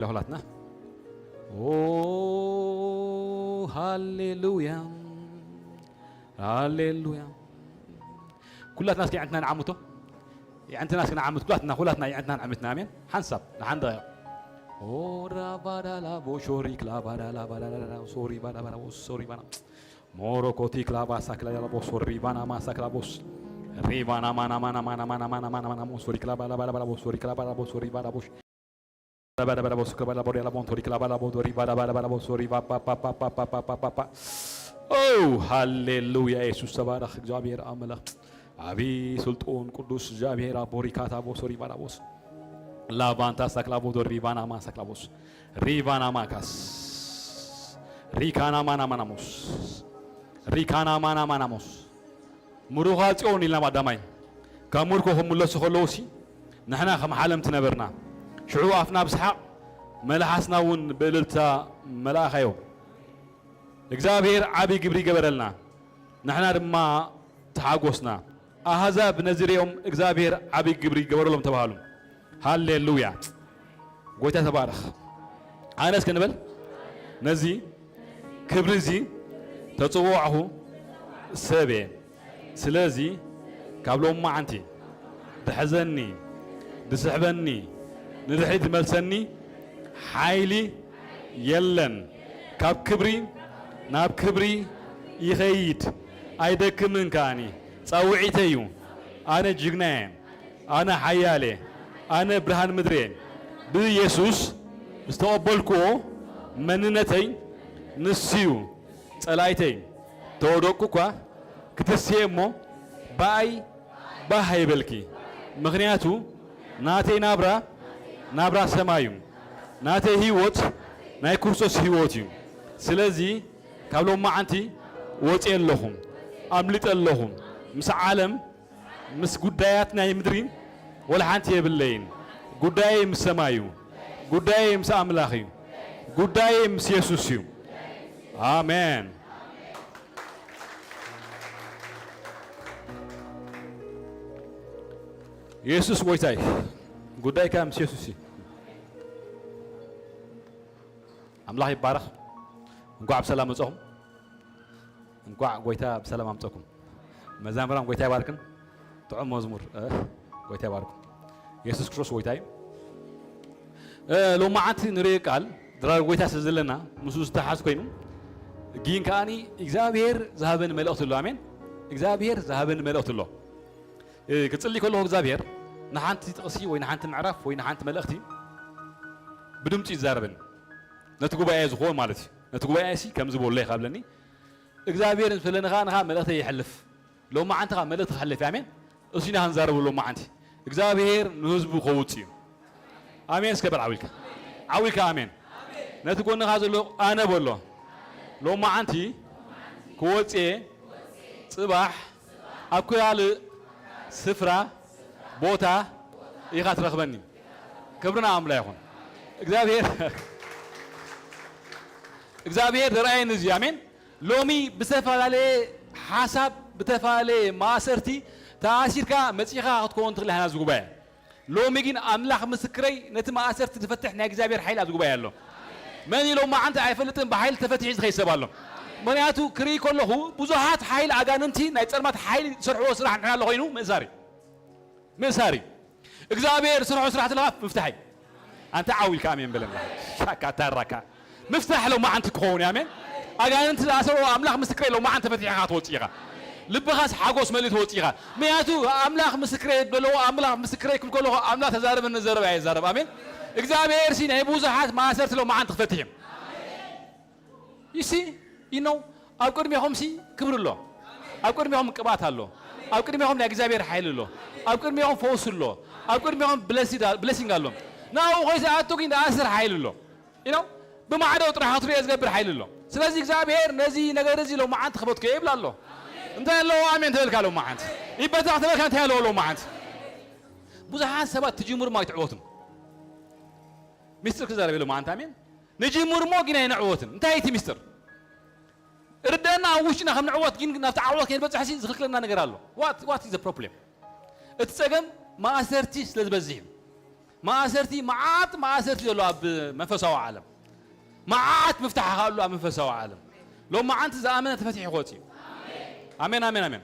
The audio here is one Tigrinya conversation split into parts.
ለኹላትና። ኦ፣ ሃሌሉያ፣ ሃሌሉያ። ኩላትና እስኪ ኣዕንትና ንዓምቶ። ኣዕንትና እስኪ ንዓምት። ኩላትና፣ ኩላትና ኣዕንትና ንዓምትና። ኣሜን። ሓንሳብ፣ ንሓንዳ። ኦ፣ ራባዳላ፣ ቦሾሪ፣ ክላባዳላ፣ ባዳላ፣ ሶሪ፣ ባዳ፣ ባዳ፣ ሶሪ፣ ባዳ። ሞሮኮቲ፣ ክላባ፣ ሳክላ፣ ያላ፣ ቦሶ፣ ሪባና፣ ማሳ፣ ክላቦስ። ሪባና፣ ማና፣ ማና፣ ማና፣ ማና፣ ማና፣ ማና፣ ማና፣ ሞሶሪ፣ ክላባ፣ ላ፣ ባዳ፣ ባዳ፣ ቦሶሪ፣ ክላባ፣ ላ፣ ቦሶሪ፣ ባዳ፣ ቦሽ። ኦ፣ ሃሌሉያ፣ የሱስ ተባረኽ። እግዚኣብሔር ኣምላኽ፣ ዓቢ ስልጡን ቅዱስ እግዚኣብሔር ኣቦ፣ ሪካታ ቦሶ ሪባራቦስ፣ ላቫንታ ሳክላቦዶ ሪባናማ ሳክላቦስ፣ ሪባናማካስ፣ ሪካናማናማናሞስ፣ ሪካናማናማናሞስ። ምሩኻ ጽዮን ኢልና ቀዳማይ፣ ካብ ምርኮ ክምለሱ ከለዉሲ፣ ንሕና ከም ሓለምቲ ነበርና። ሽዑ ኣፍና ብሰሓቕ፣ መልሓስና እውን ብእልልታ መላእኻዮ። እግዚኣብሔር ዓቢ ግብሪ ገበረልና፣ ንሕና ድማ ተሓጎስና። ኣህዛብ ነዚ ሪኦም እግዚኣብሔር ዓቢ ግብሪ ገበረሎም ተባሃሉ። ሃሌሉያ! ጎይታ ተባረኽ። ኣነ እስከ ንበል፣ ነዚ ክብሪ እዚ ተጽዋዕኹ ሰብ እየ። ስለዚ ካብ ሎማዓንቲ ድሕዘኒ፣ ድስሕበኒ፣ ንድሕሪት ድመልሰኒ ሓይሊ የለን። ካብ ክብሪ ናብ ክብሪ ይኸይድ፣ ኣይደክምን ከኣኒ። ጻውዒተይ እዩ፣ ኣነ ጅግና እየ፣ ኣነ ሓያል እየ፣ ኣነ ብርሃን ምድሪ እየ። ብኢየሱስ ዝተቐበልክዎ መንነተይ ንሱ እዩ። ጸላኢተይ ተወደቅኩ እኳ ክትስየ እሞ ብኣይ ባህ ኣይበልኪ። ምኽንያቱ ናተይ ናብራ ናብራ ሰማይ እዩ። ናተይ ህይወት ናይ ክርስቶስ ህይወት እዩ። ስለዚ ካብ ሎማዓንቲ ወፅየ ኣለኹ፣ ኣምሊጠ ኣለኹ። ምስ ዓለም ምስ ጉዳያት ናይ ምድሪ ወላ ሓንቲ የብለይን። ጉዳየይ ምስ ሰማይ እዩ። ጉዳየይ ምስ ኣምላኽ እዩ። ጉዳየይ ምስ የሱስ እዩ። ኣሜን። የሱስ ጎይታ እዩ። ጉዳይካ ምስ የሱስ እዩ። ኣምላኽ ይባረኽ። እንኳዕ ብሰላም መጻኹም። እንኳዕ ጎይታ ብሰላም ኣምጸኩም። መዛምራን ጎይታ ይባርክን። ጥዑም መዝሙር፣ እ፣ ጎይታ ይባርኩም። የሱስ ክርስቶስ ጎይታ እዩ። እ፣ ሎማዓንቲ ንርኢ ቃል ድራር ጎይታ ስለ ዘለና ምስኡ ዝተሓዝ ኮይኑ፣ ግን ከኣኒ እግዚኣብሔር ዝሃበን መልእኽቲ ኣሎ። ኣሜን። እግዚኣብሔር ዝሃበን መልእኽቲ ኣሎ። እ፣ ክጽሊ ከለኹ እግዚኣብሔር ንሓንቲ ጥቕሲ ወይ ንሓንቲ ምዕራፍ ወይ ንሓንቲ መልእኽቲ ብድምጺ ይዛረበኒ። ነቲ ጉባኤ ዝኸውን ማለት እዩ። ነቲ ጉባኤ ሲ ከምዚ በሎ ኢኻ ብለኒ። እግዚኣብሔር ምስ በለኒ ኸዓ ንኻ መልእኽተይ ይሕልፍ። ሎማዓንቲ ኸዓ መልእኽቲ ክሕልፍ እዩ። ኣሜን። እሱ ኢና ክንዛረብ ሎማዓንቲ። እግዚኣብሔር ንህዝቡ ከውጽእ እዩ። ኣሜን። እስከ በል ዓው ኢልካ። ዓው ኢልካ ኣሜን። ነቲ ጎንኻ ዘሎ ኣነ በሎ። ሎማዓንቲ ክወጽእ እየ። ጽባሕ ኣብ ካልእ ስፍራ ቦታ ኢኻ ትረኽበኒ። ክብርና ኣምላ ይኹን። እግዚኣብሔር፣ እግዚኣብሔር ደርኣየኒ እዚ። ኣሜን። ሎሚ ብዝተፈላለየ ሓሳብ፣ ብዝተፈላለየ ማእሰርቲ ተኣሲርካ መጺኻ ክትከውን ትኽእል ኢኻ ናብዚ ጉባኤ። ሎሚ ግን ኣምላኽ ምስክረይ፣ ነቲ ማእሰርቲ ዝፈትሕ ናይ እግዚኣብሔር ሓይሊ ኣብዚ ጉባኤ ኣሎ። መን እዩ ሎማዓንቲ ኣይፈልጥን፣ ብሓይሊ ተፈቲሑ ዝኸይድ ሰብ ኣሎ። ምኽንያቱ ክርኢ ከለኹ ብዙሓት ሓይሊ ኣጋንንቲ ናይ ጸልማት ሓይሊ ዝሰርሕዎ ስራሕ ንሕና ኣሎ ኮይኑ ምእሳር እዩ። ምእሳር እዩ። እግዚኣብሔር ዝሰርሖ ስራሕ ተለኻ ምፍታሕ እዩ። ኣንተ ዓው ኢልካ ኣሜን በለና። ሻካ ታራካ። ምፍታሕ ሎማዓንቲ ክኸውን እዩ። ኣሜን። ኣጋንንቲ ዝኣሰሮ ኣምላኽ ምስክረይ ሎማዓንቲ ተፈቲሕኻ ትወጽእ ኢኻ። ልብኻስ ሓጎስ መሊኡ ትወጽእ ኢኻ። ምኽንያቱ ኣምላኽ ምስክረይ በሎ፣ ኣምላኽ ምስክረይ ክብል ከለኹ ኣምላኽ ተዛረበኒ ዘረባ እየ ዝዛረብ። ኣሜን። እግዚኣብሔር ሲ ናይ ብዙሓት ማእሰርቲ ሎማዓንቲ ክፈትሕ እዩ። ይሲ ይነው ኣብ ቅድሜኹም ሲ ክብሪ ኣሎ። ኣብ ቅድሜኹም ቅብኣት ኣሎ። ኣብ ቅድሜኹም ናይ እግዚኣብሔር ሓይሊ ኣሎ። ኣብ ቅድሜኹም ፈውሲ ኣሎ። ኣብ ቅድሜኹም ብለሲድ-፣ ብለሲንግ ኣሎ። ናብኡ ኾይኑ ኣቱ ግን ዝኣስር ሓይሊ ኣሎ። ይነው ብማዕዶ ጥራሕ ክትሪኦ ዝገብር ሓይሊ ኣሎ። ስለዚ እግዚኣብሔር ነዚ ነገር እዚ ሎማዓንቲ ክፈትኮ ይብል ኣሎ። እንታይ ኣለዎ ኣሜን ተበልካ ሎማዓንቲ? ይበታኽ ተበልካ እንታይ ኣለዎ ሎማዓንቲ? ብዙሓት ሰባት ትጅምሩ እሞ ኣይትዕወቱን። ሚስጥር ክዛረብ የሎ መዓንታ ኣሜን። ንጅምር እሞ ግን ኣይንዕወትን። እንታይ እቲ ሚስጥር? ርደና ኣብ ውሽጥና ከም ንዕወት ግን ናብቲ ዓወት ከይንበጽሕ ሲ ዝኽልክለና ነገር ኣሎ። What, what is the problem? እቲ ጸገም ማእሰርቲ ስለ ዝበዝሕ እዩ። ማእሰርቲ፣ መዓት ማእሰርቲ ዘሎ ኣብ መንፈሳዊ ዓለም፣ መዓት ምፍታሕ ኣሎ ኣብ መንፈሳዊ ዓለም። ሎማዓንቲ ዝኣመነ ተፈቲሑ ክወጽእ እዩ። ኣሜን፣ ኣሜን፣ ኣሜን።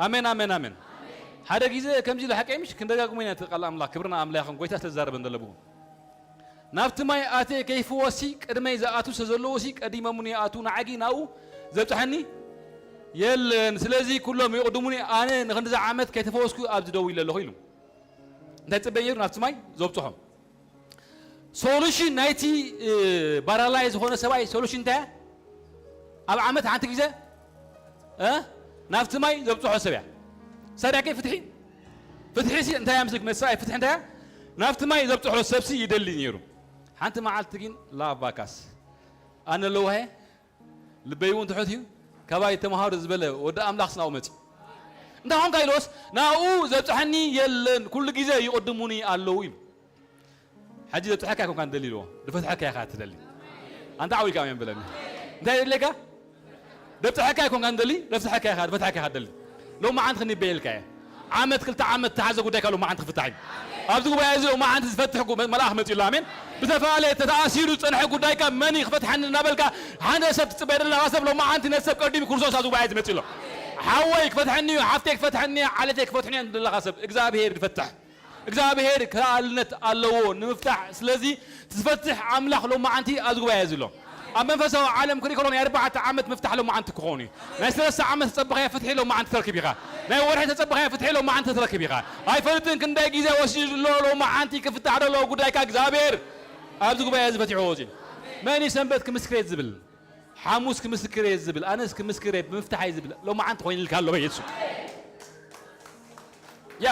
ኣሜን፣ ኣሜን፣ ኣሜን። ሓደ ግዜ ከምዚ ኢሉ ሓቀይ ምሽ ክንደጋግሞ ኢና እቲ ቃል ኣምላኽ። ክብርና ኣምላኽ ይኹን። ጎይታ ዝተዛረበ እንደለብኹም። ናብቲ ማይ ኣትየ ከይፍወሲ ቅድመይ ዝኣቱ ሰዘለዎሲ ቀዲሞምኒ ይኣቱ፣ ንዓጊ ናብኡ ዘብጽሐኒ የለን። ስለዚ ኩሎም ይቕድሙኒ፣ ኣነ ንኽንድዚ ዓመት ከይተፈወስኩ ኣብዚ ደው ኢለ ኣለኹ ኢሉ። እንታይ ጽበ ነይሩ? ናብቲ ማይ ዘብጽሖ። ሶሉሽን ናይቲ፣ እ፣ ባራላይ ዝኾነ ሰብኣይ ሶሉሽን እንታይ እያ? ኣብ ዓመት ሓንቲ ግዜ፣ እ፣ ናብቲ ማይ ዘብጽሖ ሰብ እያ። ሳዳከይ ፍትሒ፣ ፍትሒ ሲ እንታይ እያ? ምስ መሰብኣይ ፍትሒ እንታይ እያ? ናብቲ ማይ ዘብጽሖ ሰብሲ ይደሊ ነይሩ። ሓንቲ መዓልቲ ግን ላባካስ ኣነ ኣለዋሄ ልበይ እውን ትሑት እዩ። ካባይ ተምሃሩ ዝበለ ወዲ ኣምላኽ ስናው መጺ። እንታይ ኾንካ ኢሎስ፣ ናኡ ዘብጽሐኒ የለን፣ ኩሉ ግዜ ይቕድሙኒ ኣለዉ ኢሉ። ሕጂ ዘብጽሐካ ኣይኮንካ ንደሊ ኢልዎ፣ ድፈትሐካ ኢኻ ትደሊ። ኣንታ ዓው ኢልካ ኣሜን በለኒ። እንታይ የድልየካ? ዘብጽሐካ ኣይኮንካ ንደሊ፣ ዘብጽሐካ ኢኻ፣ ድፈትሐካ ኢኻ ትደሊ። ሎማዓንቲ ክንበየልካ እየ። ዓመት፣ ክልተ ዓመት ተሓዘ ጉዳይካ ሎማዓንቲ ክፍታሕ እዩ። ኣብዚ ጉባኤ እዚ ሎማዓንቲ ዝፈትሕ ጉ-፣ መልኣኽ መጺኡ ኣሎ። ኣሜን። ብተፈላለየ ተተኣሲሩ ዝጸንሐ ጉዳይካ መን እዩ ክፈትሓኒ እናበልካ ሓደ ሰብ ትጽበ ዘለኻ ሰብ ሎማዓንቲ ነቲ ሰብ ቀዲሙ ክርስቶስ ኣብዚ ጉባኤ እዚ መጺኡ ኣሎ። ሓወይ ክፈትሐኒ እዩ፣ ሓፍተይ ክፈትሐኒ እያ፣ ዓሌተይ ክፈትሐኒ እያ ዘለኻ ሰብ እግዚኣብሄር ይፈትሕ። እግዚኣብሄር ክልኣልነት ኣለዎ ንምፍታሕ። ስለዚ ዝፈትሕ ኣምላኽ ሎማዓንቲ ኣብዚ ጉባኤ እዚ ኣሎ። ኣብ መንፈሳዊ ዓለም ክርኢ ከሎ ናይ ኣርባዕተ ዓመት ምፍታሕ ሎማዓንቲ ክኸውን እዩ። ናይ ሰለስተ ዓመት ዝጸበኻዮ ፍትሒ ሎማዓንቲ ተረክብ ኢኻ። ናይ ወርሒ ተጸበኻዮ ፍትሒ ሎማዓንቲ ተረክብ ኢኻ። ኣይፈልጥን ክንደይ ግዜ ወሲዱ ዘሎ ሎማዓንቲ ክፍታሕ ዘሎ ጉዳይካ እግዚኣብሄር ኣብዚ ጉባኤ እዚ ፈቲሕዎ ወፂኡ። መን እዩ ሰንበት ክምስክር እየ ዝብል? ሓሙስ ክምስክር እየ ዝብል? ኣነስ ክምስክር እየ ብምፍታሕ እየ ዝብል? ሎማዓንቲ ኮይንልካ ኣሎ በየሱ። ያ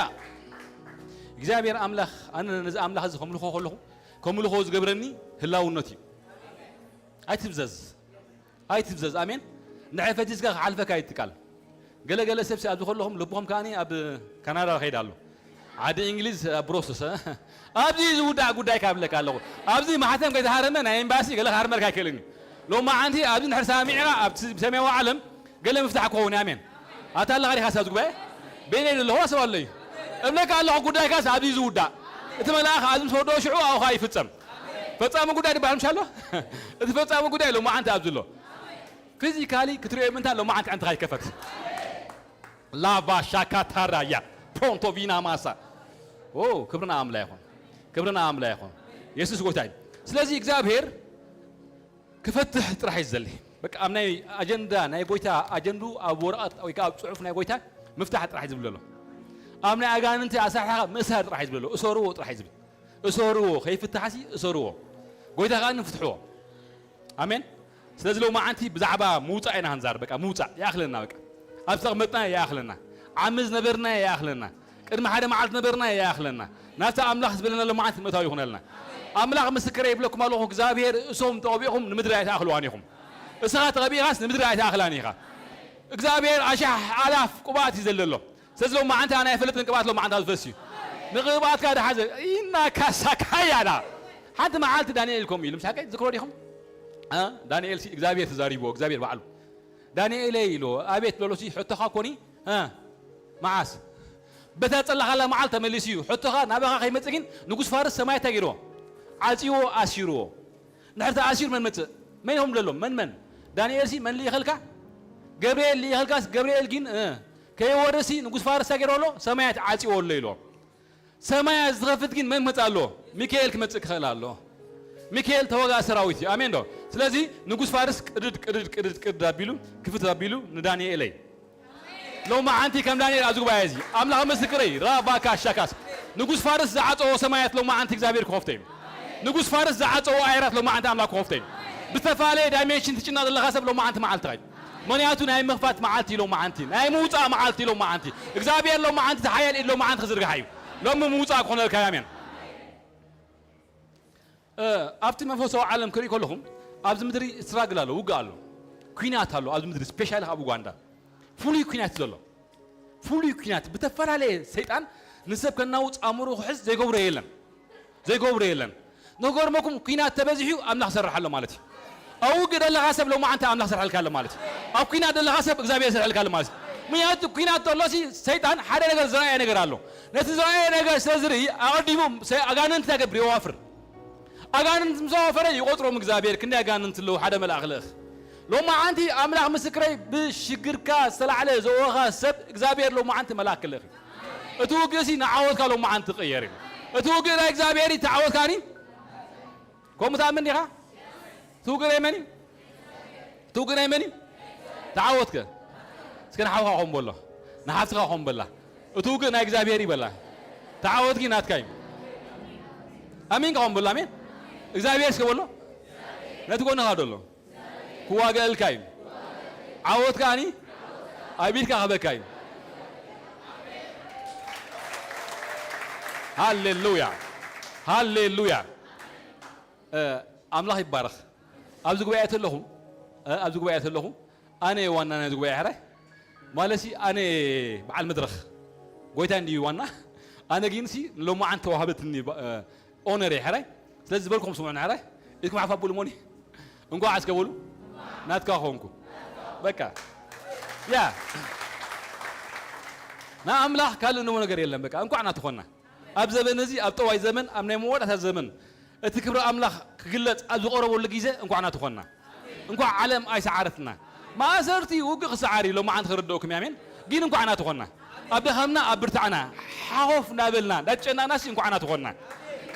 እግዚኣብሔር ኣምላኽ፣ ኣነ ነዚ ኣምላኽ እዚ ከምልኾ ከለኹ፣ ከምልኾ ዝገብረኒ ህላውነት እዩ። ኣይትብዘዝ፣ ኣይትብዘዝ። ኣሜን። ንዓይ ፈቲስካ ክሓልፈካ ኣይትቃል። ገለ ገለ ሰብሲ ኣብዚ ከለኹም ልብኹም ከኣኒ ኣብ ካናዳ ከይድ ኣሎ። ዓዲ እንግሊዝ ኣብ ብሮሰስ፣ እ? ኣብዚ ዝውዳእ ጉዳይ ካብ ብለካ ኣለኹ። ኣብዚ ማሕተም ከይተሃረመ ናይ ኤምባሲ ገለ ክሃርመልካ ኣይክእልን እዩ። ሎማዓንቲ ኣብዚ እንድሕር ሰሚዕኻ ኣብ ሰማያዊ ዓለም ገለ ምፍታሕ ክኸውን እዩ። ኣሜን። ኣታ ኣለኻ ዲኻ ኣብዚ ጉባኤ? በይነይ ዘለኹ ሰብ ኣሎ እዩ። እብለካ ኣለኹ ጉዳይካስ ኣብዚ ዝውዳእ። እቲ መልኣኽ ኣብዚ ምስ ወደኦ ሽዑ ኣብኡ ኸኣ ይፍጸም። ፈጻሚ ጉዳይ ድበሃል ምሽ ኣሎ? እቲ ፈጻሚ ጉዳይ ሎማዓንቲ ኣብዚ ኣሎ። ፊዚካሊ ክትርእዮ ምእንታን ሎማዓንቲ ኣዕንትኻ ይከፈት። ላቫ ሻካታራያ ፖንቶ ቪና ማሳ። ኦ፣ ክብርና ኣምላ ይኹን። ክብርና ኣምላ ይኹን። የሱስ ጎይታ እዩ። ስለዚ እግዚኣብሔር ክፈትሕ ጥራሕ እዩ ዝደሊ። በቃ ኣብ ናይ ኣጀንዳ ናይ ጎይታ ኣጀንዱ ኣብ ወረቐት ወይ ከዓ ኣብ ጽሑፍ ናይ ጎይታ ምፍታሕ ጥራሕ እዩ ዝብል ዘሎ። ኣብ ናይ ኣጋንንቲ ኣሳሕኻ ምእሳር ጥራሕ እዩ ዝብል ዘሎ። እሰርዎ ጥራሕ እዩ ዝብል። እሰርዎ፣ ከይፍታሕሲ እሰርዎ። ጎይታ ከኣ ንፍትሕዎ። ኣሜን። ስለዚ ሎማዓንቲ ብዛዕባ ምውጻእ ኢና ክንዛረብ። በቃ ምውጻእ ይኣኽለና። በቃ ኣብ ዝተቐመጥና ይኣኽለና። ዓሚ ዝነበርና ይኣኽለና። ቅድሚ ሓደ መዓልቲ ነበርና ይኣኽለና። ናብቲ ኣምላኽ ዝበለና ሎማዓንቲ ምእታው ይኹነልና። ኣምላኽ ምስክረ ይብለኩም ኣለኹ፣ እግዚኣብሔር እሶም ተቐቢእኹም ንምድሪ ኣይትኣኽልዋን ኢኹም። እስኻ ተቐቢእኻስ ንምድሪ ኣይትኣኽላን ኢኻ። እግዚኣብሔር ኣሻሕ ኣላፍ ቅብኣት እዩ ዘለሎ። ስለዚ ሎማዓንቲ ኣነ ኣይፈልጥን ቅብኣት ሎማዓንቲ ዝፈስ እዩ። ንቅብኣትካ ድሓዘ ኢና ካሳካያና። ሓንቲ መዓልቲ ዳንኤል ከምኡ ኢሉ፣ ምስ ሓቀይ ትዝክሮ ዲኹም? እ? ዳንኤል ሲ እግዚኣብሔር ተዛሪብዎ፣ እግዚኣብሔር ባዕሉ። ዳንኤለይ ኢልዎ፣ ኣቤት በሎሲ፣ ሕቶኻ ኮኒ፣ እ? መዓስ? በታ ጸላኻላ መዓልቲ ተመሊሱ እዩ። ሕቶኻ ናባኻ ከይመጽእ ግን ንጉስ ፋርስ ሰማይ እንታይ ገይርዎ? ዓጽይዎ፣ ኣሲርዎ። እንድሕር ተኣሲሩ መን መጽእ? መን ኢኹም ደሎም? መን መን? ዳንኤልሲ መን ልኢኸልካ? ገብርኤል ልኢኸልካስ ገብርኤል ግን፣ እ፣ ከይወርሲ ንጉስ ፋርስ እንታይ ገይርዎ ኣሎ? ሰማያት ዓጽይዎ ኣሎ ኢልዎ። ሰማያት ዝኸፍት ግን መን ክመጽእ ኣለዎ? ሚካኤል ክመጽእ ክኽእል ኣለዎ። ሚካኤል ተዋጋኢ ሰራዊት እዩ። ኣሜን ዶ? ስለዚ ንጉስ ፋርስ ቅድድ፣ ቅድድ፣ ቅድድ፣ ቅድድ ኣቢሉ፣ ክፍት ኣቢሉ ንዳንኤለይ። ሎማዓንቲ ከም ዳንኤል ኣብዚ ጉባኤ እዚ ኣምላኽ ምስክረይ፣ ራባካ ሻካስ፣ ንጉስ ፋርስ ዝዓጸዎ ሰማያት ሎማዓንቲ እግዚኣብሔር ክኸፍቶ እዩ። ንጉስ ፋርስ ዝዓጸዎ ኣየራት ሎማዓንቲ ኣምላኽ ክኸፍቶ እዩ። ብዝተፈላለየ ዳይሜንሽን ትጭነቕ ዘለኻ ሰብ ሎማዓንቲ መዓልትኻ እዩ። ምኽንያቱ ናይ ምኽፋት መዓልቲ እዩ ሎማዓንቲ፣ ናይ ምውጻእ መዓልቲ እዩ ሎማዓንቲ። እግዚኣብሔር ሎማዓንቲ ዝሓያል ኢድ ሎማዓንቲ ክዝርግሓ እዩ። ሎሚ ምውጻእ ክኾነልካ እዩ። ኣሜን። እ፣ ኣብቲ መንፈሳዊ ዓለም ክርኢ ከለኹም ኣብዚ ምድሪ ስትራግል ኣሎ፣ ውግእ ኣሎ፣ ኲናት ኣሎ ኣብዚ ምድሪ፣ ስፔሻሊ ኣብ ኡጋንዳ ፍሉይ ኲናት ዘሎ። ፍሉይ ኲናት ብተፈላለየ ሰይጣን ንሰብ ከናውጽ ኣእምሮ ክሕዝ ዘይገብሮ የለን። ዘይገብሮ የለን። ንክገርመኩም ኲናት ተበዚሑ ኣምላኽ ይሰርሕ ኣሎ ማለት እዩ። ኣብ ውግእ ዘለኻ ሰብ ሎማዓንቲ ኣምላኽ ይሰርሐልካ ኣሎ ማለት እዩ። ኣብ ኲናት ዘለኻ ሰብ እግዚኣብሔር ይሰርሐልካ ኣሎ ማለት እዩ። ምክንያቱ ኲናት ተሎሲ ሰይጣን ሓደ ነገር ዝረኣየ ነገር ኣሎ። ነቲ ዝረኣየ ነገር ስለ ዝርኢ ኣቐዲሙ ሰ-፣ ኣጋንንት እንታይ ገብር? የዋፍር። ኣጋንንት ምስ ኣዋፈረ ይቖጽሮም እግዚኣብሔር ክንደይ ኣጋንንት ኣለዉ፣ ሓደ መልኣኽ ልእኽ። ሎማዓንቲ ኣምላኽ ምስክረይ ብሽግርካ ዝተላዕለ ዘወኻ ሰብ እግዚኣብሔር ሎማዓንቲ መልኣኽ ክልእኽ እዩ። እቲ ውግእሲ ንዓወትካ ሎማዓንቲ ክቕየር እዩ። እቲ ውግእ ናይ እግዚኣብሔር እዩ፣ ተዓወትካኒ። ከምኡ ትኣምን ዲኻ? ትውግእ ናይ መን እዩ? ትውግእ ናይ መን እዩ? ተዓወትከ? እስከ ንሓውካ ኾን በሎ፣ ንሓፍትኻ ኾን በላ። እቲ ውግእ ናይ እግዚኣብሔር እዩ በላ። ተዓወትኪ ናትካ እዩ። ኣሜን ካ ኾን በሎ፣ ኣሜን። እግዚኣብሔር እስከ በሎ። ነቲ ጎንኻ ደሎ ክዋገእልካ እዩ። ዓወት ከኣኒ ኣብ ኢድካ ክበካ እዩ። ሃሌሉያ፣ ሃሌሉያ። እ፣ ኣምላኽ ይባረኽ። ኣብዚ ጉባኤ ተለኹ፣ እ፣ ኣብዚ ጉባኤ ተለኹ፣ ኣነ እየ ዋና ናይዚ ጉባኤ ሕራይ። ማለትሲ ኣነ እየ በዓል መድረኽ። ጎይታ እንድዩ ዋና። ኣነ ግንሲ ንሎማዓንቲ ተዋህበትኒ ባ-፣ እ፣ ኦነር እየ ሕራይ። ስለዚ ዝበልኩም ስምዑኒ ሕራይ። ኢድኩም ሓፍ ኣብሉ እሞኒ። እንኳዕ እስከ በሉ። ናትካ ኾንኩ። በቃ። ያ። ንኣምላኽ ካልእ እንብሎ ነገር የለን። በቃ እንኳዕ ናቱ ኾንና። ኣብ ዘበን እዚ፣ ኣብ ጠዋይ ዘመን፣ ኣብ ናይ መወዳእታ ዘመን፣ እቲ ክብሪ ኣምላኽ ክግለጽ ኣብ ዝቐረበሉ ግዜ እንኳዕ ናቱ ኾንና። እንኳዕ ዓለም ኣይሰዓረትና። ማእሰርቲ ውግእ ክሰዓር እዩ፣ ሎማዓንቲ ክርድኡኩም እዩ፣ ኣሜን። ግን እንኳዕ ናቱ ኾንና። ኣብ ድኻምና፣ ኣብ ብርታዕና፣ ሓኾፍ እናበልና፣ እንዳጨነቕናሲ እንኳዕ ናቱ ኾንና።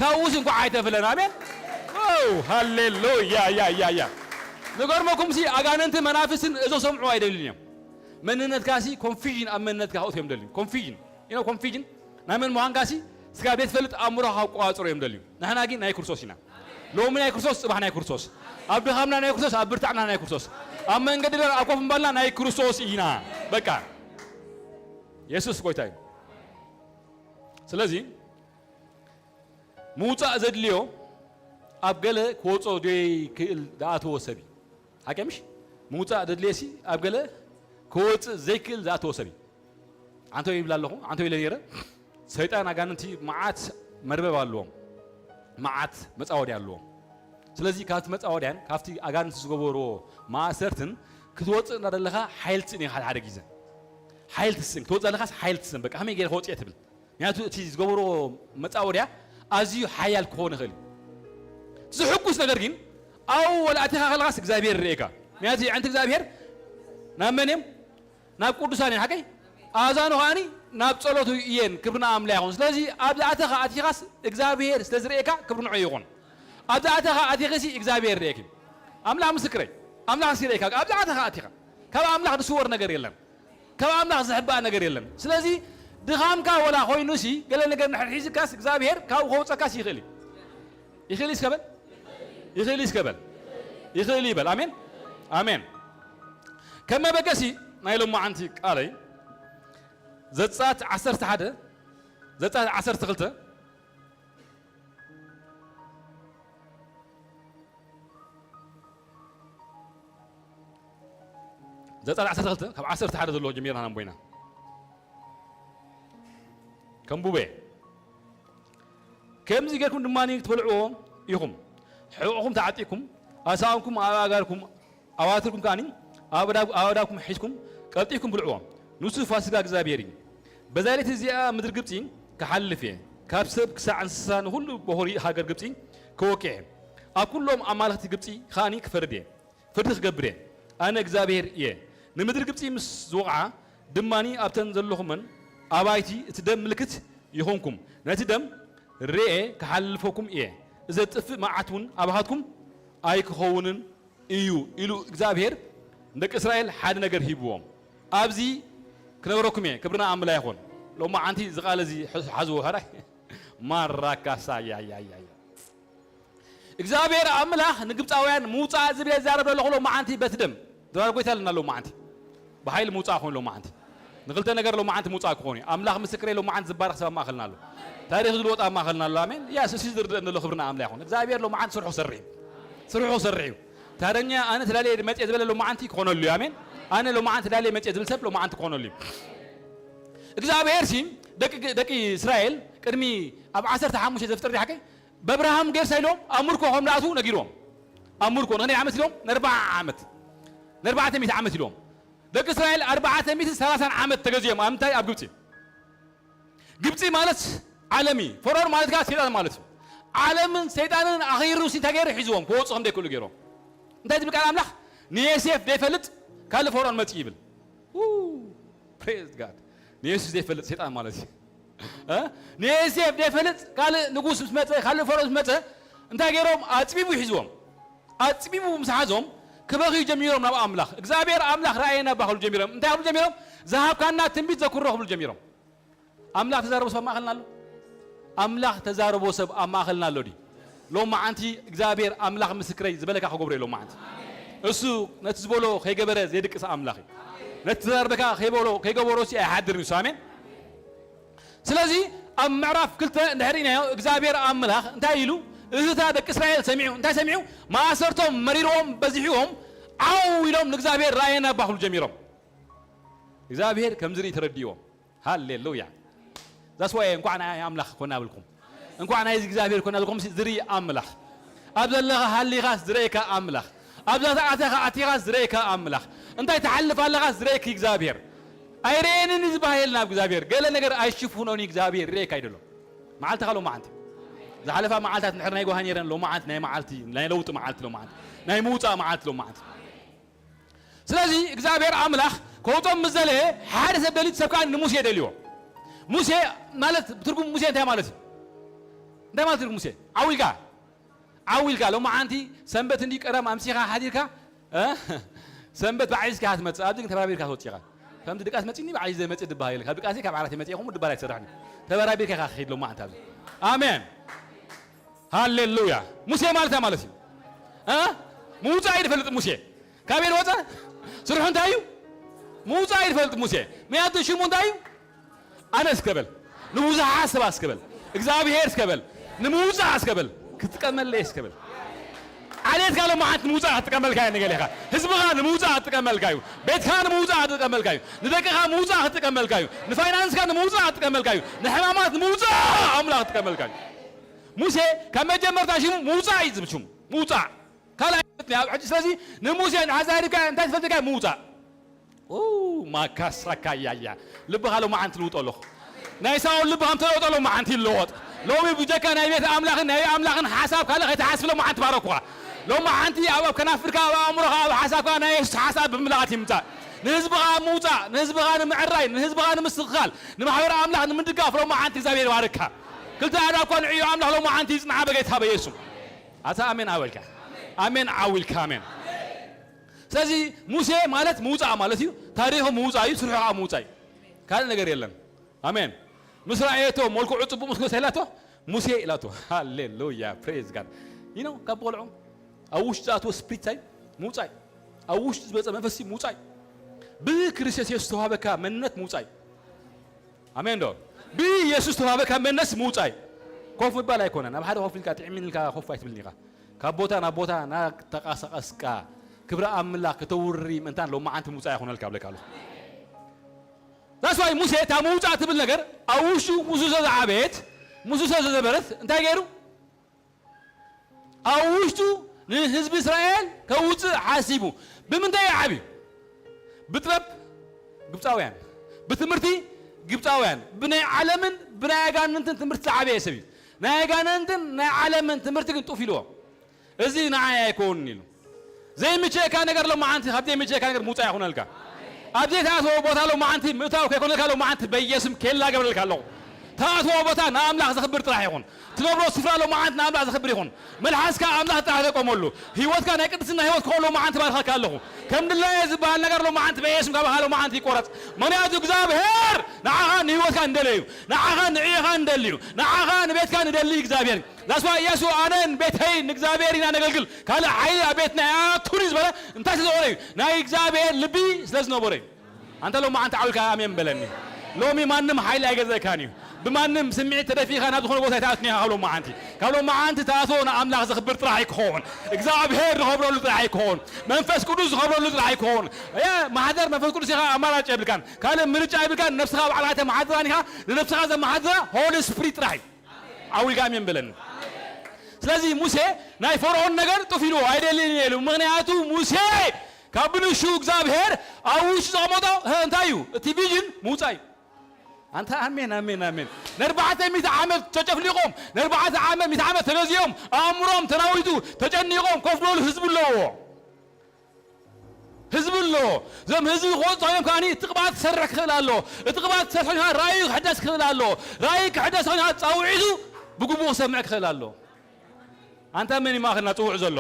ካብኡሲ እንኳዕ ኣይተፍለና፣ ኣሜን። ዋው፣ ሃሌሉያ፣ ያ፣ ያ፣ ያ። ንገርመኩምሲ፣ ኣጋንንትን መናፍስትን እዞ ሰምዑ ኣይደልዩን እዮም። መንነትካሲ ኮንፊዥን ኣብ መንነትካ ክእትዮም ደልዩ። ኮንፊዥን። You know, ኮንፊዥን ናይ መን ምዃንካሲ ስጋብ ዘይትፈልጥ ኣእምሮኻ ክቆጻጸሩ እዮም ደልዩ። ንሕና ግን ናይ ክርስቶስ ኢና። ሎሚ ናይ ክርስቶስ፣ ጽባሕ ናይ ክርስቶስ። ኣብ ድኻምና ናይ ክርስቶስ፣ ኣብ ብርታዕና ናይ ክርስቶስ። ኣብ መንገድና፣ ኣብ ኮፍ ምባልና ናይ ክርስቶስ ኢና። በቃ። የሱስ ጎይታ እዩ። ስለዚ ምውጻእ ዘድልዮ ኣብ ገለ ክወጾ ዘይክእል ዝኣተዎ ሰብ እዩ። ሓቂ ምሽ? ምውጻእ ዘድልየሲ ኣብ ገለ ክወጽእ ዘይክእል ዝኣተዎ ሰብ እዩ። ኣንተ ይብል ኣለኹ፣ ኣንተ ኢለ ነይረ። ሰይጣን ኣጋንንቲ መዓት መርበብ ኣለዎም። መዓት መጻወድያ ኣለዎም። ስለዚ ካብቲ መጻወድያን ካብቲ ኣጋንንቲ ዝገበርዎ ማእሰርትን ክትወጽእ እንዳደለኻ ሓይል ትስእን ኢኻ ሓደ ሓደ ግዜ። ሓይል ትስእን፣ ክትወጽእ ኣለኻስ ሓይል ትስእን። በቃ ከመይ ገይረ ክወጽእ እየ ትብል። ምክንያቱ እቲ ዝገበርዎ መጻወድያ ኣዝዩ ሓያል ክኸውን ይኽእል እዩ። እቲ ዝሕጉስ ነገር ግን ኣብኡ ወላ ኣቲኻ ከለኻስ እግዚኣብሔር ይርእየካ። ምክንያቱ የዕንቲ እግዚኣብሔር ናብ መን እዮም? ናብ ቅዱሳን እዮም። ሓቀይ? ኣእዛኑ ከኣኒ ናብ ጸሎቱ እየን። ክብሪ ንኣምላኽ ይኹን። ስለዚ ኣብ ዝኣተኻ ኣቲኻስ እግዚኣብሔር ስለ ዝርእየካ ክብሪ ንዑ ይኹን። ኣብ ዝኣተኻ ኣቲኽሲ እግዚኣብሔር ይርእየኪ። ኣምላኽ ምስክረይ፣ ኣምላኽሲ ይርእየካ። ኣብ ዝኣተኻ ኣቲኻ ካብ ኣምላኽ ዝስወር ነገር የለን። ካብ ኣምላኽ ዝሕባእ ነገር የለን። ስለዚ ድኻምካ ወላ ኮይኑሲ ገለ ነገር እንድሕር ሒዝካስ እግዚኣብሔር ካብኡ ከውጸካስ ይኽእል እዩ። ይኽእል እዩ እስከ በል። ይኽእል እዩ እስከ በል። ይኽእል እዩ በል። ኣሜን። ኣሜን። ከም መበገሲ ናይ ሎማዓንቲ ቃለይ ዘጸኣት ዓሰርተ ሓደ፣ ዘጸኣት ዓሰርተ ክልተ፣ ዘጸኣት ዓሰርተ ክልተ ካብ ዓሰርተ ሓደ ዘሎ ጀሚርና ነንቦ ኢና። ከንብቦ እየ። ከምዚ ጌርኩም ድማ ክትበልዕዎ ኢኹም። ሕቖኹም ተዓጢቕኩም፣ ኣሳእንኩም ኣብ ኣእጋርኩም፣ ኣባትርኩም ከኣኒ ኣብ ኣእዳ-፣ ኣብ ኣእዳውኩም ሒዝኩም ቀልጢፍኩም ብልዕዎ። ንሱ ፋሲጋ እግዚኣብሔር እዩ። በዛ ሌሊት እዚኣ ምድሪ ግብጺ ክሓልፍ እየ። ካብ ሰብ ክሳዕ እንስሳ ንኹሉ በኹሪ ሃገር ግብጺ ክወቅዕ እየ። ኣብ ኩሎም ኣማልኽቲ ግብጺ ከኣኒ ክፈርድ እየ። ፍርዲ ክገብር እየ። ኣነ እግዚኣብሔር እየ። ንምድሪ ግብጺ ምስ ዝወቕዓ ድማኒ ኣብተን ዘለኹመን ኣባይቲ እቲ ደም ምልክት ይኹንኩም። ነቲ ደም ርኤ ክሓልፈኩም እየ። ዘጥፍእ መዓት እውን ኣባኻትኩም ኣይክኸውንን እዩ ኢሉ እግዚኣብሔር ንደቂ እስራኤል ሓደ ነገር ሂብዎም። ኣብዚ ክነግረኩም እየ። ክብርና ኣምላኽ ይኹን። ሎማዓንቲ እዚ ቃል እዚ ሕ-፣ ሓዝዎ። ሕራይ ማራካሳ ያያያያ እግዚኣብሔር ኣምላኽ ንግብፃውያን ምውፃእ ዝብል እየ ዝዛረብ ዘለኹ ሎማዓንቲ በቲ ደም። ድራር ጎይታ ኣለና ሎማዓንቲ። ብሓይሊ ምውፃእ ኮይኑ ሎማዓንቲ። ንክልተ ነገር ሎማዓንቲ ምውፃእ ክኾን እዩ። ኣምላኽ ምስክረይ ሎማዓንቲ ዝባረኽ ሰብ ኣብ ማእኸልና ኣሎ። ታሪኽ ዝልወጥ ኣብ ማእኸልና ኣሎ። ኣሜን። ያስ፣ እሱ ዝርድእ ዘሎ ክብርና ኣምላኽ ይኹን። እግዚኣብሔር ሎማዓንቲ ስርሑ ሰርሕ እዩ። ስርሑ ሰርሕ እዩ። ታረኛ ኣነ ተዳልየ መፅየ ዝበለ ሎማዓንቲ ክኾነሉ እዩ። ኣሜን። ኣነ ሎማዓንቲ ተዳልየ መፅየ ዝብል ሰብ ሎማዓንቲ ክኾነሉ እዩ። እግዚኣብሔር ሲ ደቂ፣ ደቂ እስራኤል ቅድሚ ኣብ ዓሰርተ ሓሙሽተ ዘፍጥረት ይሓቀይ በብርሃም ጌርሳ ኢሎም ኣብ ምርኮ ከም ዝኣትዉ ነጊርዎም። ኣብ ምርኮ ንክንደይ ዓመት ኢሎም? ንኣርባዓ ዓመት። ንኣርባዕተ ሚእቲ ዓመት ኢሎም። ደቂ እስራኤል ኣርባዕተ ሚእትን ሰላሳን ዓመት ተገዚኦም ኣብ ምንታይ? ኣብ ግብፂ። ግብፂ ማለት ዓለም እዩ። ፈርዖን ማለት ከዓ ሰይጣን ማለት እዩ። ዓለምን ሰይጣንን ኣኺሩ እንታይ ገይሩ? ሒዝዎም ክወፁ ከም ዘይክእሉ ገይሮም። እንታይ ትብል ቃል ኣምላኽ? ንዮሴፍ ዘይፈልጥ ካልእ ፈርዖን መፂ ይብል። ፕሬዝ ጋድ። ንዮሴፍ ዘይፈልጥ ሰይጣን ማለት እዩ። እ? ንዮሴፍ ዘይፈልጥ ካልእ ንጉስ ምስ መፀ፣ ካልእ ፈርዖን ምስ መፀ እንታይ ገይሮም? ኣፅቢቡ ሒዝዎም። ኣፅቢቡ ምስ ሓዞም ክበኽዩ ጀሚሮም ናብ ኣምላኽ። እግዚኣብሔር ኣምላኽ ራእየና እባ ክብሉ ጀሚሮም። እንታይ ክብሉ ጀሚሮም? ዝሃብካና ትንቢት ዘክሮ ክብሉ ጀሚሮም። ኣምላኽ ተዛረቦ ሰብ ኣብ ማእኸልና ኣሎ። ኣምላኽ ተዛረቦ ሰብ ኣብ ማእኸልና ኣሎ ድዩ? ሎም መዓንቲ እግዚኣብሔር ኣምላኽ ምስክረይ ዝበለካ ክገብሮ እዩ። ሎም መዓንቲ እሱ ነቲ ዝበሎ ከይገበረ ዘይድቅስ ኣምላኽ እዩ። ነቲ ተዛረበካ ከይበሎ ከይገበሮ ሲ ኣይሓድርን እዩ። ኣሜን። ስለዚ ኣብ ምዕራፍ ክልተ እንድሕር ኢናዮ እግዚኣብሔር ኣምላኽ እንታይ ኢሉ? እህታ ደቂ እስራኤል ሰሚዑ። እንታይ ሰሚዑ? ማእሰርቶም መሪርዎም በዚሕዎም ዓው ኢሎም ንእግዚኣብሔር ራእየና እባ ክብሉ ጀሚሮም። እግዚኣብሔር ከም ዝርኢ ተረዲእዎም። ሃሌሉያ። ዛስዋይ እንኳዕ ናይ ኣምላኽ ኮና ብልኩም፣ እንኳዕ ናይዚ እግዚኣብሔር ኮና ብልኩም። ዝርኢ ኣምላኽ ኣብ ዘለኻ ሃሊኻስ ዝርእየካ ኣምላኽ፣ ኣብዛ ተኣተኻ ኣቲኻስ ዝርእየካ ኣምላኽ፣ እንታይ ትሓልፍ ኣለኻስ ዝርእየኪ እግዚኣብሔር። ኣይርእየንን እዩ ዝበሃል ናብ እግዚኣብሔር። ገለ ነገር ኣይሽፍኖን እዩ እግዚኣብሔር፣ ይርእየካ እዩ ደሎ። መዓልትኻ ሎመዓንቲ። ዝሓለፋ መዓልታት እንድሕር ናይ ጓሃ ነይረን፣ ሎመዓንቲ ናይ መዓልቲ፣ ናይ ለውጢ መዓልቲ ሎመዓንቲ፣ ናይ ምውፃእ መዓልቲ ሎመዓንቲ። ስለዚ እግዚኣብሔር ኣምላኽ ከውጦም ምስ ዘለየ ሓደ ሰብ ደልዩ፣ ሰብ ከኣ ንሙሴ ደልዎ። ሙሴ ማለት ብትርጉም ሙሴ እንታይ ማለት እዩ? እንታይ ማለት ትርጉም ሙሴ? ዓው ኢልካ፣ ዓው ኢልካ። ሎመዓንቲ ሰንበት እንዲ ቀዳም ኣምሲኻ ሓዲርካ፣ እ? ሰንበት ብዓይዝካ ትመጽእ፣ ኣብዚ ግን ተበራቢርካ ትወጽእ ኢኻ። ከምዚ ድቃስ መጺኒ ብዓይዘ መጽእ ድበሃል የለን። ካብ ድቃሰይ ካብ ዓራት መጽእ ኢኹም ድበሃል ኣይትሰርሕን። ተበራቢርካ ኢኻ ክኸይድ ሎመዓንቲ ኣብዚ። ኣሜን። ሃሌሉያ። ሙሴ ማለት እንታይ ማለት እዩ? እ? ምውጻእ እዩ ዝፈልጥ ሙሴ። ካበይ ወጸ? ስርሑ እንታይ እዩ? ምውጻእ እዩ ዝፈልጥ ሙሴ። ምክንያቱ ሽሙ እንታይ እዩ? ኣነ እስከ በል፣ ንብዙሓት ሰባት እስከ በል፣ እግዚኣብሔር እስከ በል፣ ንምውጻእ እስከ በል፣ ክጥቀመለይ እስከ በል። ዓሌትካ ሎመዓንቲ ንምውጻእ ክትጥቀመልካ እዩ። ንገሌኻ ህዝብኻ ንምውጻእ ክትጥቀመልካ እዩ። ቤትካ ንምውጻእ ክትጥቀመልካ እዩ። ንደቅኻ ምውጻእ ክትጥቀመልካ እዩ። ንፋይናንስካ ንምውጻእ ክትጥቀመልካ እዩ። ንሕማማት ንምውጻእ ኣምላኽ ክትጥቀመልካ እዩ። ሙሴ ካብ መጀመርታ ሽሙ ምውጻእ እዩ ዝብል ሽሙ። ምውጻእ ካልኣይ። ኣብ ሕጂ ስለዚ ንሙሴ ኣዛሪብካ እንታይ ትፈልጥካ ምውጻእ። ኡ፣ ማካሳካ ያያ። ልብኻ ሎመዓንቲ ልውጦ ኣለኹ። ናይ ሳኦል ልቢ ከም ተለወጠ ሎመዓንቲ ይለወጥ። ሎሚ ብጀካ ናይ ቤት ኣምላኽን ናይ ኣምላኽን ሓሳብ ካልእ ከይትሓስብ ሎመዓንቲ ባረኩኻ። ሎመዓንቲ ኣብ፣ ኣብ ከናፍርካ፣ ኣብ ኣእምሮኻ፣ ኣብ ሓሳብካ ናይ የሱስ ሓሳብ ብምልኣት ይምጻእ። ንህዝብኻ ኣብ ምውጻእ፣ ንህዝብኻ ንምዕራይ፣ ንህዝብኻ ንምስኽኻል፣ ንማሕበር ኣምላኽ ንምድጋፍ ሎመዓንቲ እግዚኣብሔር ይባርካ። ክልተ ኣእዳው እኳ ንዕዮ ኣምላኽ ሎመዓንቲ ይጽንዓ በጌታ በየሱስ። ኣታ ኣሜን ኣበልካ። ኣሜን ዓው ኢልካ ኣሜን። ስለዚ ሙሴ ማለት ምውጻእ ማለት እዩ። ታሪኹ ምውጻእ እዩ፣ ስርሑ ከዓ ምውጻእ እዩ። ካልእ ነገር የለን። ኣሜን። ምስ ረኣየቶ መልክዑ ጽቡቕ ምስ መሰላቶ ሙሴ ኢላቶ። ሃሌሉያ፣ ፕሬዝ ጋድ። You know፣ ካብ ቆልዑ ኣብ ውሽጢ ዝኣትዎ ስፕሪት እንታይ ምውጻእ እዩ። ኣብ ውሽጢ ዝመጸ መንፈስ ምውጻእ እዩ። ብክርስቶስ የሱስ ዝተዋህበካ መንነት ምውጻእ እዩ። ኣሜን ዶ? ብኢየሱስ ተዋህበካ መንነት ምውጻእ እዩ። ኮፍ ምባል ኣይኮነን። ኣብ ሓደ ኮፍ ኢልካ ጥዕም ኢልካ ኮፍ ኣይትብልን ኢኻ። ካብ ቦታ ናብ ቦታ እናተንቀሳቐስካ ክብሪ ኣምላኽ ከተውሪ ምእንታን ሎመዓንቲ ምውጻእ ኣይኮነልካ እብለካ ኣለኹ። That's why ሙሴ እታ ምውጻእ ትብል ነገር ኣብ ውሽጡ ምስኡ ስለ ዝዓበየት፣ ምስኡ ስለ ዝነበረት እንታይ ገይሩ? ኣብ ውሽጡ ንህዝቢ እስራኤል ከውጽእ ሓሲቡ። ብምንታይ እዩ ዓብዩ? ብጥበብ ግብጻውያን፣ ብትምህርቲ ግብጻውያን፣ ብናይ ዓለምን ብናይ ኣጋንንትን ትምህርቲ ዝዓበየ ሰብ እዩ። ናይ ኣጋንንትን ናይ ዓለምን ትምህርቲ ግን ጡፍ ኢልዎ። እዚ ንዓይ ኣይኮንን ኢሉ። ዘይምችእካ ነገር ሎመዓንቲ ካብ ዘይምችእካ ነገር ምውጻእ ይኹነልካ። ኣብ ዘይትኣትዎ ቦታ ሎመዓንቲ ምእታው ከይኮነልካ ሎመዓንቲ በየስም ኬላ ገብረልካ ኣለኹ። ትኣትዎ ቦታ ንኣምላኽ ዘኽብር ጥራሕ ይኹን። ትነብሮ ስፍራ ሎመዓንቲ ንኣምላኽ ዘኽብር ይኹን። መልሓስካ ኣምላኽ ጥራሕ ተቆመሉ። ህይወትካ ናይ ቅድስና ህይወት ክኸውን ሎመዓንቲ ባርኸካ ኣለኹ። ከም ድላየ ዝበሃል ነገር ሎመዓንቲ በየስም ካባኻ ሎመዓንቲ ይቆረጽ። ምኽንያቱ እግዚኣብሔር ንዓኻ ንህይወትካ እንደለዩ፣ ንዓኻ ንዕየኻ እንደልዩ፣ ንዓኻ ንቤትካ ንደሊ እግዚኣብሔር። ዛስዋ ኢያሱ ኣነን ቤተይ ንእግዚኣብሔር ኢና ነገልግል፣ ካልእ ሓይሊ ኣብ ቤትና ኣይኣቱን እዩ ዝበለ እንታይ ስለ ዝኾነ እዩ? ናይ እግዚኣብሔር ልቢ ስለ ዝነበረ እዩ። ኣንተ ሎመዓንቲ ዓው ኢልካ ኣሜን በለኒ። ሎሚ ማንም ሓይሊ ኣይገዘእካን እዩ። ብማንም ስምዒት ተደፊእካ ናብ ዝኾነ ቦታ ኣይትኣቱን ኢኻ። ካብ ሎመዓንቲ፣ ካብ ሎመዓንቲ ትኣትዎ ንኣምላኽ ዘኽብር ጥራሕ እዩ ክኸውን። እግዚኣብሔር ዝኸብረሉ ጥራሕ እዩ ክኸውን። መንፈስ ቅዱስ ዝኸብረሉ ጥራሕ እዩ ክኸውን። ያ ማሕደር መንፈስ ቅዱስ ኢኻ፣ ኣማራጭ የብልካን። ካልእ ምርጫ የብልካን። ነብስኻ ባዕልኻ ተመሓድራን ኢኻ። ንነብስኻ ዘመሓድራ ሆሊ ስፕሪት ጥራሕ እዩ። ዓው ኢልካ ኣሜን በለኒ። ስለዚ ሙሴ ናይ ፈርዖን ነገር ጡፍ ኢልዎ ኣይደልን እየ ኢሉ። ምኽንያቱ ሙሴ ካብ ብንሹ እግዚኣብሔር ኣብ ውሽጢ ዘቐመጦ፣ እ፣ እንታይ እዩ? እቲ ቪዥን ምውጻእ እዩ። ኣንታ ኣሜን፣ ኣሜን፣ ኣሜን። ንኣርባዕተ ሚእቲ ዓመት ተጨፍሊቖም፣ ንኣርባዕተ ዓመት፣ ሚእቲ ዓመት ተገዚኦም፣ ኣእምሮም ተናዊቱ፣ ተጨኒቖም ኮፍ ዝበሉ ህዝቢ ኣለዎ። ህዝቢ ኣሎ። እዞም ህዝቢ ክወፁ ተኾይኖም ከዓኒ እቲ ቅብኣት ክሰርሕ ክኽእል ኣሎ። እቲ ቅብኣት ክሰርሕ ኮይኑ ራእዩ ክሕደስ ክኽእል ኣሎ። ራእዩ ክሕደስ ኮይኑ ፃውዒቱ ብግቡእ ክሰምዕ ክኽእል ኣሎ። ኣንታ መን እዩ ማእኸልና ፅውዕ ዘሎ?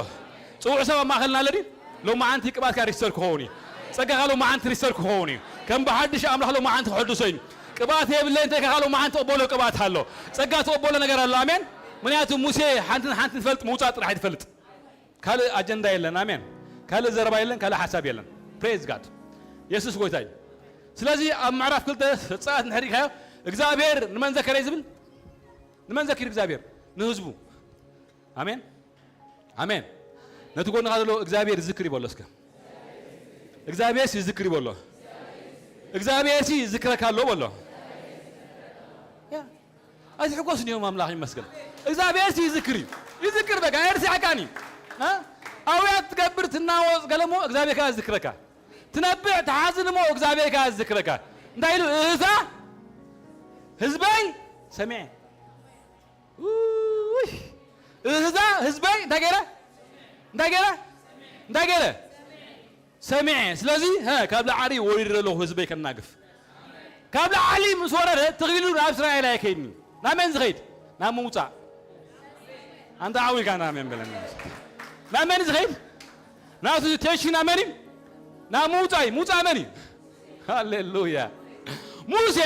ፅውዕ ሰብ ኣብ ማእኸልና ኣሎ ድዩ? ሎማዓንቲ ቅብኣትካ ሪስተር ክኸውን እዩ። ፀጋኻ ሎማዓንቲ ሪስተር ክኸውን እዩ። ከም ብሓድሽ ኣምላኽ ሎማዓንቲ ክሕድሶ እዩ። ቅብኣት የብለይ እንተ ኢልካ ሎማዓንቲ ትቕበሎ ቅብኣት ኣሎ። ፀጋ ትቕበሎ ነገር ኣሎ። ኣሜን። ምክንያቱ ሙሴ ሓንትን ሓንትን ትፈልጥ ምውፃእ ጥራሕ ትፈልጥ። ካልእ ኣጀንዳ የለን። ኣሜን። ካልእ ዘረባ የለን፣ ካልእ ሓሳብ የለን። ፕሬዝ ጋድ። የሱስ ጎይታ እዩ። ስለዚ ኣብ ምዕራፍ ክልተ ጸኣት እንድሕር ኢልካዮ፣ እግዚኣብሔር ንመን ዘከረ እዩ ዝብል? ንመን ዘኪሩ እግዚኣብሔር? ንህዝቡ። ኣሜን። ኣሜን። ነቲ ጎንኻ ዘሎ እግዚኣብሔር ዝክር ይበሎ እስከ። እግዚኣብሔር ሲ ዝክር ይበሎ። እግዚኣብሔር ሲ ዝክረካ ኣሎ በሎ። ያ። ኣይትሕጎስን እዮም ኣምላኽ ይመስገን። እግዚኣብሔር ሲ ይዝክር እዩ። ይዝክር በቃ፣ ኣይርስዓካን እዩ። እ? ኣውያት ትገብር ትናወጽ ገለሞ እግዚኣብሔር ከኣ ይዝክረካ። ትነብዕ ትሓዝን እሞ እግዚኣብሔር ከኣ ይዝክረካ። እንታይ ኢሉ? እህዛ ህዝበይ ሰሚዐ። ውይ! እህዛ ህዝበይ እንታይ ገይረ? እንታይ ገይረ? እንታይ ገይረ? ሰሚዐ። ስለዚ፣ ሀ፣ ካብ ላዕሊ ወሪደ ኣለኹ ህዝበይ ከናግፍ። ካብ ላዕሊ ምስ ወረደ፣ ትኽሊሉ ናብ እስራኤል ኣይከይድን እዩ። ናብ መን ዝኸይድ? ናብ ምውጻእ። ኣንታ ዓው ኢልካ ናብ መን በለኒ። ናብ መን ዝኸይድ? ናቱ ቴንሽን ናብ መን እዩ? ናብ ምውጻእ እዩ። ምውጻእ መን እዩ? ሃሌሉያ። ሙሴ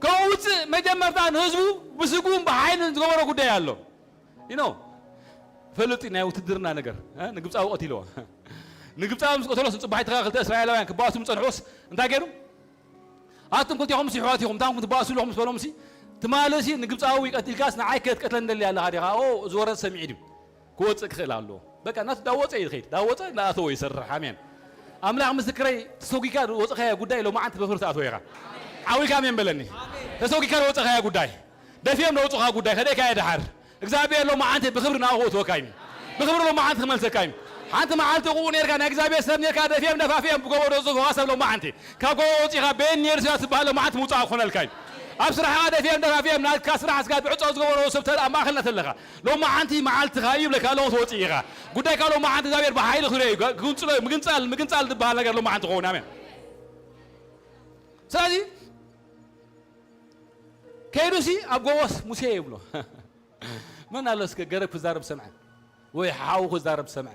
ከውጽእ መጀመርታ ንህዝቡ ብስጉም ብሓይልን ዝገበሮ ጉዳይ ኣሎ። You know፣ ፈልጥ ናይ ውትድርና ነገር፣ እ? ንግብፃዊ ቀቲልዎ። ንግብፃዊ ምስ ቀተሎስ፣ ንፅባሒትኻ ክልተ እስራኤላውያን ክባእሱ ምስ ፀንሑስ እንታይ ገይሩ? ኣቱም ክልቴኹም ሲ ኣሕዋት ኢኹም፣ እንታይ ትባእሱ ኣለኹም ምስ በሎም ሲ፣ ትማሊ ሲ ንግብፃዊ ቀቲልካስ ንዓይ ክትቀትለኒ ደሊ ኣለኻ ዲኻ? ኦ፣ እዚ ወረ ሰሚዑ ድዩ? ክወፅእ ክኽእል ኣለዎ። በቃ፣ ናቱ ዳወፀ እዩ ዝኸይድ። ዳወፀ፣ ዳኣተወ ይሰርሕ። ኣሜን። ኣምላኽ ምስክረይ፣ ተሰጒካ ዝወፅኻዮ ጉዳይ ሎማዓንቲ ብኽብሪ ትኣትዎ ኢኻ። ዓው ኢልካ ኣሜን በለኒ። ተሰጒካ ዝወፅኻዮ ጉዳይ፣ ደፊኦም ዘውፅኻ ጉዳይ ከደይካዮ ደሓር እግዚኣብሔር ሎማዓንቲ ብኽብሪ ናብኡ ክእትወካ እዩ። ብኽብሪ ሎማዓንቲ ክመልሰካ እዩ። ሓንቲ መዓልቲ ቁቡእ ኔርካ፣ ናይ እግዚኣብሔር ሰብ ኔርካ፣ ደፊኦም ደፋፊኦም ብጎቦ ዘውፅኻ ሰብ ሎማዓንቲ ካብ ጎቦ ወፂኻ ቤን ኔርሲያ ትበሃል ሎማዓንቲ ምውፃእ ክኾነልካ እዩ። ኣብ ስራሕኻ ደፊኦም ደፋፊኦም ናትካ ስራሕ ስጋ ብዕፆ ዝገበሮ ሰብ ተል-፣ ኣብ ማእኸልና ተለኻ ሎማዓንቲ መዓልትኻ እዩ ይብለካ ኣለኹ ትወፅእ ኢኻ። ጉዳይካ ሎማዓንቲ እግዚኣብሔር ብሓይሊ ክሪኦ እዩ። ግንፅሎ-፣ ምግንፃል፣ ምግንፃል ዝበሃል ነገር ሎማዓንቲ ክኸውን። ኣሜን። ስለዚ ከይዱሲ ኣብ ጎቦስ ሙሴ ይብሎ። መን ኣሎ እስከ ገረብ ክዛረብ ሰምዐ? ወይ ሓው ክዛረብ ሰምዐ?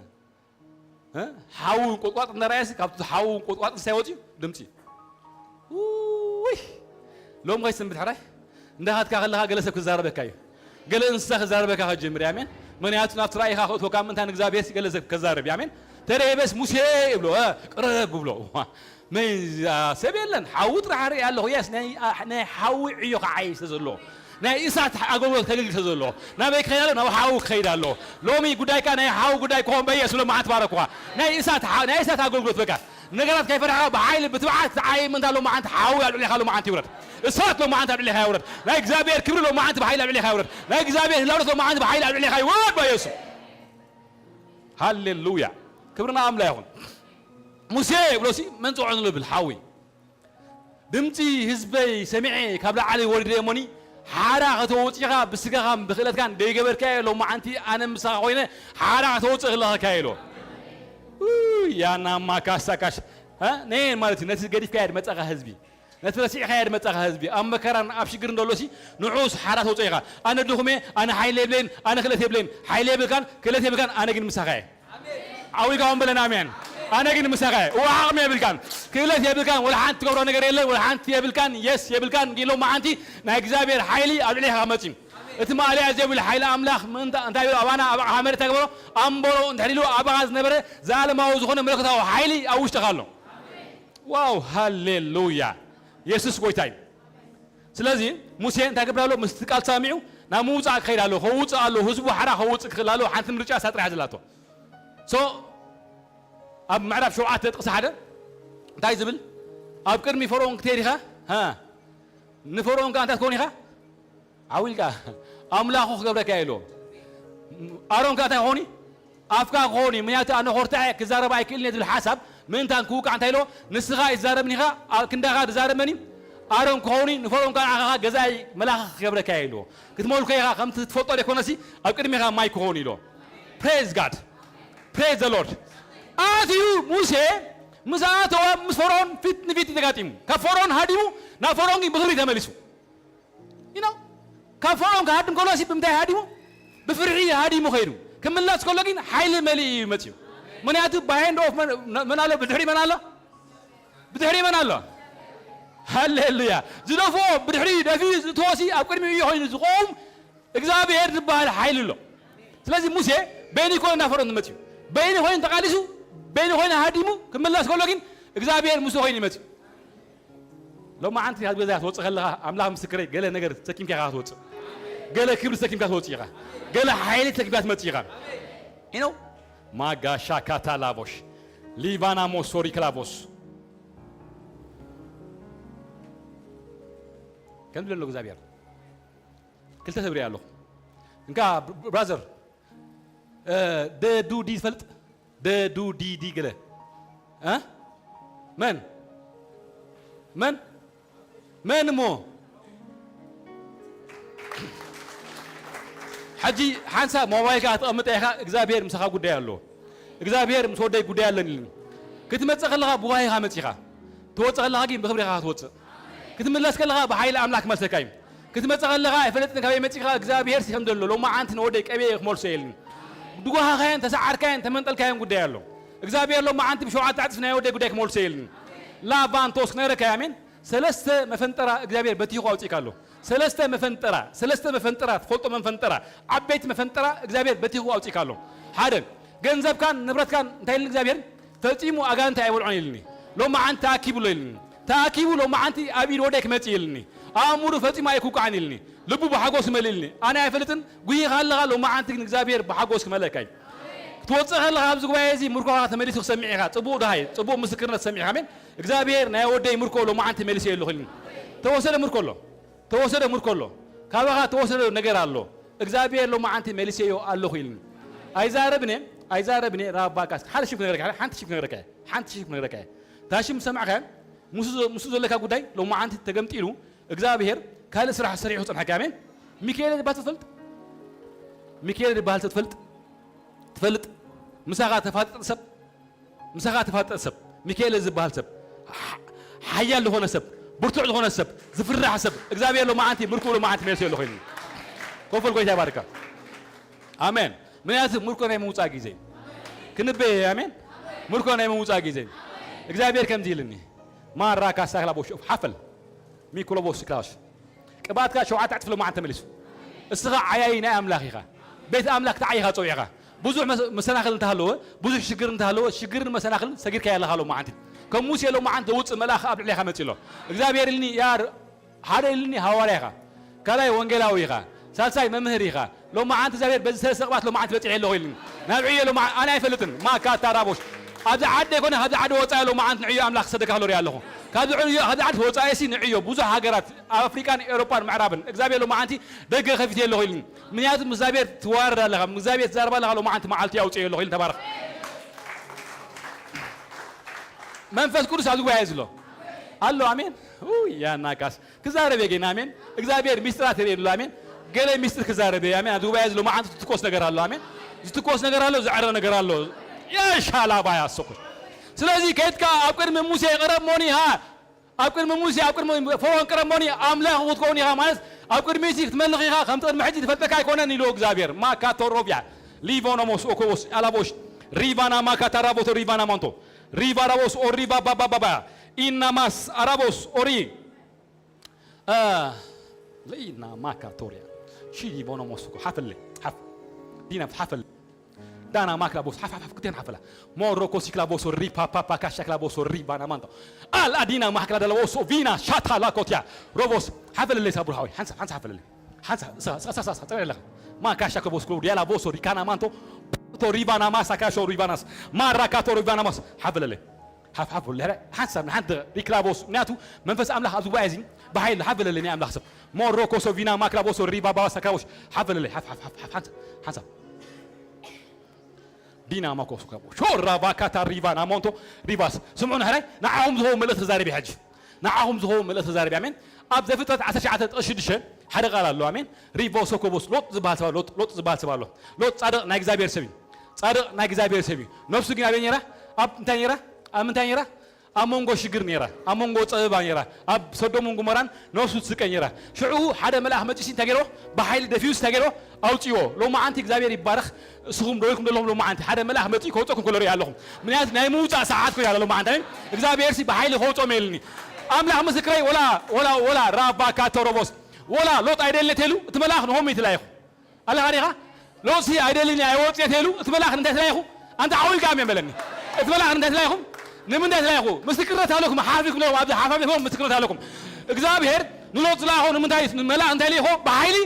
እ? ሓው ቁጥቋጥ እንዳረኣየሲ ካብቲ ሓው ቁጥቋጥ እንታይ ወፅዩ? ድምፂ። ውይ! ሎም ከይሰንብት ሕራይ? እንዳኻትካ ከለኻ ገለ ሰብ ክዛረበካ እዩ። ገለ እንስሳ ክዛረበካ ከጀምር እዩ። ኣሜን። ምክንያቱ ናብቲ ራእይኻ ከእትወካ ምእንታ ንእግዚኣብሔር ገለ ሰብ ከዛረብ እዩ። ኣሜን። ተረይ በስ ሙሴ ይብሎ፣ እ፣ ቅረብ ብሎ። መን እዛ ሰብ የለን፣ ሓዊ ጥራሕ ርኢ ኣለኹ። የስ፣ ናይ፣ ኣ-፣ ናይ ሓዊ ዕዮ ክዓይ ስለ ዘሎ፣ ናይ እሳት ኣገልግሎት ከገልግል ስለ ዘሎ፣ ናበይ ክኸይድ ኣሎ? ናብ ሓዊ ክኸይድ ኣሎ። ሎሚ ጉዳይካ ናይ ሓዊ ጉዳይ ክኾን በየሱስ ሎማዓንቲ ባረኩኻ። ናይ እሳት ሓ-፣ ናይ እሳት ኣገልግሎት በቃ። ነገራት ከይፈራሕካ ብሓይሊ ብትብዓት ትዓይ ምእንታ ሎማዓንቲ ሓዊ ኣብ ልዕሌኻ ሎማዓንቲ ይውረድ። እሳት ሎማዓንቲ ኣብ ልዕሌኻ ይውረድ። ናይ እግዚኣብሔር ክብሪ ሎማዓንቲ ብሓይሊ ኣብ ልዕሌኻ ይውረድ። ናይ እግዚኣብሔር ህላውነት ሎማዓንቲ ብሓይሊ ኣብ ልዕሌኻ ይውረድ በየሱስ። ሃሌሉያ። ክብሪ ንኣምላኽ ይኹን። ሙሴ ብሎሲ መን ጽውዖ ንብል ሓዊ። ድምፂ ህዝበይ ሰሚዐ ካብ ላዕሊ ወሪደ እሞኒ ሓራ ከተውፅኻ ብስጋኻን ብክእለትካን ደይገበርካዮ ሎማዓንቲ ኣነ ምሳኻ ኮይነ ሓራ ከተውፅእ ክለኸካ ኢሎ። ውይ፣ ያና ማካሳ ካሽ፣ እ? ነየን ማለት እዩ። ነቲ ገዲፍካዮ ድመፀኻ ህዝቢ፣ ነቲ ረሲዕካዮ ድመፀኻ ህዝቢ፣ ኣብ መከራን ኣብ ሽግርን ደሎሲ ንዑስ ሓራ ተውፅኦ ኢኻ። ኣነ ድኹም እየ፣ ኣነ ሓይሊ የብለይን፣ ኣነ ክእለት የብለይን። ሓይሊ የብልካን፣ ክእለት የብልካን፣ ኣነ ግን ምሳኻ እየ። ዓዊጋውን በለን ኣሜን። ኣነ ግን ምሳኻ እየ። እዋ ዓቕሚ የብልካን፣ ክእለት የብልካን፣ ወላ ሓንቲ ትገብሮ ነገር የለን፣ ወላ ሓንቲ የብልካን፣ የስ የብልካን። ግን ሎማዓንቲ ናይ እግዚኣብሔር ሓይሊ ኣብ ልዕሌኻ ክመጽእ እዩ። እቲ ማእለያ ዘይብሉ ሓይሊ ኣምላኽ ምእንታ-፣ እንታይ ኢሉ ኣባና ኣብ ሓመድ እንታይ ገበሮ? ኣንበሮ እንድሕር ኢሉ ኣባኻ ዝነበረ ዘላለማዊ ዝኾነ መለኮታዊ ሓይሊ ኣብ ውሽጥኻ ኣሎ። ዋው፣ ሃሌሉያ። የሱስ ጎይታ እዩ። ስለዚ ሙሴ እንታይ ክገብር ኣሎ? ምስቲ ቃል ተሳሚዑ ናብ ምውጻእ ክኸይድ ኣሎ። ከውጽእ ኣሎ። ህዝቡ ሓራ ከውጽእ ክኽእል ኣሎ። ሓንቲ ምርጫ እሳ ጥራሕ ዘላቶ። ሶ ኣብ ምዕራፍ ሸውዓተ ጥቕሲ ሓደ እንታይ ዝብል? ኣብ ቅድሚ ፈርዖን ክትሄድ ኢኻ? ሃ? ንፈርዖን ከኣ እንታይ ትኸውን ኢኻ? ዓው ኢልካ ኣምላኹ ክገብረካ ኢሎ። ኣሮን ከኣ እንታይ ክኾን እዩ? ኣፍካ ክኾን እዩ። ምክንያቱ ኣነ ኮርታዕ እየ፣ ክዛረብ ኣይክእልን እየ ዝብል ሓሳብ ምእንታን ክውቃዕ እንታይ ኢልዎ? ንስኻ ኣይትዛረብን ኢኻ፣ ኣብ ክንዳኻ ዝዛረብ መን እዩ? ኣሮን ክኸውን እዩ፣ ንፈርኦን ከዓ ንዓኻ ገዛኢ መላኺ ክገብረካ እየ ኢልዎ። ክትመልኮ ኢኻ፣ ከምቲ ትፈልጦ ዘይኮነሲ ኣብ ቅድሚኻ ማይ ክኸውን ኢልዎ። Praise God. Praise the Lord. ኣትዩ ሙሴ ምስ ኣተወ ምስ ፈርኦን ፊት ንፊት እዩ ተጋጢሙ። ካብ ፈርኦን ሃዲሙ ናብ ፈርኦን ግን ብኽብሪ ተመሊሱ። You know? ካብ ፈርኦን ክሃድም ከሎ ሲ ብምንታይ ሃዲሙ? ብፍርሒ ሃዲሙ ኸይዱ። ክምለስ ከሎ ግን ሓይሊ መሊኡ እዩ መፅዩ። ምክንያቱ by hand of መን መን ኣሎ? ብድሕሪ መን ኣሎ? ብድሕሪ መን ኣሎ? ሃሌሉያ። ዝደፍኦ ብድሕሪ ደፊኡ ዝእትዎ ሲ ኣብ ቅድሚኡ እዩ ኮይኑ ዝቆም እግዚኣብሔር ዝበሃል ሓይሊ ኣሎ። ስለዚ ሙሴ በይኑ ይኮነ ናብ ፈርኦን ዝመፅዩ። በይኑ ኮይኑ ተቃሊሱ፣ በይኑ ኮይኑ ሃዲሙ ክምለስ ከሎ ግን እግዚኣብሔር ምስኡ ኮይኑ ይመፅዩ። ሎማዓንቲ ካብ ገዛ ክትወፅእ ከለኻ ኣምላኽ ምስክረይ ገለ ነገር ተሰኪምካ ኢኻ ክትወፅእ። ገለ ክብሪ ተሰኪምካ ትወፅእ ኢኻ። ገለ ሓይሊ ተሰኪምካ ትመፅእ ኢኻ። ኢኖ ማጋሻ ካታላቦሽ ሊቫና ሞሶሪ ክላቦስ ከም ዝብለ ኣሎ እግዚኣብሔር። ክልተ ሰብ ሪኣ ኣለኹ። እንካ ብራዘር ደዱዲ ትፈልጥ? ደዱዲዲ ገለ እ መን መን መን እሞ ሕጂ ሓንሳብ ሞባይልካ ክትቐምጥ ኢኻ። እግዚኣብሔር ምሳኻ ጉዳይ ኣለዎ። እግዚኣብሔር ምስ ወደይ ጉዳይ ኣለኒ ኢልኒ። ክትመጽእ ከለኻ ብዋሂኻ መጺኻ ትወጽእ ከለኻ ግን ብኽብሪ ኢኻ ክትወጽእ። ክትምለስ ከለኻ ብሓይሊ ኣምላኽ ክመልሰካ እዩ። ክትመጽእ ከለኻ ኣይፈለጥን ካበይ መጺኻ እግዚኣብሔር ሲ ከም ዘሎ ሎማዓንቲ ንወደይ ቀብየ ክመልሶ ኢልኒ። ድጓሃኻዮን ተሰዓርካዮን ተመንጠልካዮን ጉዳይ ኣሎ። እግዚኣብሔር ሎማዓንቲ ብሸውዓተ ዕጽፍ ናይ ወደይ ጉዳይ ክመልሶ ኢልኒ። ላቫንቶስ ክነግረካ እየ። ኣሜን። ሰለስተ መፈንጠራ እግዚኣብሔር በቲኹ ኣውጺእካ ኣሎ። ሰለስተ መፈንጠራ፣ ሰለስተ መፈንጠራ፣ ትፈልጦ መፈንጠራ፣ ዓበይቲ መፈንጠራ እግዚኣብሔር በቲኹ ኣውጺእካ ኣሎ። ሓደ፣ ገንዘብካን ንብረትካን እንታይ ኢልኒ እግዚኣብሔር? ፈጺሙ ኣጋንንቲ ኣይበልዖን ኢልኒ። ሎማዓንቲ ተኣኪቡ ኣሎ ኢልኒ። ተኣኪቡ ሎማዓንቲ ኣብ ኢድ ወደይ ክመጽእ ኢልኒ። ኣእምሩ ፈጺሙ ኣይኩቃዕን ኢልኒ። ልቡ ብሓጎስ ይመልእ ኢልኒ። ኣነ ኣይፈልጥን፣ ጉሂኻ ኣለኻ፣ ሎማዓንቲ ግን እግዚኣብሔር ብሓጎስ ክመልአካ እዩ። ክትወጽእ ከለኻ ኣብዚ ጉባኤ እዚ ምርኮኻ ተመሊሱ ክሰምዕ ኢኻ። ጽቡቕ ደሃይ፣ ጽቡቕ ምስክርነት ሰሚዕኻ። ኣሜን። እግዚኣብሔር ናይ ወደይ ምርኮ ሎማዓንቲ መሊሰ ኣለኹ ኢልኒ። ተወሰደ ምርኮ ኣሎ። ተወሰደ ምርኮ ኣሎ። ካባኻ ተወሰደ ነገር ኣሎ። እግዚኣብሔር ሎማዓንቲ መሊሰዮ ኣለኹ ኢልኒ። ኣይዛረብን እየ፣ ኣይዛረብን እየ። ራባካስ ሓደ ሽም ክነግረካ፣ ሓንቲ ሽም ክነግረካ፣ ሓንቲ ሽም ክነግረካ። እታ ሽም ዝሰማዕካ ምስ ምስ ዘለካ ጉዳይ ሎማዓንቲ ተገምጢሉ እግዚኣብሔር ካልእ ስራሕ ሰሪሑ ክጸንሐካ። ኣሜን። ሚካኤል ዝበሃል ትፈልጥ? ሚካኤል ዝበሃል ትፈልጥ? ትፈልጥ? ምሳኻ ተፋጠጥ ሰብ ምሳኻ ተፋጠጥ ሰብ ሚካኤል ዝበሃል ሰብ ሓ- ሓያል ዝኾነ ሰብ ብርቱዕ ዝኾነ ሰብ ዝፍራሕ ሰብ እግዚኣብሔር ሎማዓንቲ ምርኮ ሎማዓንቲ መልሲ የለ ኮይኑ ኮፈል ጎይታ ይባርካ። ኣሜን። ምክንያቱ ምርኮ ናይ ምውፃእ ግዜ እዩ። ክንበየ ኣሜን። ምርኮ ናይ ምውፃእ ግዜ እዩ። እግዚኣብሔር ከምዚ ኢልኒ ማራ ካሳ ክላቦሽ ሓፈል ሚክሎቦስ ክላሽ ቅብኣትካ ሸውዓተ ዕጥፍ ሎማዓንቲ ተመሊሱ። እስኻ ዓያዪ ናይ ኣምላኽ ኢኻ። ቤት ኣምላኽ ተዓይኻ ጸዊዕኻ። ብዙሕ መሰናኽል እንተሃለወ፣ ብዙሕ ሽግር እንተሃለወ፣ ሽግርን መሰናኽልን ሰጊርካ ያለኻ ሎማዓንቲ። ከም ሙሴ ሎማዓንቲ ዘውፅእ መልኣኽ ኣብ ልዕሌኻ መፂ ኣሎ። እግዚኣብሔር ኢልኒ ያ ሓደ ኢልኒ ሃዋርያ ኢኻ። ካልኣይ ወንጌላዊ ኢኻ። ሳልሳይ መምህር ኢኻ። ሎማዓንቲ እግዚኣብሔር በዚ ሰለስተ ቅብኣት ሎማዓንቲ በፂሐ ኣለኹ ኢልኒ። ናብ ዕዮ ሎማ ኣነ ኣይፈልጥን። ማካታ ራቦሽ ኣብዚ ዓዲ ኣይኮነ ካብዚ ዓዲ ወፃኢ ሎማዓንቲ ንዕዮ ኣምላኽ ክሰደካ ከሎ ሪኣ ኣለኹ። ካብዚ ዕዮ ካብዚ ዓዲ ወፃኢ ሲ ንዕዮ ብዙሕ ሃገራት ኣብ ኣፍሪቃን ኤውሮጳን ምዕራብን እግዚኣብሔር ሎማዓንቲ ደገ ከፊት ኣለኹ ኢልኒ። ምክንያቱ ምስ እግዚኣብሔር ትዋረድ ኣለኻ፣ ምስ እግዚኣብሔር ትዛረብ ኣለኻ። ሎማዓንቲ መዓልቲ ኣውፅኦ ኣለኹ ኢልኒ። ተባረኽ። መንፈስ ቅዱስ ኣብዚ ጉባኤ ዘሎ ኣሎ። ኣሜን። ያ ናካስ ክዛረብ እየ ግን ኣሜን። እግዚኣብሔር ሚስጥራት የርእየሉ ኣሜን። ገለ ሚስጥር ክዛረብ እየ ኣሜን። ኣብዚ ጉባኤ ዘሎ መዓንቱ ዝትኮስ ነገር ኣሎ ኣሜን። ዝትኮስ ነገር ኣሎ፣ ዝዕረ ነገር ኣሎ። የሻላባያ ሰኩ ስለዚ ከይትካ ኣብ ቅድሚ ሙሴ ቅረብ ሞኒ ሃ ኣብ ቅድሚ ሙሴ ኣብ ቅድሚ ፈርዖን ቅረብ ሞኒ ኣምላኽ ክትከውን ኢኻ ማለት ኣብ ቅድሚ እቲ ክትመልኽ ኢኻ። ከምቲ ቅድሚ ሕጂ ዝፈልጠካ ኣይኮነን ኢልዎ እግዚኣብሔር። ማካቶሮብያ ሊቮኖሞስ ኦኮቦስ ኣላቦሽ ሪቫና ማካታራቦቶ ሪቫና ማንቶ ሪቫራቦስ ኦሪቫ ባባባባ ኢናማስ ኣራቦስ ኦሪ ለኢና ማካቶሪያ ሺዲ ቦኖ ሞስኮ ሓፈለ ሓፍ ዲና ሓፈለ ዳና ማክላ ቦስ ሓፍ ሓፍ ክትያን ሓፈላ ሞሮኮ ሲክላ ቦሶ ሪፓ ፓፓ ካሻክላ ቦሶ ሪባና ማንቶ ኣል ኣዲና ማክላ ደላ ቦሶ ቪና ሻታ ላኮቲያ ሮቦስ ሓፈለለይ ሳቡር ሓወይ ሓንሳ ሓንሳ ሓፈለለይ ሓንሳ ሳ ሳ ሳ ሳ ጥራይ ኣለኻ ማካሻ ከቦስ ክሎ ዲያላ ቦሶ ሪካና ማንቶ ቶ ሪባና ማሳ ካሾ ሪባናስ ማራካቶ ሪባና ማስ ሓፈለለይ ሓፍሓፍ በሉ። ድሕሪ ሓንሳብ ንሓንቲ ሪክላቦስ፣ ምኽንያቱ መንፈስ ኣምላኽ ኣብዚ ጉባኤ እዚ ብሓይሊ ሓፍ በለለይ ናይ ኣምላኽ ሰብ። ሞሮኮሶ ቪና ማክላቦሶ ሪባባሳ ክላቦሽ ሓፍ በለለይ። ሓፍ፣ ሓፍ፣ ሓፍ፣ ሓፍ፣ ሓንሳብ፣ ሓንሳብ። ዲና ማኮስ ከቦ ሾራ ቫካታ ሪቫ ናሞንቶ ሪቫስ። ስምዑ፣ ንሕራይ ንዓኹም ዝኸውን መልእኽቲ ተዛረቢ። ሕጂ ንዓኹም ዝኸውን መልእኽቲ ተዛረቢ። ኣሜን። ኣብ ዘፍጥረት ዓሰርተ ትሽዓተ ጥቕሲ ሽዱሽተ ሓደ ቃል ኣሎ። ኣሜን። ሪቮ ሶኮቦስ፣ ሎጥ ዝበሃል ሰብ ኣሎ። ሎጥ፣ ሎጥ ዝበሃል ሰብ ኣሎ። ሎጥ ጻድቕ ናይ እግዚኣብሔር ሰብ እዩ። ጻድቕ ናይ እግዚኣብሔር ሰብ እዩ። ነፍሱ ግን ኣበይ ነይራ? ኣብ እንታይ ነይራ? ኣብ ምንታይ ነይራ? ኣብ መንጎ ሽግር ነይራ፣ ኣብ መንጎ ጸበባ ነይራ፣ ኣብ ሰዶምን ጎሞራን ነፍሱ ትስቀ ነይራ። ሽዑ ሓደ መልኣኽ መጺሲ እንታይ ገይርዎ? ብሓይሊ ደፊኡስ እንታይ ገይርዎ? ኣውጽዎ። ሎማዓንቲ እግዚኣብሔር ይባረኽ። እስኹም ዶ ኢልኩም ዘለኹም ሎማዓንቲ ሓደ መልኣኽ መጺኡ ከውጸኩም ከሎ ሪኣ ኣለኹም። ምክንያቱ ናይ ምውጻእ ሰዓት ኮይኑ ኣሎ ሎማዓንቲ። ኣሜን። እግዚኣብሔር ሲ ብሓይሊ ከውጾም የልኒ። ኣምላኽ ምስክረይ፣ ወላ፣ ወላ፣ ወላ ራባ ካቶሮቦስ፣ ወላ ሎጥ ኣይደልኔት ኢሉ እቲ መልኣኽ ንሆም ይትላይኹ ኣለኻ ዲኻ? ሎጥሲ ኣይደልን እየ፣ ኣይወጽእ ኢሉ እቲ መልኣኽ እንታይ ትላይኹ? ኣንታ ዓው ኢልካ ኣሜን በለኒ። እቲ መልኣኽ እንታይ ትላይኹም? ንምንታይ ትላይኹ? ምስክርነት ኣለኩም፣ ሓፊኩም ኣለኹም፣ ኣብዚ ሓፋፊኹም ምስክርነት ኣለኩም። እግዚኣብሔር ንሎጥ ዝለኣኾ ንምንታይ፣ መልኣኽ እንታይ ልኢኾ? ብሓይሊ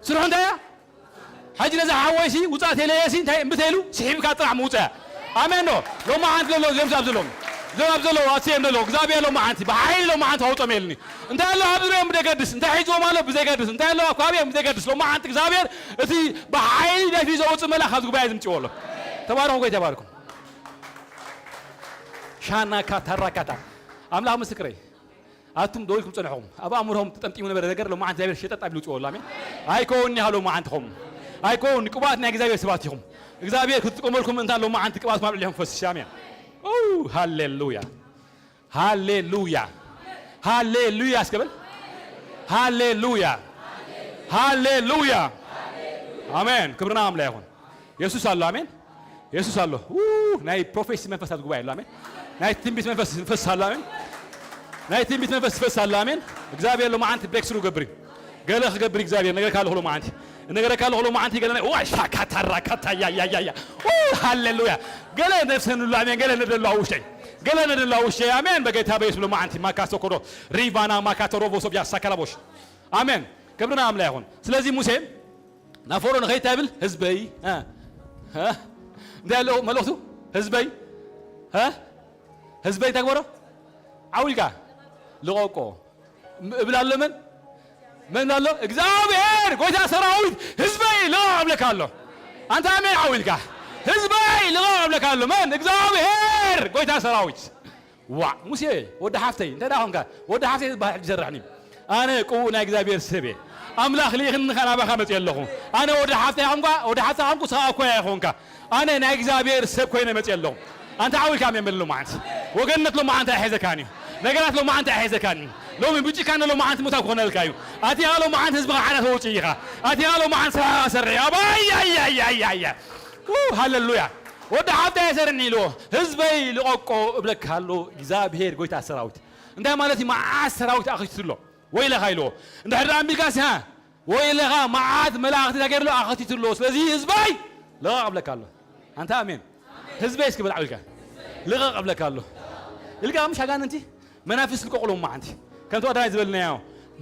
ስርሑ እንታይ እያ? ሕጂ ነዚ ሓወይሲ ውጻእ ተለየሲ እንታይ እምቢ ተይሉ ስሒብካ ጥራሕ ምውጻእ። ኣሜን ዶ? ሎማዓንቲ ዘሎ፣ እዚኦም ኣብ ዘለዉ፣ እዚኦም ኣብ ዘለዉ ኣስዮም ዘለዉ እግዚኣብሔር ሎማዓንቲ ብሓይሊ ሎማዓንቲ ከውጾም የልኒ። እንታይ ኣሎ ኣብ ዙርያኦም ብዘይገድስ፣ እንታይ ሒዝዎም ኣሎ ብዘይገድስ፣ እንታይ ኣሎ ኣብ ከባቢኦም ብዘይገድስ፣ ሎማዓንቲ እግዚኣብሔር እቲ ብሓይሊ ደፊኡ ዘውጽእ መልኣኽ ኣብዚ ጉባኤ ዝምጽእዎ ኣሎ። ተባረኹ፣ ጎይታ ይባርኩም። ሻናካ ታራካታ። ኣምላኽ ምስክረይ፣ ኣቱም ደው ኢልኩም ጸንሕኹም፣ ኣብ ኣእምሮኹም ተጠምጢሙ ነበረ ነገር ሎማዓንቲ እግዚኣብሔር ሸጠጥ ኣቢሉ ውጽእዎ ኣሎ። ኣሜን። ኣይከውን ኢኻ ሎማዓንትኹም። ኣይከውን፣ ቅቡኣት ናይ እግዚኣብሔር ሰባት ኢኹም። እግዚኣብሔር ክትጥቀመልኩም እንታ ሎማዓንቲ ቅብኣት ማብ ልዕሊኹም ፈስሽ። ኣሜን። ኦ፣ ሃሌሉያ። ሃሌሉያ። ሃሌሉያ እስከ በል። ሃሌሉያ። ሃሌሉያ። ኣሜን። ክብርና ኣምላኽ ይኹን። የሱስ ኣሎ። ኣሜን። የሱስ ኣሎ። ው፣ ናይ ፕሮፌሲ መንፈስ ኣብ ጉባኤ ኣሎ። ኣሜን። ናይ ትንቢት መንፈስ ይፈስ ኣሎ። ኣሜን። ናይ ትንቢት መንፈስ ይፈስ ኣሎ። ኣሜን። እግዚኣብሔር ሎማዓንቲ ብሬክ ስሩ ገብሪ። ገለ ክገብር እግዚኣብሔር ነገርካ ኣለኹ ሎማዓንቲ። ነገርካ ኣለኹ ሎማዓንቲ ገለ ናይ፣ ዋይ፣ ሻካታራ ካታ፣ ያ፣ ያ፣ ያ፣ ያ። ው፣ ሃሌሉያ። ገለ ነፍሰ ንሉ። ኣሜን። ገለ ነደሉ ኣብ ውሽጠይ። ገለ ነደሉ ኣብ ውሽጠይ። ኣሜን። በጌታ በኢየሱስ ሎማዓንቲ ማካሶ ኮዶ ሪቫና ማካቶ ሮቦ ሶብያ ሳካላቦሽ። ኣሜን። ክብርና ኣምላኽ ይኹን። ስለዚ ሙሴ ናብ ፈርኦን ንኸይድ እንታይ ይብል? ህዝበይ፣ እ፣ እ፣ እንታይ ኣለዎ መልእኽቱ? ህዝበይ፣ እ፣ ህዝበይ እንታይ ግበሮ? ዓው ኢልካ ልቐቆ። ም-፣ እብል ኣሎ መን? መን ኣሎ? እግዚኣብሔር ጎይታ ሰራዊት ህዝበይ ልቐቕ እብለካ ኣሎ። ኣንታ ኣሜን ዓው ኢልካ። ህዝበይ ልቐቕ እብለካ ኣሎ። መን? እግዚኣብሔር ጎይታ ሰራዊት። ዋዕ፣ ሙሴ፣ ወዲ ሓፍተይ፣ እንታይ ደኣ ኾንካ? ወዲ ሓፍተይ ዝበሃል ሕጂ ይሰርሕኒ። ኣነ ቅቡእ ናይ እግዚኣብሔር ሰብ እየ። ኣምላኽ ልኢኽኒ ኸኣ ናባኻ መጺአ ኣለኹ። ኣነ ወዲ ሓፍተይ ኾንኳ፣ ወዲ ሓፍተይ ኾንኩ፣ ስኻ እኮ ኣይኾንካ። ኣነ ናይ እግዚኣብሔር ሰብ ኮይነ መጺአ ኣለኹ። ኣንታ ዓው ኢልካ ኣሜን በል ሎማዓንቲ። ወገንነት ሎማዓንቲ ኣይሕዘካን እዩ። ነገራት ሎማዓንቲ ኣይሕዘካን እዩ። ሎሚ ብጭካነ ሎማዓንቲ ምውታው ክኾነልካ እዩ። ኣቲኻ ሎማዓንቲ ህዝብኻ ሓራ ተውጽእ ኢኻ። ኣቲኻ ሎማዓንቲ ስራሕኻ ሰርሕ። ኣባይ፣ ኣያ፣ ኣያ፣ ኣያ፣ ኣያ። ው፣ ሃሌሉያ። ወዲ ሓፍተይ ኣይሰርኒ ኢልዎ። ህዝበይ ልቐቆ እብለካ ኣሎ እግዚኣብሔር ጎይታ ሰራዊት። እንታይ ማለት እዩ? መዓት ሰራዊት ኣኸቲቱ ኣሎ። ወይለኻ ኢልዎ። እንድሕር ደኣ ኣንቢልካሲ፣ ሃ? ወይለኻ፣ መዓት መላእኽቲ እንታይ ገይሩ ኣሎ? ኣኸቲቱ ኣሎ። ስለዚ ህዝበይ ልቐቕ እብለካ ኣሎ። ኣንታ ኣሜን። ህዝበይ እስኪ በል ዓው ኢልካ። ልቐቕ እብለካ ኣሎ። ኢልካ ምሽ ኣጋንንቲ መናፍስት ልቀቑ ሎማዓንቲ። ከምቲ ቀዳማይ ዝበልናዮ፣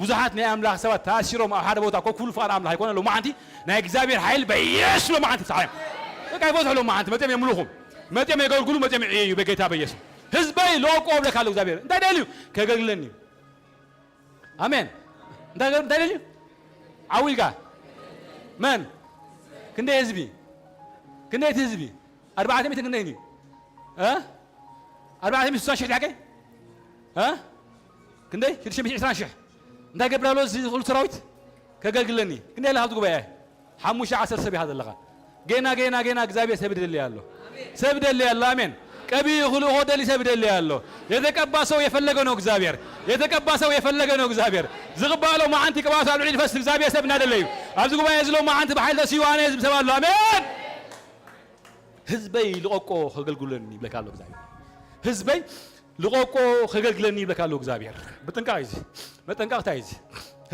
ብዙሓት ናይ ኣምላኽ ሰባት ተኣሲሮም ኣብ ሓደ ቦታ ኮፍ ክብሉ ፍቓድ ኣምላኽ ኣይኮነ። ሎማዓንቲ ናይ እግዚኣብሔር ሓይሊ በኢየሱስ ሎማዓንቲ ፍትሓዮም። በቃ ይፈትሑ ሎማዓንቲ። መጺኦም የምልኹ። መጺኦም የገልግሉ። መጺኦም ይዕየዩ በጌታ በኢየሱስ። ህዝበይ ልቐቁ እብለካ ኣሎ እግዚኣብሔር። እንታይ ደልዩ? ከገልግለኒ እዩ። ኣሜን። እንታይ ገ-፣ እንታይ ደልዩ? ዓው ኢልካ። መን? ክንደይ ህዝቢ? ክንደይ እቲ ህዝቢ? ኣርባዕተ ሚእቲ ክንደይ እዩ? እ? ኣርባዕተ ሚእቲ ስሳን ሽሕ ድሓቀ? እ? ክንደይ? ሽዱሽተ ሚእቲ ዕስራን ሽሕ። እንታይ ገብር ኣሎ እዚ ኩሉ ሰራዊት? ከገልግለኒ። ክንደይ ኣለኻ ኣብዚ ጉባኤ? ሓሙሽተ ዓሰርተ ሰብ ኢኻ ዘለኻ። ጌና፣ ጌና፣ ጌና እግዚኣብሔር ሰብ ይደሊ ኣሎ። ሰብ ይደሊ ኣሎ። ኣሜን። ቀቢኡ ክልእኾ ደሊ ሰብ ይደሊ ኣሎ። የተቀባ ሰው የፈለገ ነው እግዚአብሔር። የተቀባ ሰው የፈለገ ነው እግዚአብሔር። ዝቕባእ ሎማዓንቲ ቅባቱ ኣብ ልዕሊ ይፈስ። እግዚኣብሔር ሰብ እናደለ እዩ። ኣብዚ ጉባኤ እዚ ሎማዓንቲ ብሓይሊ ተሲኡ ኣነ ህዝቢ ሰብ ኣሎ። ኣሜን። ህዝበይ ልቐቆ ከገልግለኒ ይብለካ ኣሎ እግዚኣብሔር። ህዝበይ ልቐቆ ከገልግለኒ ይብለካ ኣሎ እግዚኣብሔር። ብጥንቃቕ እዩ እዚ። መጠንቀቕታ እዩ እዚ።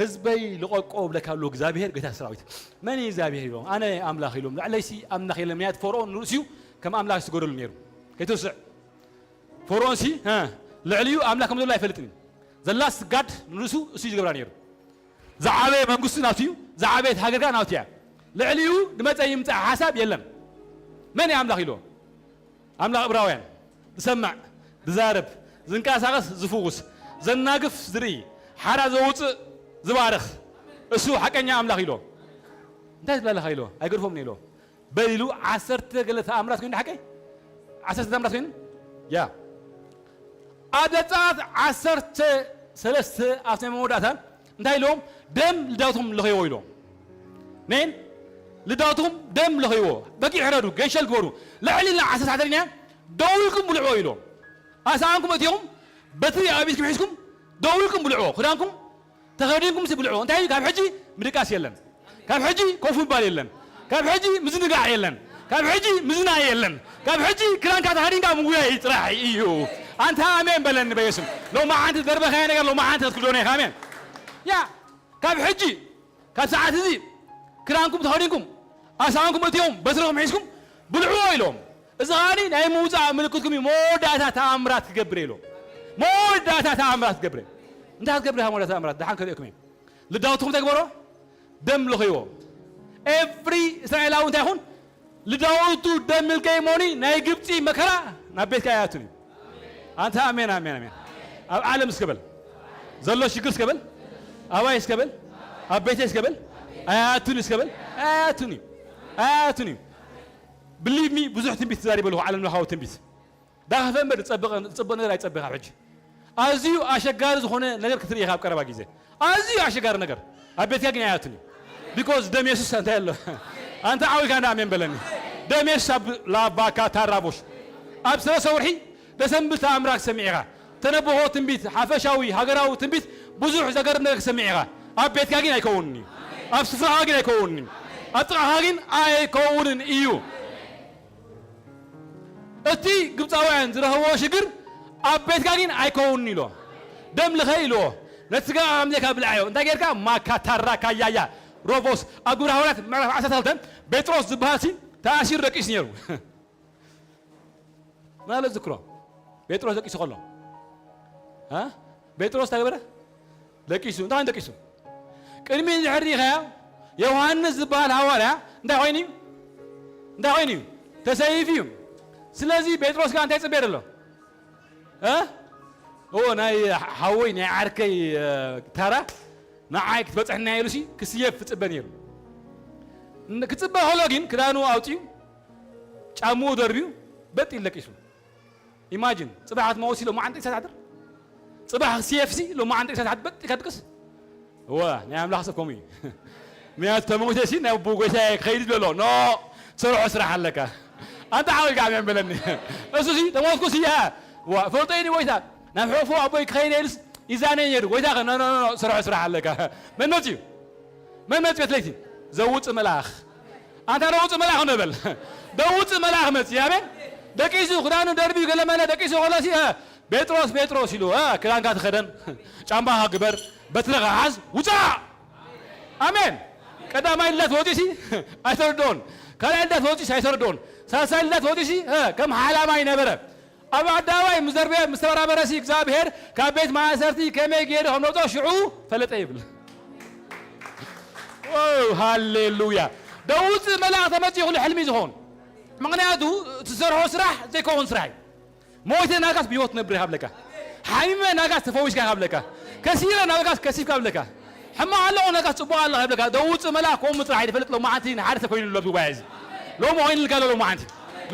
ህዝበይ ልቐቆ ይብለካ ኣሎ እግዚኣብሔር፣ ጌታ ሰራዊት። መን እዩ እግዚኣብሔር ኢሎም? ኣነ ኣምላኽ ኢሎም። ልዕለይሲ ኣምላኽ የለን። ምክንያቱ ፈርኦን ንርእሱ እዩ ከም ኣምላኽ ዝገደሉ ነይሩ። ከይትርስዕ። ፈርኦንሲ፣ እ፣ ልዕሊኡ ኣምላኽ ከም ዘሎ ኣይፈልጥን እዩ። ዘላስ ጋድ ንርእሱ እሱ እዩ ዝገብራ ነይሩ። ዝዓበየ መንግስቱ ናቱ እዩ፣ ዝዓበየት ሃገር ከኣ ናቱ እያ። ልዕሊኡ ዝመጸ ይምጻእ ሓሳብ የለን። መን እዩ ኣምላኽ ኢልዎ? ኣምላኽ እብራውያን፣ ዝሰምዕ፣ ዝዛረብ፣ ዝንቀሳቐስ፣ ዝፍውስ፣ ዘናግፍ፣ ዝርኢ፣ ሓራ ዘውጽእ፣ ዝባርኽ፣ እሱ ሓቀኛ ኣምላኽ ኢልዎ። እንታይ ትብላለኻ ኢልዎ? ኣይገድፎምን ኢልዎ። በል ኢሉ ዓሰርተ ገለ ተኣምራት ኮይኑ ሓቀይ ዓሰርተ ተኣምራት ኮይኑ ያ ኣብ ዘጸኣት ዓሰርተ ሰለስተ ኣብቲ ናይ መወዳእታ እንታይ ኢሎም? ደም ልዳውትኩም ልኸይዎ ኢሎም። ሜን ልዳውትኩም ደም ልኸይዎ፣ በጊዕ ሕረዱ፣ ገንሸል ግበሩ፣ ልዕሊ ኢልና ዓሰርተ ሰዓት ደው ኢልኩም ብልዕዎ ኢሎም። ኣሳኣንኩም እቲኹም በትሪ ኣብ ኢድኩም ሒዝኩም ደው ኢልኩም ብልዕዎ። ክዳንኩም ተኸዲንኩም ሲ ብልዕዎ። እንታይ እዩ? ካብ ሕጂ ምድቃስ የለን። ካብ ሕጂ ኮፍ ምባል የለን። ካብ ሕጂ ምዝንጋዕ የለን። ካብ ሕጂ ምዝናይ የለን። ካብ ሕጂ ክዳንካ ተኸዲንካ ምጉያይ ጥራሕ እዩ። ኣንታ ኣሜን በለኒ በየሱስ። ሎማዓንቲ ደርበኻዮ ነገር ሎማዓንቲ ክትክዶነ ኢኻ። ኣሜን። ያ ካብ ሕጂ ካብ ሰዓት እዚ ክዳንኩም ተኸዲንኩም ኣሳንኩም እትዮም በትርኹም ሒዝኩም ብልዕዎ ኢሎም። እዚ ኸኣኒ ናይ ምውፃእ ምልክትኩም እዩ። መወዳእታ ተኣምራት ክገብር ኢሎም። መወዳእታ ተኣምራት ክገብር እንታይ ክትገብር ኢኻ? መወዳእታ ተኣምራት ደሓን ከርእየኩም እየ። ልዳውትኩም እንታይ ግበሮ? ደም ልኸይዎ። ኤቭሪ እስራኤላዊ እንታይ ይኹን ልዳውቱ ደም ልከይ ሞኒ ናይ ግብፂ መከራ ናብ ቤትካ ኣያቱን እዩ። ኣንተ ኣሜን ኣሜን ኣሜን። ኣብ ዓለም እስከ በል ዘሎ ሽግር እስከ በል ኣባይ እስከ በል ኣብ ቤተይ እስከ በል ኣያቱን እስከ በል ኣያቱን እዩ ኣያቱን እዩ። ብሊቭ ሚ ብዙሕ ትንቢት ተዛሪበ ኣለኹ። ዓለም ለኻዊ ትንቢት ዳኸፈ እምበር ዝጸበቐ ዝጸበቕ ነገር ኣይጸበኻ ሕጂ። ኣዝዩ ኣሸጋሪ ዝኾነ ነገር ክትርኢ ኢኻ ኣብ ቀረባ ግዜ። ኣዝዩ ኣሸጋሪ ነገር ኣብ ቤትካ ግን ኣያትን እዩ። ቢኮዝ ደም የሱስ እንታይ ኣሎ? ኣንተ ዓዊካ እንዳ ኣሜን በለኒ። ደም የሱስ ኣብ ላባካ ታራቦሽ ኣብ ሰለስተ ወርሒ ደሰምብል ተኣምራት ክሰምዕ ኢኻ። ተነብሆ ትንቢት ሓፈሻዊ ሃገራዊ ትንቢት ብዙሕ ዘገርም ነገር ክሰምዕ ኢኻ። ኣብ ቤትካ ግን ኣይከውንን እዩ። ኣብ ስፍራኻ ግን ኣይከውንን እዩ። ኣብ ጥቓኻ ግን ኣይከውንን እዩ። እቲ ግብፃውያን ዝረኸብዎ ሽግር ኣብ ቤትካ ግን ኣይከውንን ኢሎ። ደም ልኸ ኢልዎ። ነቲ ስጋ ኣምሌካ ብልዓዮ። እንታይ ጌርካ? ማካታራ ካያያ ሮቦስ ኣብ ግብረ ሃዋርያት ምዕራፍ ዓሰርተ ሰለስተ ጴጥሮስ ዝበሃል ሲ ተኣሲሩ ደቂሱ ነይሩ። ማለት ዝክሮ ጴጥሮስ ደቂሱ ከሎ እ? ጴጥሮስ እንታይ ገበረ? ደቂሱ። እንታይ ኮይኑ ደቂሱ? ቅድሚ ድሕሪ ሪኢኻዮ ዮሃንስ ዝበሃል ሃዋርያ እንታይ ኮይኑ እዩ? እንታይ ኮይኑ እዩ? ተሰይፉ እዩ። ስለዚ ጴጥሮስ ከኣ እንታይ ይጽበዮ ዘሎ? እ? እዎ ናይ ሓወይ ናይ ዓርከይ እ፣ ታራ ንዓይ ክትበጽሕና ኢሉሲ ክስየፍ ይጽበ ነይሩ። ን- ክጽበ ከሎ ግን ክዳኑ ኣውጺኡ ጫምኡ ደርብዩ በጥ ኢሉ ደቂሱ። ኢማጂን ጽባሕ ክትመውሲ ሎማዓንቲ ክሳት ሓድር ጽባሕ ክስየፍሲ ሎማዓንቲ ክሳት ሓድር በጥ ኢልካ ድቅስ። እወ ናይ ኣምላኽ ሰብ ከምኡ እዩ። ምክንያቱ ተመውተሲ ናብ ኣቦ ጎይታየ ክኸይድ ዘሎ ኖ ትሰርሖ ስራሕ ኣለካ። ኣንታ ሓወይ ጋዕ ኣሜን በለኒ። እሱ ሲ ተሞትኩ ሲ ያ ዋ ፈልጦ ይኒ ጎይታ ናብ ሕፎ ኣቦይ ክኸይድ ኢልስ ይዛነ ነይሩ። ጎይታ ከ ኖ ኖ ኖ ትሰርሖ ስራሕ ኣለካ። መን መጽዩ? መን መጽዩ ቤት ለይቲ? ዘውጽእ መልኣኽ። ኣንታ ዘውጽእ መልኣኽ ነበል። ዘውጽእ መልኣኽ መጽዩ። ኣሜን። ደቂሱ ክዳኑ ደርቢዩ ገለመለ ደቂሱ ከሎ ሲ እ፣ ጴጥሮስ ጴጥሮስ ኢሉ እ፣ ክዳንካ ተኸደን ጫምባኻ ግበር በትረኻ ሓዝ ውፃእ። ኣሜን። ቀዳማይ ልደት ወፂሲ ኣይተረድኦን። ካልኣይ ልደት ወፂሲ ኣይተረድኦን። ሳልሳይ ልደት ወፂሲ እ፣ ከም ሓላማይ ነበረ። ኣብ ኣደባባይ ምስ ደርበየ ምስ ተበራበረሲ እግዚኣብሔር ካብ ቤት ማእሰርቲ ከመይ ገይሩ ከም ነውፅኦ ሽዑ ፈለጠ ይብል። ኦ፣ ሃሌሉያ። ደውፅእ መልኣኽ ተመፅኡ ኩሉ ሕልሚ ዝኸውን ምክንያቱ ትሰርሖ ስራሕ ዘይከውን ስራሕ እዩ። ሞይተ ናጋስ ብህይወት ነብር ካብለካ ሓሚመ ናጋስ ተፈዊስካ ካብለካ ከሲረ ናጋስ ከሲፍካ ብለካ ሕማቕ ኣለዎ ናጋስ ጽቡቕ ኣለካ ብለካ ደውፅእ መልኣኽ ከምኡ ጥራሕ ይፈልጥ ሎማዓንቲ ንሓደ ሰብ ኮይኑ ኣሎ ጉባኤ እዚ ሎሚ ኮይኑ ልካ ሎ ሎማዓንቲ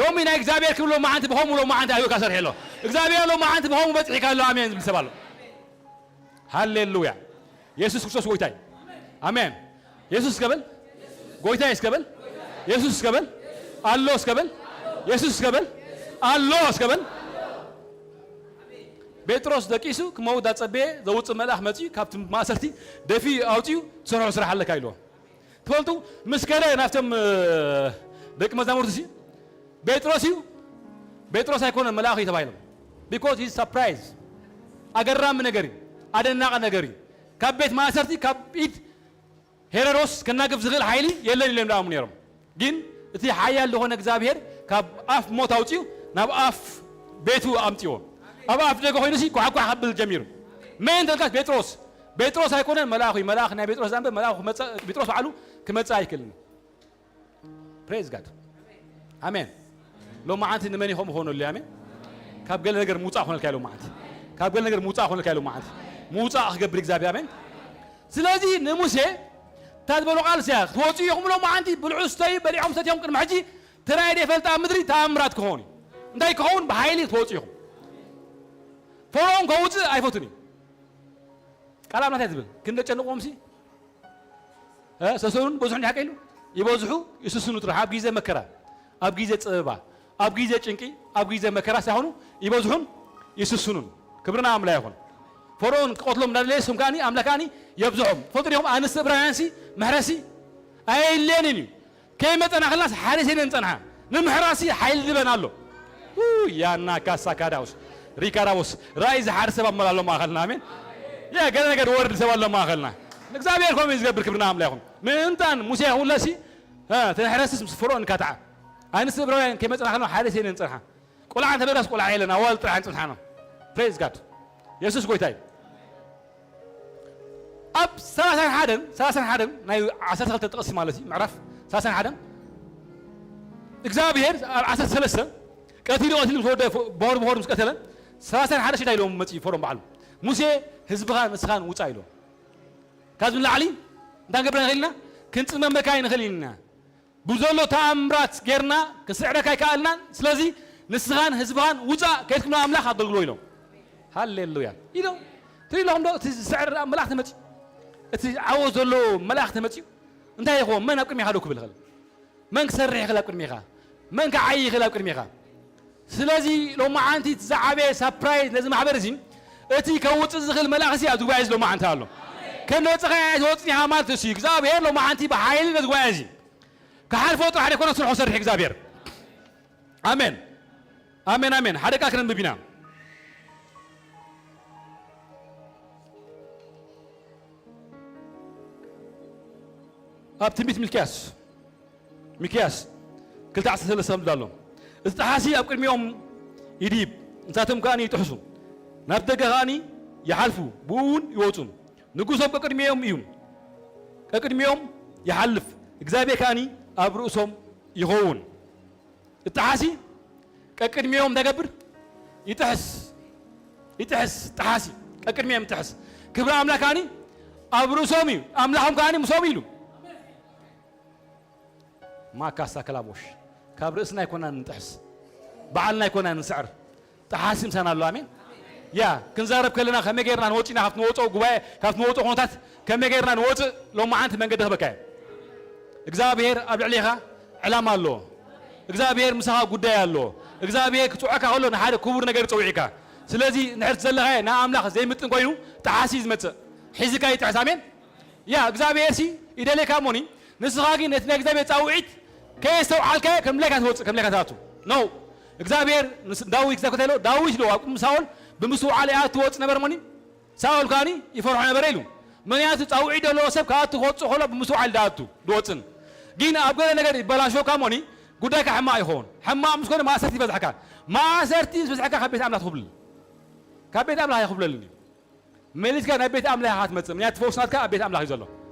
ሎሚ ናይ እግዚኣብሔር ክብሎ መዓንቲ ብኸምኡ ሎ መዓንቲ ኣይወካ ሰርሕ ኣሎ እግዚኣብሔር ሎ መዓንቲ ብኸምኡ በፅሒካ ኣሎ ኣሜን ዝብል ሰብ ኣሎ። ሃሌሉያ። የሱስ ክርስቶስ ጎይታይ። ኣሜን። የሱስ እስከ በል። ጎይታይ እስከ በል። የሱስ እስከ በል። ኣሎ እስከ በል። የሱስ እስከ በል። ኣሎ እስከ በል። ጴጥሮስ ደቂሱ ክመውት ዳጸበየ ዘውጽእ መልኣኽ መጺኡ ካብቲ ማእሰርቲ ደፊኡ ኣውጺኡ ትሰርሖ ስራሕ ኣለካ ኢልዎ። ትፈልጡ ምስ ከደ ናብቶም ደቂ መዛሙርቲ ሲ ጴጥሮስ እዩ። ጴጥሮስ ኣይኮነን መልኣኽ እዩ ተባሂሎም። ቢኮዝ ሂዝ ሰርፕራይዝ ኣገራሚ ነገር እዩ። ኣደናቂ ነገር እዩ። ካብ ቤት ማእሰርቲ ካብ ኢድ ሄሮዶስ ከናግፍ ዝኽእል ሓይሊ የለን ኢሎም ደኣሙ ነይሮም። ግን እቲ ሓያል ዝኾነ እግዚኣብሔር ካብ ኣፍ ሞት ኣውፅኡ ናብ ኣፍ ቤቱ ኣምፅዎ። ኣብ ኣፍ ደገ ኮይኑ ሲ ኳሕኳሕ ከብል ጀሚሩ። መን ተልካስ ጴጥሮስ። ጴጥሮስ ኣይኮነን መልኣኹ እዩ። መልኣኽ ናይ ጴጥሮስ ዛንበ መልኣኹ ክመፀ ጴጥሮስ ባዕሉ ክመፅእ ኣይክእልን። ፕሬዝ ጋድ ኣሜን። ሎማዓንቲ ንመን ይኸም ኾነሉ ኣሜን። ካብ ገለ ነገር ምውፃእ ኾነልካ ሎማዓንቲ ካብ ገለ ነገር ምውፃእ ኾነልካ ሎማዓንቲ ምውፃእ ክገብር እግዚኣብሔር ኣሜን። ስለዚ ንሙሴ እታ ዝበሎ ቃል እዚኣ ክትወፅኡ ኢኹም፣ ሎማዓንቲ ብልዑ ስተዩ በሊዖም ሰትዮም ቅድሚ ሕጂ ትራይ ዘይፈልጣ ምድሪ ተኣምራት ክኸውን እዩ። እንታይ ክኸውን? ብሓይሊ ክትወፅኡ ኢኹም። ፈርዖን ከውፅእ ኣይፈቱን እዩ። ቃል ኣምላኽ እንታይ ትብል? ክንደ ጨንቆምሲ እ፣ ሰሰኑን በዝሑን ይሓቀ ኢሉ ይበዝሑ ይስስኑ ጥራሕ ኣብ ግዜ መከራ፣ ኣብ ግዜ ጸበባ፣ ኣብ ግዜ ጭንቂ፣ ኣብ ግዜ መከራ ሳይኾኑ ይበዝሑን ይስስኑን። ክብርና ኣምላኽ ይኹን። ፈርዖን ክቐትሎም እንዳደለየ ስም ከኣኒ ኣምላኽ ከኣኒ የብዝሖም። ፈጥሪኹም ኣንስቲ እብራውያንሲ ምሕረሲ ኣየድልየንን እዩ። ከይመጸና ከለናስ ሓደ ሴነን ጸንሓ ንምሕራሲ ሓይሊ ዝበን ኣሎ። ኡ፣ ያና ካሳ ካዳውስ ሪካራቦስ ራእይ ዝሓር ሰብ ኣመላ ኣሎ ማእኸልና። ኣሜን። ያ ገለ ነገር ወርድ ሰብ ኣሎ ማእኸልና። እግዚኣብሔር ከምኡ እዩ ዝገብር። ክብርና ኣምላኽ ይኹን። ምእንታን ሙሴ ይኹን ለሲ፣ እ፣ ተሕረስስ ምስ ፈርዖን ካትዓ። ኣንስቲ እብራውያን ከይመጽና ከለና ሓደ ሴነን ጸንሓ። ቆልዓ እንተ ደራስ ቆልዓ የለን፣ ኣዋልድ ጥራሕ ንጽንሓ ነው። ፕሬዝ ጋድ። የሱስ ጎይታ እዩ። ኣብ ሰላሳን ሓደን፣ ሰላሳን ሓደን ናይ ዓሰርተ ክልተ ጥቕሲ ማለት እዩ፣ ምዕራፍ ሰላሳን ሓደን፣ እግዚኣብሔር ኣብ ዓሰርተ ሰለስተ ቀቲሉ፣ ቀቲሉ ምስ ወደ፣ ብሆር ብሆር ምስ ቀተለ፣ ሰላሳን ሓደ ሽዳ ኢሎም መጽኡ ፈርዖን በዓሉ። ሙሴ ህዝብኻን ንስኻን ውጻእ ኢሎም። ካብዚ ንላዕሊ እንታይ ክንገብር ንኽእል ኢና? ክንጽመመካ ኣይንኽእል ኢና። ብዘሎ ተኣምራት ጌርና ክስዕረካ ኣይከኣልናን። ስለዚ ንስኻን ህዝብኻን ውጻእ፣ ከይድኩም ንኣምላኽ ኣገልግሎ ኢሎም። ሃሌሉያ ኢሎም። ትርኢ ኣለኹም ዶ? እቲ ዝስዕር መልኣኽ ተመጺኡ፣ እቲ ዓወት ዘሎ መልኣኽ ተመጺኡ እንታይ ይኸውን? መን ኣብ ቅድሚኻ ደው ክብል ይኽእል? መን ክሰርሕ ይኽእል ኣብ ቅድሚኻ? መን ክዓዪ ይኽእል ኣብ ቅድሚኻ? ስለዚ ሎማዓንቲ እቲ ዝዓበየ ሳፕራይዝ ነዚ ማሕበር እዚ፣ እቲ ከውጽእ ዝኽእል መልኣኽ እዚ ኣብዚ ጉባኤ እዚ ሎማዓንቲ ኣሎ። ከም ነጽኻ ኣይትወጽን ኢኻ ማለት እሱ እዩ። እግዚኣብሔር ሎማዓንቲ ብሓይሊ ነዚ ጉባኤ እዚ ክሓልፎ ጥራሕ ዘይኮነ ስርሑ ሰርሕ እግዚኣብሔር። ኣሜን፣ ኣሜን፣ ኣሜን። ሓደ ቃል ክነንብብ ኢና። ኣብ ትንቢት ሚልክያስ፣ ሚክያስ ክልተ ዓሰርተ ሰለስተ ከም ኣሎ፣ እቲ ጠሓሲ ኣብ ቅድሚኦም ይድይብ፣ ንሳቶም ከኣ ይጥሕሱ፣ ናብ ደገ ከኣ ይሓልፉ፣ ብኡ እውን ይወጹ። ንጉሶም ቀቅድሚኦም እዩ፣ ቀቅድሚኦም ይሓልፍ፣ እግዚኣብሔር ከኣ ኣብ ርእሶም ይኸውን። እቲ ጠሓሲ ቀቅድሚኦም እንታይ ይገብር? ይጥሕስ። ይጥሕስ፣ ጠሓሲ ቀቅድሚኦም ይጥሕስ። ክብሪ ኣምላኽ ከኣ ኣብ ርእሶም እዩ፣ ኣምላኾም ከኣ ምሶም እዩ ኢሉ። ማካሳ ከላቦሽ፣ ካብ ርእስና ኣይኮናን ንጥሕስ፣ ባዕልና ኣይኮናን ንስዕር። ጠሓሲ ምሳና ኣሎ። ኣሜን። ያ፣ ክንዛረብ ከለና ከመይ ጌርና ንወጽእ ኢና ካብቲ ንወጽኦ ጉባኤ፣ ካብቲ ንወጽኦ ኩነታት ከመይ ጌርና ንወጽእ? ሎማዓንቲ መንገዲ ክህበካ እየ። እግዚኣብሔር ኣብ ልዕሌኻ ዕላማ ኣለዎ። እግዚኣብሔር ምሳኻ ጉዳይ ኣለዎ። እግዚኣብሔር ክጽውዐካ ከሎ ንሓደ ክቡር ነገር ይጸውዒካ። ስለዚ ንሕርት ዘለኻዮ ንኣምላኽ ዘይምጥን ኮይኑ ጠሓሲ እዩ ዝመጽእ። ሒዝካ ይጥሕስ። ኣሜን። ያ እግዚኣብሔር ሲ ይደልየካ እሞኒ፣ ንስኻ ግን ነቲ ናይ እግዚኣብሔር ጻውዒት ከየስተውዓልካዮ ከም ድላይካ ትወጽእ፣ ከም ድላይካ ትኣቱ። ኖ። እግዚኣብሔር ምስ ዳዊት ክዛከተ ኢሎ፣ ዳዊት ኢሎ ኣብ ቅድሚ ሳኦል ብምስትውዓል ይኣቱ ወጽእ ነበር እሞኒ፣ ሳኦል ከኣኒ ይፈርሖ ነበረ ኢሉ። ምኽንያቱ ጻውዒት ዘለዎ ሰብ ክኣቱ ክወጽእ ከሎ ብምስትውዓል ዳኣቱ ድወጽን። ግን ኣብ ገለ ነገር ይበላሾካ እሞኒ፣ ጉዳይካ ሕማቕ ይኸውን። ሕማቕ ምስ ኮነ ማእሰርቲ ይበዝሕካ። ማእሰርቲ ምስ በዝሕካ ካብ ቤት ኣምላኽ ትኹብልል። ካብ ቤት ኣምላኽ ኣይኹብለልን እዩ። መሊስካ ናብ ቤት ኣምላኽ ኢኻ ትመጽእ። ምኽንያቱ ፈውሲ ናትካ ኣብ ቤት ኣምላኽ እዩ ዘሎ።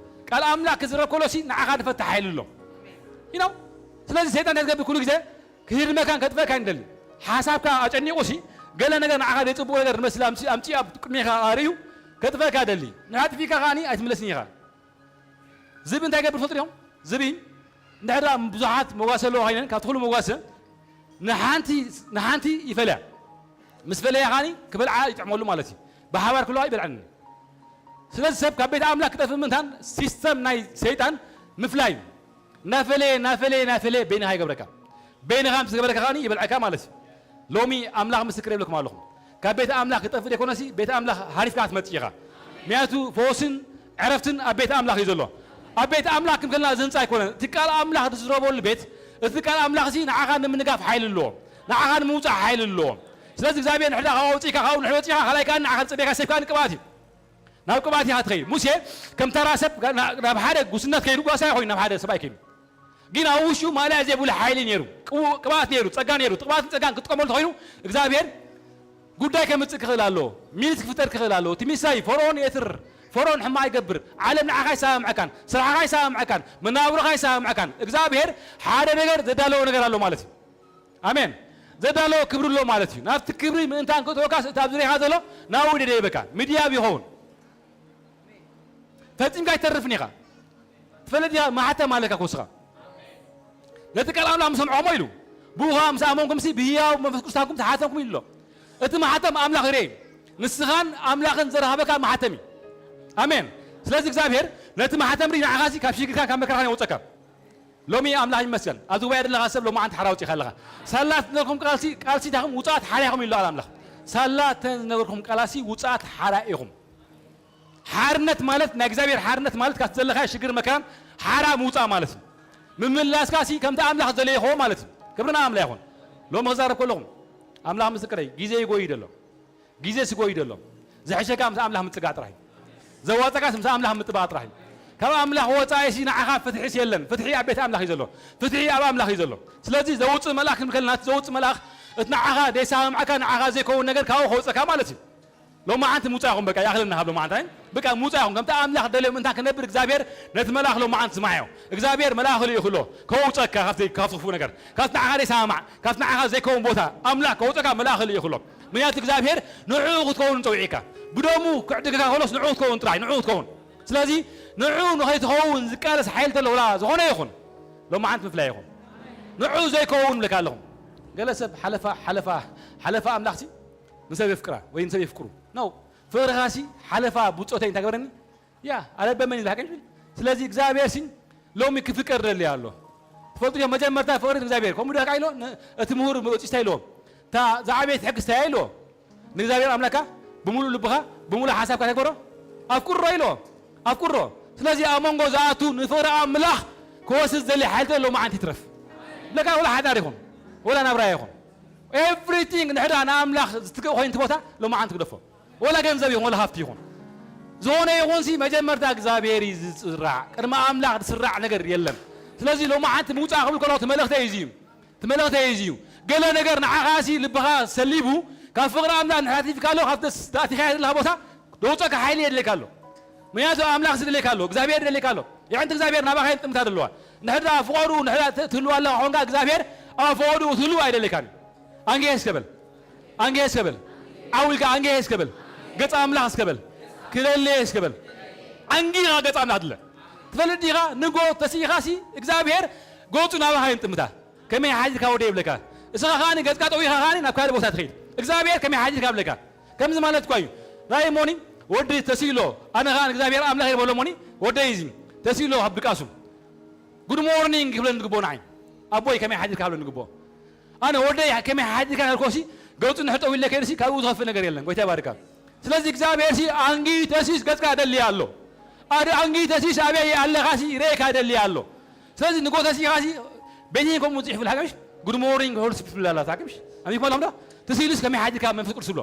ቃል ኣምላኽ ክዝረብ ከሎ ሲ ንዓኻ ዝፈትሕ ሓይሊ ኣሎ። You know? ስለዚ ሰይጣን እንታይ ዝገብር ኩሉ ግዜ ክህድመካን ከጥፍአካን ይደሊ። ሓሳብካ ኣጨኒቑ ሲ ገለ ነገር ንዓኻ ዘይጽቡቕ ነገር ዝመስል ኣምጺ-፣ ኣምጺኡ ኣብ ቅድሜኻ ኣርእዩ ከጥፍአካ ይደሊ። ንሓጥፊካ ከኣኒ ኣይትምለስን ኢኻ። ዝብኢ እንታይ ይገብር ትፈልጡ ዲኹም? ዝብኢ እንድሕር ደኣ ብዙሓት መጓሰ ኣለዎ ኮይነን፣ ካብቲ ኩሉ መጓሰ ንሓንቲ፣ ንሓንቲ ይፈልያ። ምስ ፈለያ ከኣኒ ክበልዓ ይጥዕመሉ ማለት እዩ። ብሓባር ክለዋ ይበልዓኒ። ስለዚ ሰብ ካብ ቤት ኣምላኽ ክጠፍእ ምእንታን ሲስተም ናይ ሰይጣን ምፍላይ እዩ። እናፈለየ፣ እናፈለየ፣ እናፈለየ በይንኻ ይገብረካ። በይንኻ ምስ ገበረካ ከኣኒ ይበልዐካ ማለት እዩ። ሎሚ ኣምላኽ ምስክር ይብለኩም ኣለኹ። ካብ ቤት ኣምላኽ ክጠፍእ ዘይኮነሲ ቤት ኣምላኽ ሃሪፍካ ክትመጽእ ኢኻ። ምክንያቱ ፈወስን ዕረፍትን ኣብ ቤት ኣምላኽ እዩ ዘሎ። ኣብ ቤት ኣምላኽ ክም ከለና እዚ ህንጻ ኣይኮነን። እቲ ቃል ኣምላኽ ዝዝረበሉ ቤት፣ እቲ ቃል ኣምላኽ እዚ ንዓኻ ንምንጋፍ ሓይሊ ኣለዎ። ንዓኻ ንምውጻእ ሓይሊ ኣለዎ። ስለዚ እግዚኣብሔር ንሕዳ ካብ ኣውጺእካ፣ ካብኡ ንሕዳ ወጺእካ፣ ካልኣይ ከኣ ንዓኻ ዝጸበየካ ሰይፍ ከኣ ቅብኣት እዩ። ናብ ቅብኣት ኢኻ ትኸይድ። ሙሴ ከም ተራ ሰብ ና-፣ ናብ ሓደ ጉስነት ከይዱ፣ ጓሳ ኮይኑ ናብ ሓደ ሰብኣይ ከይዱ። ግን ኣብ ውሽጡ ማእለያ ዘይብሉ ሓይሊ ነይሩ፣ ቅቡ-፣ ቅብኣት ነይሩ፣ ጸጋ ነይሩ። እቲ ቅብኣትን ጸጋን ክጥቀመሉ ተኾይኑ እግዚኣብሔር ጉዳይ ከምጽእ ክኽእል ኣለዎ። ሚኒት ክፍጠር ክኽእል ኣለዎ። እቲ ሚሳይ ፈርዖን የትር፣ ፈርዖን ሕማቕ ይገብር፣ ዓለም ንዓኻ ኣይሰማምዐካን፣ ስራሕኻ ኣይሰማምዐካን፣ መነባብሮኻ ኣይሰማምዐካን። እግዚኣብሔር ሓደ ነገር ዘዳለዎ ነገር ኣሎ ማለት እዩ። ኣሜን። ዘዳለዎ ክብሪ ኣሎ ማለት እዩ። ናብቲ ክብሪ ምእንታን ክእትወካስ እቲ ኣብ ዙርያኻ ዘሎ ናብኡ ደደይበካ። ምድያብ ይኸውን። ፈጺምካ ኣይተርፍን ኢኻ። ትፈልጥ ዲኻ? ማሕተም ኣለካ ክወስኻ። ነቲ ቃል ኣምላኽ ምስ ሰምዖሞ ኢሉ፣ ብኡ ኸዓ ምስ ኣመንኩምሲ ብህያው መንፈስ ቅዱስ ታንኩም ተሓተምኩም ኢሉ ኣሎ። እቲ ማሕተም ኣምላኽ ይርኢ። ንስኻን ኣምላኽን ዘራኸበካ ማሕተም እዩ። ኣሜን። ስለዚ እግዚኣብሔር ነቲ ማሕተም ርኢ ንዓኻሲ ካብ ሽግርካን ካብ መከራኻን የውፀካ። ሎሚ ኣምላኽ ይመስገን። ኣብዚ ጉባኤ ዘለኻ ሰብ ሎማዓንቲ ሓራ ኣውጺእካ ኣለኻ። ሳላ እተን ዝነገርኩም ቃልሲ፣ ቃልሲ ኢታኹም ውጹኣት ሓራ ኢኹም ኢሉ ቃል ኣምላኽ። ሳላ እተን ዝነገርኩም ቃላሲ ውጹኣት ሓራ ኢኹም። ሓርነት ማለት፣ ናይ እግዚኣብሔር ሓርነት ማለት ካብቲ ዘለኻዮ ሽግር መከራን ሓራ ምውጻእ ማለት እዩ። ምምላስካሲ ከምቲ ኣምላኽ ዝደለዮ ይኸውን ማለት እዩ። ክብሪ ንኣምላኽ ይኹን። ሎሚ ክዛረብ ከለኹም ኣምላኽ ምስክረይ፣ ግዜ ይጎይ ደሎ። ግዜ ስጎይ ደሎ። ዝሕሸካ ምስ ኣምላኽ ምጽጋዕ ጥራሕ እዩ። ዘዋጸካስ ምስ ኣምላኽ ምጥባቕ ጥራሕ እዩ። ካብ ኣምላኽ ወጻኢሲ ንዓኻ ፍትሒስ የለን። ፍትሒ ኣብ ቤት ኣምላኽ እዩ ዘሎ። ፍትሒ ኣብ ኣምላኽ እዩ ዘሎ። ስለዚ ዘውጽእ መልኣኽ ክንብል ከለና፣ እቲ ዘውጽእ መልኣኽ እቲ ንዓኻ ዘይሰማምዓካ፣ ንዓኻ ዘይከውን ነገር ካብኡ ከውጸካ ማለት እዩ። ሎማዓንቲ ምውጻእ ኢኹም፣ በቃ ይኣኽለና ካብ ሎማዓንቲ፣ ኣይ? በቃ ምውጻእ ኢኹም። ከምቲ ኣምላኽ ደልዮ ምእንታን ክነብር እግዚኣብሔር ነቲ መልኣኽ ሎማዓንቲ ስማዕዮ። እግዚኣብሔር መልኣኽ ልኢኹ ኣሎ። ከውጸካ ካብቲ፣ ካብቲ ክፉእ ነገር። ካብቲ ንዓኻ ዘይሰማማዕ፣ ካብቲ ንዓኻ ዘይከውን ቦታ ኣምላኽ ከውጸካ መልኣኽ ልኢኹ ኣሎ። ምክንያቱ እግዚኣብሔር ንዕኡ ክትከውን ጸዊዕካ። ብደሙ ክዕድገካ ከሎስ ንዕኡ ክትከውን ጥራይ፣ ንዕኡ ክትከውን። ስለዚ ንዕኡ ንኸይትኸውን ዝቃለስ ሓይሊ ተሎ ወላ ዝኾነ ይኹን፣ ሎማዓንቲ ምፍላይ ኢኹም። ንዕኡ ዘይከውን እብለካ ኣለኹ። ገለ ሰብ ሓለፋ፣ ሓለፋ፣ ሓለፋ ኣምላኽሲ ንሰብ የፍቅራ ወይ ንሰብ የፍቅሩ። ኖ፣ ፍቕርኻሲ ሓለፋ ብጾተይ እንታይ ገበረኒ? ያ፣ ኣለበመኒ ዝሓቀሽ። ስለዚ እግዚኣብሔር ሲን ሎሚ ክፍቀር ደሊ ኣሎ። ትፈልጡ ዲኹም መጀመርታ ፍቕሪ ንእግዚኣብሔር። ከምኡ ዲኻ ኢሎ፣ ን-፣ እቲ ምሁር ወጺስታ ኢሎ። እታ ዝዓበየት ሕግስታ ኢሎ። ንእግዚኣብሔር ኣምላካ ብምሉእ ልብኻ፣ ብምሉእ ሓሳብካ ተግበሮ። ኣፍቅሮ ኢሎ። ኣፍቅሮ። ስለዚ ኣብ መንጎ ዝኣቱ ንፍቕሪ ኣምላኽ ክወስድ ዝደሊ ሓይሊ ሎማዓንቲ ይትረፍ። ለካ ወላ ሓዳር ይኹን፣ ወላ ናብራ ይኹን። ኤቭሪቲንግ ንሕዳ ንኣምላኽ ዝትክእ ኮይኑ እቲ ቦታ ሎማዓንቲ ግደፎ። ወላ ገንዘብ ይኹን፣ ወላ ሃብቲ ይኹን። ዝኾነ ይኹንሲ መጀመርታ እግዚኣብሔር እዩ ዝጽራዕ። ቅድሚ ኣምላኽ ዝስራዕ ነገር የለን። ስለዚ ሎማዓንቲ ምውጻእ ክብል ከሎ እቲ መልእኽተይ እዩ። እቲ መልእኽተይ እዩ። ገለ ነገር ንዓኻሲ ልብኻ ሰሊቡ፣ ካብ ፍቕሪ ኣምላኽ ንሓቲፍካ ኣሎ፣ ካብ ደስ ኣቲኻዮ ዘለኻ ቦታ ደውጸካ ሓይሊ የድልየካ ኣሎ። ምክንያቱ ኣምላኽ ዝደልየካ ኣሎ፣ እግዚኣብሔር ይደልየካ ኣሎ። የዕንቲ እግዚኣብሔር ናባኻ የንጥምታ ዘለዋ። ንሕድራ ፍቐሩ፣ ንሕድራ ት-፣ ትህልዋ ኣለኻ ኾንካ እግዚኣብሔር ኣብ ፍቐሩ ትህልው ኣይደልየካን እዩ። ኣንጌ እስከ በል። ኣንጌ እስከ በል። ዓው ኢልካ ኣንጌ እስከ በል። ገጽ ኣምላኽ እስከ በል። ክደልየ እስከ በል። ኣንጊኻ ገጽ ኣምላኽ ድለ። ትፈልጥ ዲኻ? ንጎ ተሲኢኻሲ እግዚኣብሔር ገጹ ናባኻ የንጥምታ። ከመይ ሓዲርካ ወደ ይብለካ። እስኻ ከኣኒ ገጽካ ጠዊኻ ከኣኒ ናብ ካልእ ቦታ ትኸይድ። እግዚኣብሔር ከመይ ሓዲርካ ይብለካ። ከምዚ ማለት እኳ እዩ። ራእይ ሞኒ ወዲ ተሲሎ። ኣነ ከኣ እግዚኣብሔር ኣምላኽ ይበሎ ሞኒ ወደይ እዚ ተሲሎ ኣብ ድቃሱ። ጉድ ሞርኒንግ ክብለኒ ዝግብኦ ንዓይ። ኣቦይ ከመይ ሓዲርካ ክብለኒ ዝግብኦ። ኣነ ወደይ ከመይ ሓዲርካ እናበልኩሲ ገጹ ንሕጠው ኢለ ከይደሲ ካብኡ ዝኸፍእ ነገር የለን። ጎይታ ይባርካ። ስለዚ እግዚኣብሔር ሲ ኣንጊ ተሲስ ገጽካ ደልያ ኣሎ። ኣደ ኣንጊ ተሲስ ኣበይ ኣለኻ ሲ ሬካ ደልያ ኣሎ። ስለዚ ንጎ ተሲኻ ሲ ቤተይ ከምኡ ጽሕፉ ሓቀምሽ ጉድ ሞርኒንግ ሆል ስፕሪት ብላላ ታቅምሽ ኣሚኮ ሎም ዶ ተሲሉስ ከመይ ሓዲርካ መንፈስ ቅዱስ ብሎ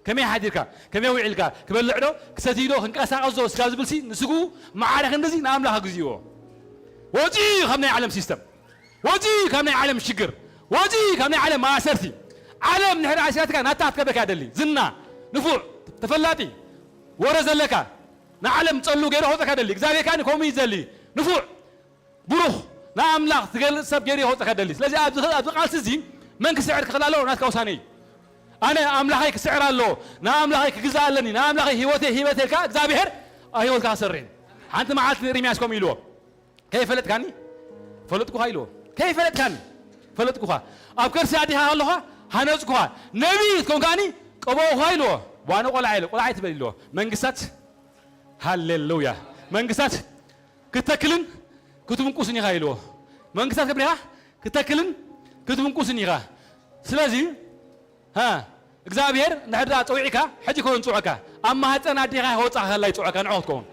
ከመይ ሓዲርካ ከመይ ውዒልካ ክበልዕ ዶ ክሰትይ ዶ ክንቀሳቀስ ዶ ስጋብ ዝብል ሲ ንስጉ ማዕረ ክንድዚ ንኣምላኽ ግዝእዎ። ወጺኡ ካብ ናይ ዓለም ሲስተም ወጺኡ ካብ ናይ ዓለም ሽግር፣ ወጺኡ ካብ ናይ ዓለም ማእሰርቲ። ዓለም ንሕና ኣስያትካ ናታ ክትገብረካ ደሊ። ዝና፣ ንፉዕ፣ ተፈላጢ፣ ወረ ዘለካ፣ ንዓለም ጸሉ ገይሩ ከውጸካ ደሊ። እግዚኣብሔር ከኣ ከምኡ እዩ ዘሊ። ንፉዕ፣ ብሩኽ፣ ንኣምላኽ ዝገልጽ ሰብ ገይሩ ከውጸካ ደሊ። ስለዚ ኣብዚ፣ ኣብዚ ቃልሲ እዚ መን ክስዕር ክኽእል ኣለዎ? ናትካ ውሳነ እዩ። ኣነ ኣምላኸይ ክስዕር ኣለዎ፣ ንኣምላኸይ ክግዛእ ኣለኒ፣ ንኣምላኸይ ህይወተይ ሂበ ተልካ እግዚኣብሔር ኣብ ህይወትካ ክሰርሕ እዩ። ሓንቲ መዓልቲ ንኤርምያስ ከምኡ ኢልዎ። ከይፈለጥካኒ ፈለጥኩኻ ኢልዎ። ከይፈለጥካኒ ፈለጥኩኻ። ኣብ ከርሲ ኣዴኻ ከለኻ ሃነጽኩኻ። ነቢይ ክትኮን ከኣኒ ቀበኹኻ ኢልዎ። ዋነ ቆልዓ ኢለ፣ ቆልዓ ኣይትበል ኢልዎ። መንግስታት፣ ሃሌሉያ። መንግስታት ክትተክልን ክትብንቁስን ኢኻ ኢልዎ። መንግስታት ከብሪኻ ክትተክልን ክትብንቁስን ኢኻ። ስለዚ ሃ፣ እግዚኣብሔር ንሕድራ ጸዊዕካ፣ ሕጂ ኮን ጽውዕካ። ኣብ ማህፀን ኣዴኻ ከወጻኻ ከላ ይጽውዕካ፣ ንዕኡ ክትከውን።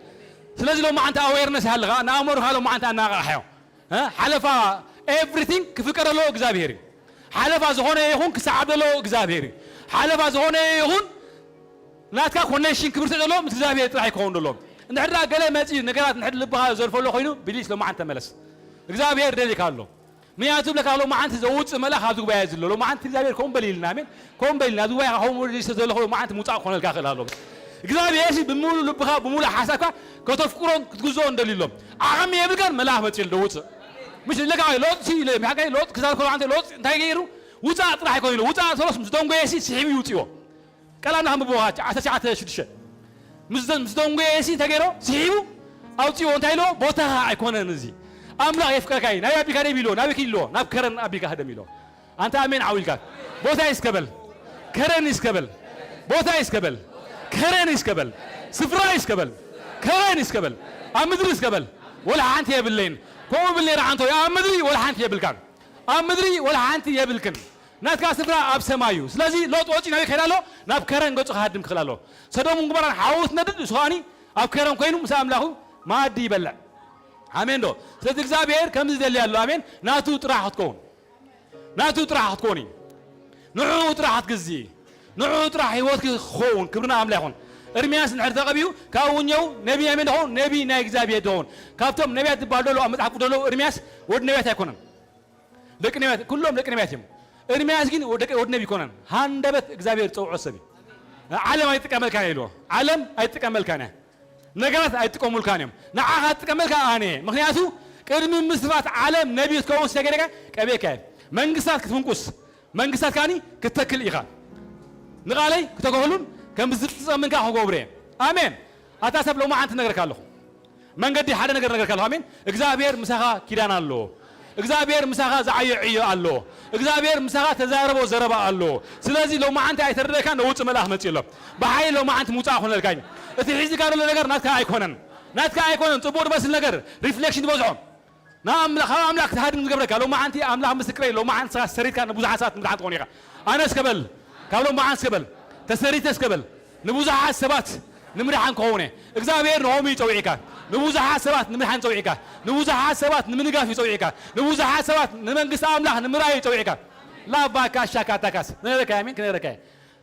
ስለዚ ሎማዓንቲ ኣዌርነስ ይሃልኻ፣ ንኣእምሮኻ ሎማዓንቲ ኣነቓቕሓዮ። ሃ፣ ሓለፋ ኤቭሪቲንግ ክፍቀደሎ እግዚኣብሔር እዩ። ሓለፋ ዝኾነ ይኹን ክሰዓብ ዘሎ እግዚኣብሔር እዩ። ሓለፋ ዝኾነ ይኹን ናትካ ኮኔክሽን ክብርትዕ ዘሎ ምስ እግዚኣብሔር ጥራሕ ይከውን ዘሎ። እንድሕር ደኣ ገለ መጺኡ ነገራት እንድሕር ልብኻ ዘልፈሎ ኮይኑ፣ ብሊስ ሎማዓንቲ ተመለስ። እግዚኣብሔር ደሊካ ኣሎ። ምክንያቱ ብለካ ሎማዓንቲ ዘውፅእ መልኣኽ ኣብዚ ጉባኤ ዘሎ። ሎማዓንቲ እግዚኣብሔር ከምኡ በል ኢልና፣ ኣሜን። ከምኡ በል ኢልና፣ ኣብዚ ጉባኤ ከምኡ ወዲሰ ዘለኹ ሎማዓንቲ ምውፃእ ክኾነልካ ይኽእል ኣሎ። እግዚኣብሔር ሲ ብምሉእ ልብኻ፣ ብምሉእ ሓሳብካ ከተፍቅሮን ክትግዝኦን ደልዩ ኣሎ። ዓቕሚ የብልካን፣ መልኣኽ መፂኡ ኣሎ፣ ውፅእ። ምሽ ኢለካ፣ ሎጥ ሲ ኢለ፣ ብሓቂ ሎጥ ክዛር ከሎ ዓንተ ሎጥ እንታይ ገይሩ? ውፃእ ጥራሕ ይኮን ኢሉ። ውፃእ ተሎስ ምስ ደንጎየ ሲ ስሒቡ ይውፅዎ። ቃል ኣምላኽ ኣንብብዎ፣ ዓሰርተ ትሽዓተ ሽዱሽተ። ምስ ደ-፣ ምስ ደንጎየ ሲ እንታይ ገይሮ? ስሒቡ ኣውፅዎ እንታይ ኢሎ? ቦታኻ ኣይኮነን እዚ። ኣምላኽ የፍቅረካ እዩ። ናበይ ኣቢልካ ደም ኢሎ? ናበይ ኪድ ኢሎ? ናብ ከረን ኣቢልካ ህደም ኢሎ። ኣንታ ኣሜን ዓው ኢልካ። ቦታ ይስከበል። ከረን ይስከበል። ቦታ ይስከበል። ከረን ይስከበል። ስፍራ ይስከበል። ከረን ይስከበል። ኣብ ምድሪ ይስከበል። ወላ ሓንቲ የብለይን። ከምኡ ብል ነይረ ዓንቶ። ኣብ ምድሪ ወላ ሓንቲ የብልካን። ኣብ ምድሪ ወላ ሓንቲ የብልክን። ናትካ ስፍራ ኣብ ሰማይ እዩ። ስለዚ ሎጥ ወፂኡ ናበይ ክኸይድ ኣሎ? ናብ ከረን ገፁ ክሃድም ክኽእል ኣሎ። ሰዶምን ጎሞራን ሓዊ ትነድድ፣ ንሱ ከኣኒ ኣብ ከረን ኮይኑ ምስ ኣምላኹ መኣዲ ይበልዕ። ኣሜን ዶ? ስለዚ እግዚኣብሔር ከምዚ ይደሊ ኣሎ። ኣሜን። ናቱ ጥራሕ ክትከውን፣ ናቱ ጥራሕ ክትከውን እዩ። ንዕኡ ጥራሕ ክትግዝኢ፣ ንዕኡ ጥራሕ ህይወትኪ ክኸውን። ክብሪ ንኣምላኽ ይኹን። እርምያስ እንድሕር ተቐቢኡ፣ ካብኡ እኛው ነቢይ ኣሜን ዶ ኸውን? ነቢይ ናይ እግዚኣብሔር ዶ ኸውን? ካብቶም ነቢያት ዝበሃሉ ዘለዉ ኣብ መጽሓፍ ቅዱስ ዘለዉ እርምያስ ወዲ ነቢያት ኣይኮነን። ደቂ ነቢያት፣ ኩሎም ደቂ ነቢያት እዮም። እርምያስ ግን ወዲ፣ ወዲ ነቢይ ኣይኮነን። ሃንደበት እግዚኣብሔር ዝጸውዖ ሰብ እዩ። ዓለም ኣይጥቀመልካን እየ ኢልዎ። ዓለም ኣይጥቀመልካን እያ። ነገራት ኣይጥቀሙልካን እዮም። ንዓኻ ትጥቀመልካ ኣነ እየ። ምኽንያቱ ቅድሚ ምስፋት ዓለም ነቢይ ክትከውን ዝተገደካ ቀቤካ እየ። መንግስታት ክትፍንቁስ፣ መንግስታት ከኣኒ ክትተክል ኢኻ። ንቓለይ ክተክሉን ከም ዝፍጸምን ከኣ ክገብሩ እየ። ኣሜን። ኣታ ሰብ ሎማዓንቲ እነግረካ ኣለኹ። መንገዲ ሓደ ነገር እነግረካ ኣለኹ። ኣሜን። እግዚኣብሔር ምሳኻ ኪዳን ኣለዎ። እግዚኣብሔር ምሳኻ ዝዓዮ ዕዮ ኣለዎ። እግዚኣብሔር ምሳኻ ተዛረቦ ዘረባ ኣለዎ። ስለዚ ሎማዓንቲ ኣይተረደእካን፣ ነውጽእ መልኣኽ መጺኡ ኣሎ። ብሓይሊ ሎማዓንቲ ምውጻእ ኣይኮነልካን። እቲ ሒዝካ ዘሎ ነገር ናትካ ኣይኮነን። ናትካ ኣይኮነን። ጽቡቕ ዝመስል ነገር ሪፍሌክሽን ዝበዝሖ ንኣምላኽ፣ ካብ ኣምላኽ ክትሃድም ዝገብረካ። ሎማዓንቲ ኣምላኽ ምስክረይ፣ ሎማዓንቲ ንስኻ ሰሪትካ ንብዙሓት ሰባት ምድሓን ትኾን ኢኻ። ኣነ እስከ በል፣ ካብ ሎማዓንቲ እስከ በል፣ ተሰሪተ እስከ በል፣ ንብዙሓት ሰባት ንምድሓን ክኸውን እየ። እግዚኣብሔር ንሆም እዩ ጸዊዕካ። ንብዙሓት ሰባት ንምድሓን ጸዊዕካ። ንብዙሓት ሰባት ንምንጋፍ እዩ ጸዊዕካ። ንብዙሓት ሰባት ንመንግስቲ ኣምላኽ ንምርኣይ እዩ ጸዊዕካ። ላባ ካሻ ካታካስ። ክነግረካ እየ፣ ኣሜን፣ ክነግረካ እየ።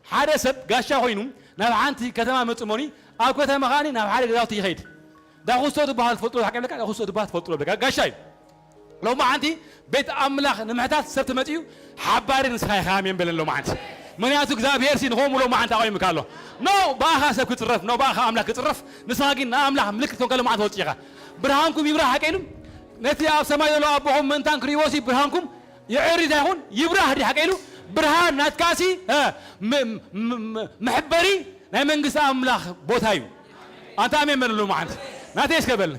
ሓደ ሰብ ጋሻ ኮይኑ ናብ ሓንቲ ከተማ መጽእ እሞኒ፣ ኣብ ከተማ ከኣኒ ናብ ሓደ ገዛውቲ ይኸይድ። ዳኹስቶ ትበሃል ትፈልጡ ዶ? ሓቂ ይብለካ፣ ዳኹስቶ ትበሃል ትፈልጡ ዶ? ይብለካ፣ ጋሻ እዩ። ሎማዓንቲ ቤት ኣምላኽ ንምሕታት ሰብ ተመጺኡ፣ ሓባሪ ንስኻ ኢኻ፣ ኣሜን በለን ሎማዓንቲ። ምኽንያቱ እግዚኣብሔር ሲ ንኸምኡ ሎማዓንቲ ኣቑሙካ ኣሎ። ኖ ብኣኻ ሰብ ክጽረፍ፣ ኖ ብኣኻ ኣምላኽ ክጽረፍ፣ ንስኻ ግን ንኣምላኽ ምልክት ኮንካ ሎማዓንቲ ወጺእኻ። ብርሃንኩም ይብራህ ሓቂ ኢሉ፣ ነቲ ኣብ ሰማይ ዘሎ ኣቦኹም ምእንታን ክርእይዎ ሲ ብርሃንኩም የዕሪ እንታይ ይኹን? ይብራህ ድዩ ሓቂ ኢሉ? ብርሃን ናትካ ሲ፣ እ፣ ም-፣ ም-፣ ም-፣ መሐበሪ ናይ መንግስቲ ኣምላኽ ቦታ እዩ። ኣንታ ኣሜን በል ሎማዓንቲ። ናተይ እስከ በል።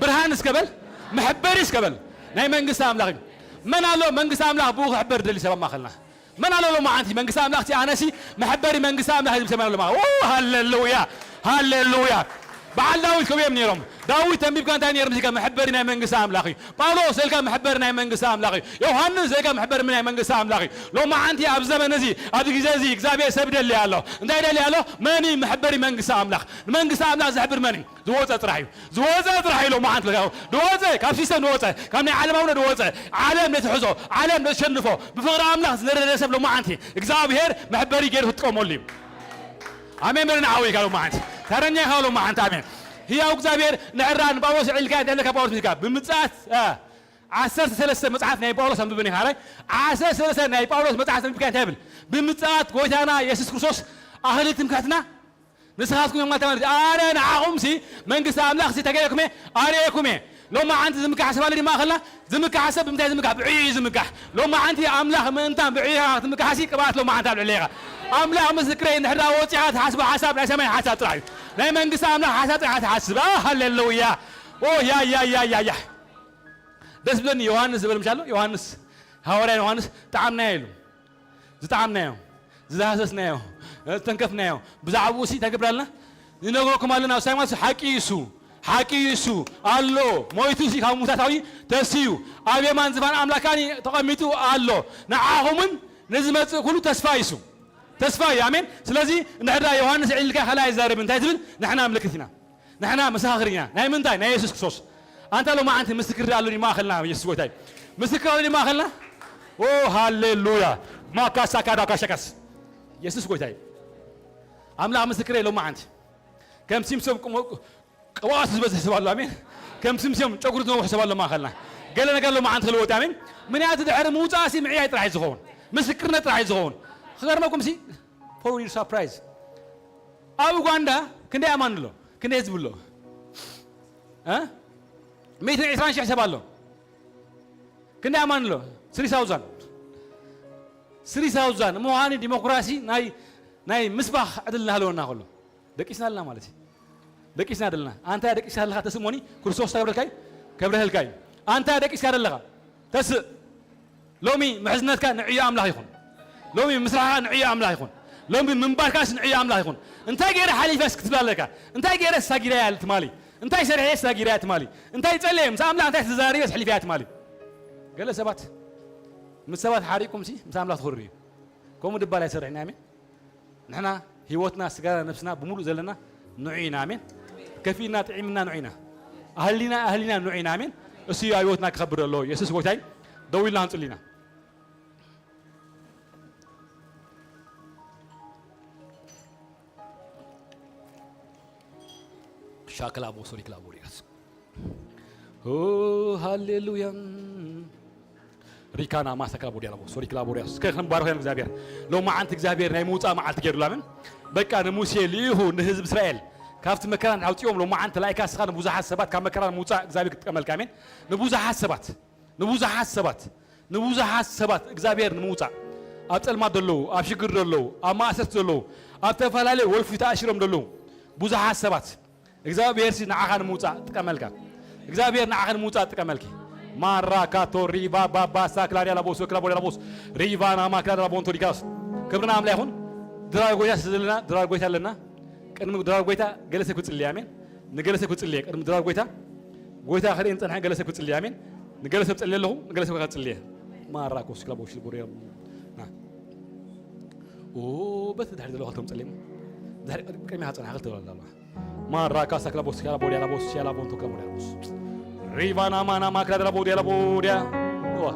ብርሃን እስከ በል። መሐበሪ እስከ በል። ናይ መንግስቲ ኣምላኽ እዩ። መን ኣሎ መንግስቲ ኣምላኽ ብኡ ክሕበር ደሊ ሰብ ኣብ ማእኸልና? መን ኣሎ ሎማዓንቲ መንግስቲ ኣምላኽ ሲ ኣነሲ መሐበሪ መንግስቲ ኣምላኽ እዩ ዝብል ሰብ መን ኣሎ? ኦ ሃሌሉያ። ሃሌሉያ። በዓል ዳዊት ከምኡ እዮም ነይሮም። ዳዊት ተንቢብካ እንታይ ነይሮም? እዚካ መሐበሪ ናይ መንግስቲ ኣምላኽ እዩ። ጳውሎስ ዘልካ መሐበሪ ናይ መንግስቲ ኣምላኽ እዩ። ዮሃንስ ዘልካ መሐበሪ ናይ መንግስቲ ኣምላኽ እዩ። ሎማዓንቲ ኣብ ዘመን እዚ፣ ኣብ ግዜ እዚ እግዚኣብሔር ሰብ ይደሊ ኣሎ። እንታይ ይደሊ ኣሎ? መን እዩ መሐበሪ መንግስቲ ኣምላኽ? ንመንግስቲ ኣምላኽ ዘሕብር መን እዩ? ዝወፀ ጥራሕ እዩ። ዝወፀ ጥራሕ እዩ ሎማዓንቲ። ዝወፀ፣ ካብ ሲስተም ዝወፀ፣ ካብ ናይ ዓለማውነት ዝወፀ፣ ዓለም ነትሕዞ፣ ዓለም ነሸንፎ፣ ብፍቕሪ ኣምላኽ ዝነደደ ሰብ ሎማዓንቲ እግዚኣብሔር መሐበሪ ገይሩ ክጥቀመሉ እዩ። ኣሜን በለና ዓው ኢልካ ሎማዓንቲ። ተረኛ ኢኻ ሎማዓንቲ። ኣሜን። ህያው እግዚኣብሔር ንዕራ ንጳውሎስ ዕልካ እንተለካ ጳውሎስ ሚልካ ብምጽኣት፣ እ፣ ዓሰርተ ሰለስተ መጽሓፍ ናይ ጳውሎስ ኣንብበኒ ኢኻ። ዓሰርተ ሰለስተ ናይ ጳውሎስ መጽሓፍ ኣንቢብካ እንታይ ይብል? ብምጽኣት ጎይታና የሱስ ክርስቶስ ኣኽሊ ትምክሕትና ንስኻትኩም እዮም ማለት ማለት። ኣነ ንዓኹም ሲ መንግስቲ ኣምላኽ ሲ ተገይረኩም እየ፣ ኣርእየኩም እየ። ሎማዓንቲ ዝምካሕ ሰብ ኣሎ ድዩ ማእኸልና? ዝምካሕ ሰብ ብምንታይ ዝምካሕ? ብዕዩ እዩ ዝምካሕ። ሎማዓንቲ ኣምላኽ ምእንታን ብዕዩ ክትምካሕ ሲ ቅብኣት ሎማዓንቲ ኣብ ልዕሌኻ። ኣምላኽ ምስክረይ እንድሕር ደኣ ወፂኻ ትሓስቦ ሓሳብ ናይ ሰማይ ሓሳብ ጥራሕ እዩ። ናይ መንግስቲ ኣምላኽ ሓሳብ ጥራሕ ትሓስብ። ኣ፣ ሃሌሉያ። ኦ፣ ያ፣ ያ፣ ያ፣ ያ፣ ያ። ደስ ብለኒ ዮሃንስ ዝበል ምሻሎ? ዮሃንስ፣ ሃዋርያ ዮሃንስ፣ ጠዓምናዮ ኢሉ። ዝጠዓምናዮ፣ ዝዳህሰስናዮ፣ ዝተንከፍናዮ፣ ብዛዕባኡ ሲ እንታይ ገብራልና? ንነግረኩም ኣለና። እሱ ሃይማኖት ሓቂ እዩ እሱ። ሓቂ እዩ እሱ። ኣሎ። ሞይቱ ሲ ካብ ሙታት ተስዩ። ኣብ የማን ዝፋን ኣምላኽ ከኣኒ ተቐሚጡ ኣሎ። ንዓኹምን ንዝመጽእ ኩሉ ተስፋ እዩ እሱ። ተስፋ እዩ። ኣሜን። ስለዚ እንድሕር ደኣ ዮሃንስ ዕልልካ ካልኣይ ይዛረብ እንታይ ትብል? ንሕና ምልክት ኢና። ንሕና መሰኻኽር ኢና። ናይ ምንታይ? ናይ የሱስ ክርስቶስ። ኣንታ ሎማዓንቲ ምስክር ኣሎ ድዩ ማእኸልና? የሱስ ጎይታ እዩ። ምስክር ኣሎ ድዩ ማእኸልና? ኦ ሃሌሉያ። ማካሳ ካዳ ካሸካስ። የሱስ ጎይታ እዩ። ኣምላኽ ምስክር ኣሎ ሎማዓንቲ። ከም ሲምሶም ቅሞ-፣ ቅብኣት ዝበዝሕ ሰብ ኣሎ። ኣሜን። ከም ሲምሶም ጨጉሪ ዝነውሕ ሰብ ኣሎ ማእኸልና። ገለ ነገር ሎማዓንቲ ክልወጥ። ኣሜን። ምክንያቱ ድሕሪ ምውፃእ ሲ ምዕያይ ጥራሕ እዩ ዝኸውን። ምስክርነት ጥራሕ እዩ ዝኸውን። ክገርመኩም ሲ፣ for your surprise፣ ኣብ ኡጋንዳ ክንደይ ኣማን ኣሎ? ክንደይ ህዝቢ ኣሎ? እ? ሚእትን ዕስራን ሽሕ ሰብ ኣሎ። ክንደይ ኣማን ኣሎ? ስሪ ሳውዛን። ስሪ ሳውዛን ምዃኑ ዲሞክራሲ ናይ፣ ናይ ምስባኽ ዕድል እናሃለወና ከሎ ደቂስና ኣለና ማለት እዩ። ደቂስና ደለና። ኣንታ ደቂስካ ደለኻ ተስእ ሞኒ፣ ክርስቶስ ተገብረልካይ፣ ከብረህልካይ። ኣንታ ደቂስካ ደለኻ ተስእ። ሎሚ ምሕዝነትካ ንዕዮ ኣምላኽ ይኹን። ሎሚ ምስራሕካ ንዕዮ ኣምላኽ ይኹን። ሎሚ ምንባርካስ ንዕዮ ኣምላኽ ይኹን። እንታይ ገይረ ሓሊፈስ ክትብል ኣለካ። እንታይ ገይረ ሳጊራያ ትማሊ። እንታይ ሰሪሐ ሳጊራያ ትማሊ። እንታይ ጸለየ ምስ ኣምላኽ እንታይ ተዛሪበስ ሕሊፈያ ትማሊ። ገለ ሰባት ምስ ሰባት ሓሪቁም ሲ ምስ ኣምላኽ ትኽርር እዩ። ከምኡ ድባል ኣይሰርሕን ኣሜን። ንሕና ህይወትና፣ ስጋና፣ ነፍስና ብምሉእ ዘለና ንዑ ኢና። ኣሜን። ከፊእና ጥዒምና ንዑ ኢና። ኣህሊና ኣህሊና ንዑ ኢና። ኣሜን። እሱ እዩ ኣብ ህይወትና ክኸብር ኣለዎ። የሱስ ጎይታይ። ደው ኢልና ክንጽሊ ኢና። ሻክላ ቦሶ ሪክላ ቦሪያስ። ኦ፣ ሃሌሉያ። ሪካና ማሳክላ ቦዲያ ለቦ፣ ሶሪ ክላ ቦዲያ። እስከ ክንባረኽ እዮም እግዚኣብሔር። ሎማዓንቲ እግዚኣብሔር ናይ ምውፃእ መዓልቲ ገይሩላ። ኣሜን። በቃ ንሙሴ ልኢኹ ንህዝቢ እስራኤል ካብቲ መከራ ኣውፅኦም። ሎማዓንቲ ላይካ እስኻ ንብዙሓት ሰባት ካብ መከራ ንምውፃእ እግዚኣብሔር ክጥቀመልካ። ኣሜን። ንብዙሓት ሰባት፣ ንብዙሓት ሰባት፣ ንብዙሓት ሰባት እግዚኣብሔር ንምውፃእ ኣብ ፀልማት ዘለዉ፣ ኣብ ሽግር ዘለዉ፣ ኣብ ማእሰርቲ ዘለዉ፣ ኣብ ተፈላለየ ወልፊ ተኣሲሮም ዘለዉ ብዙሓት ሰባት እግዚኣብሔር ሲ ንዓኻ ንምውፃእ ጥቀመልካ። እግዚኣብሔር ንዓኻ ንምውፃእ ጥቀመልኪ። ማራ ካቶ ሪባ ባባ ሳክላሪያ ላቦስ ወክላ ቦዳ ላቦስ ሪቫና ማክላ ላቦንቶ ዲካስ። ክብርና ኣምላ ይኹን። ድራር ጎይታ ስለ ዘለና ድራር ጎይታ ኣለና። ቅድሚ ድራር ጎይታ ገለ ሰብ ክጽልይ። ኣሜን። ንገለ ሰብ ክጽልየ ቅድሚ ድራር ጎይታ። ጎይታ ክርኢ ንጸንሐ ገለ ሰብ ክጽልየ። ኣሜን። ንገለ ሰብ ጸልየ ኣለኹ፣ ንገለ ሰብ ክጽልየ። ማራ ኮስ ክላ ቦሽ ቦዳ ና። ኦ፣ በቲ ድሕሪ ዘለኹ ክልተም ጸልዮም። ድሕሪ ቅድሚ ቅድሚኻ ጸንሐ ክልተ ወላዲ ኣለዋ። ማራ ካሳ ክላ ቦስ ክላ ቦዲያ ላ ቦስ ያላ ቦንቶ ክላ ቦዲያ ላ ቦስ። ሪቫና ማና ማክላ ደላ ቦዲያ ላ ቦዲያ። ዋ።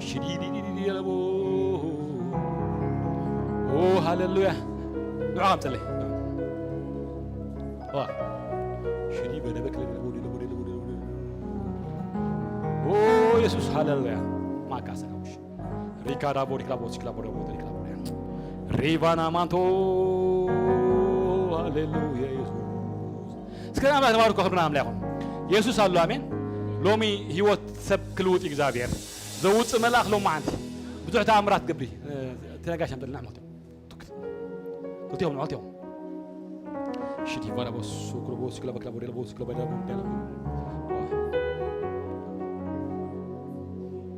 ሽዲ ዲ ዲ ዲ ዲ ላ ቦ። ኦ፣ ሃሌሉያ። ንዑ ከም ጸለይ። ዋ። ሽዲ በደበክ ለቦዲ ለቦዲ ለቦዲ ለቦዲ። ኦ፣ የሱስ ሃሌሉያ። ማካሳ ክላ ቦሽ። ሪካዳ ቦዲ ክላ ቦስ ክላ ቦዲ ቦዲ ክላ ቦዲ። ሪቫና ማንቶ። ሃሌሉያ የሱስ። እስከ ኣምላኽ ተባርኮ ክብርና ኣምላኽ ይኹን። የሱስ ኣሎ። ኣሜን። ሎሚ ህይወት ሰብ ክልውጥ እዩ እግዚኣብሔር። ዘውፅእ መልኣኽ ሎሚ ዓንቲ ብዙሕ ተኣምራት ገብሪ። እ፣ ተነጋሽ ኣምጠልና ሞት። ክልቲኦም ንዖት እዮም። ሽዲ ቫላ ቦስ፣ ክሎ ቦስ፣ ክሎ በክላ ቦዴላ ቦስ፣ ክሎ በዳ ቦዴላ።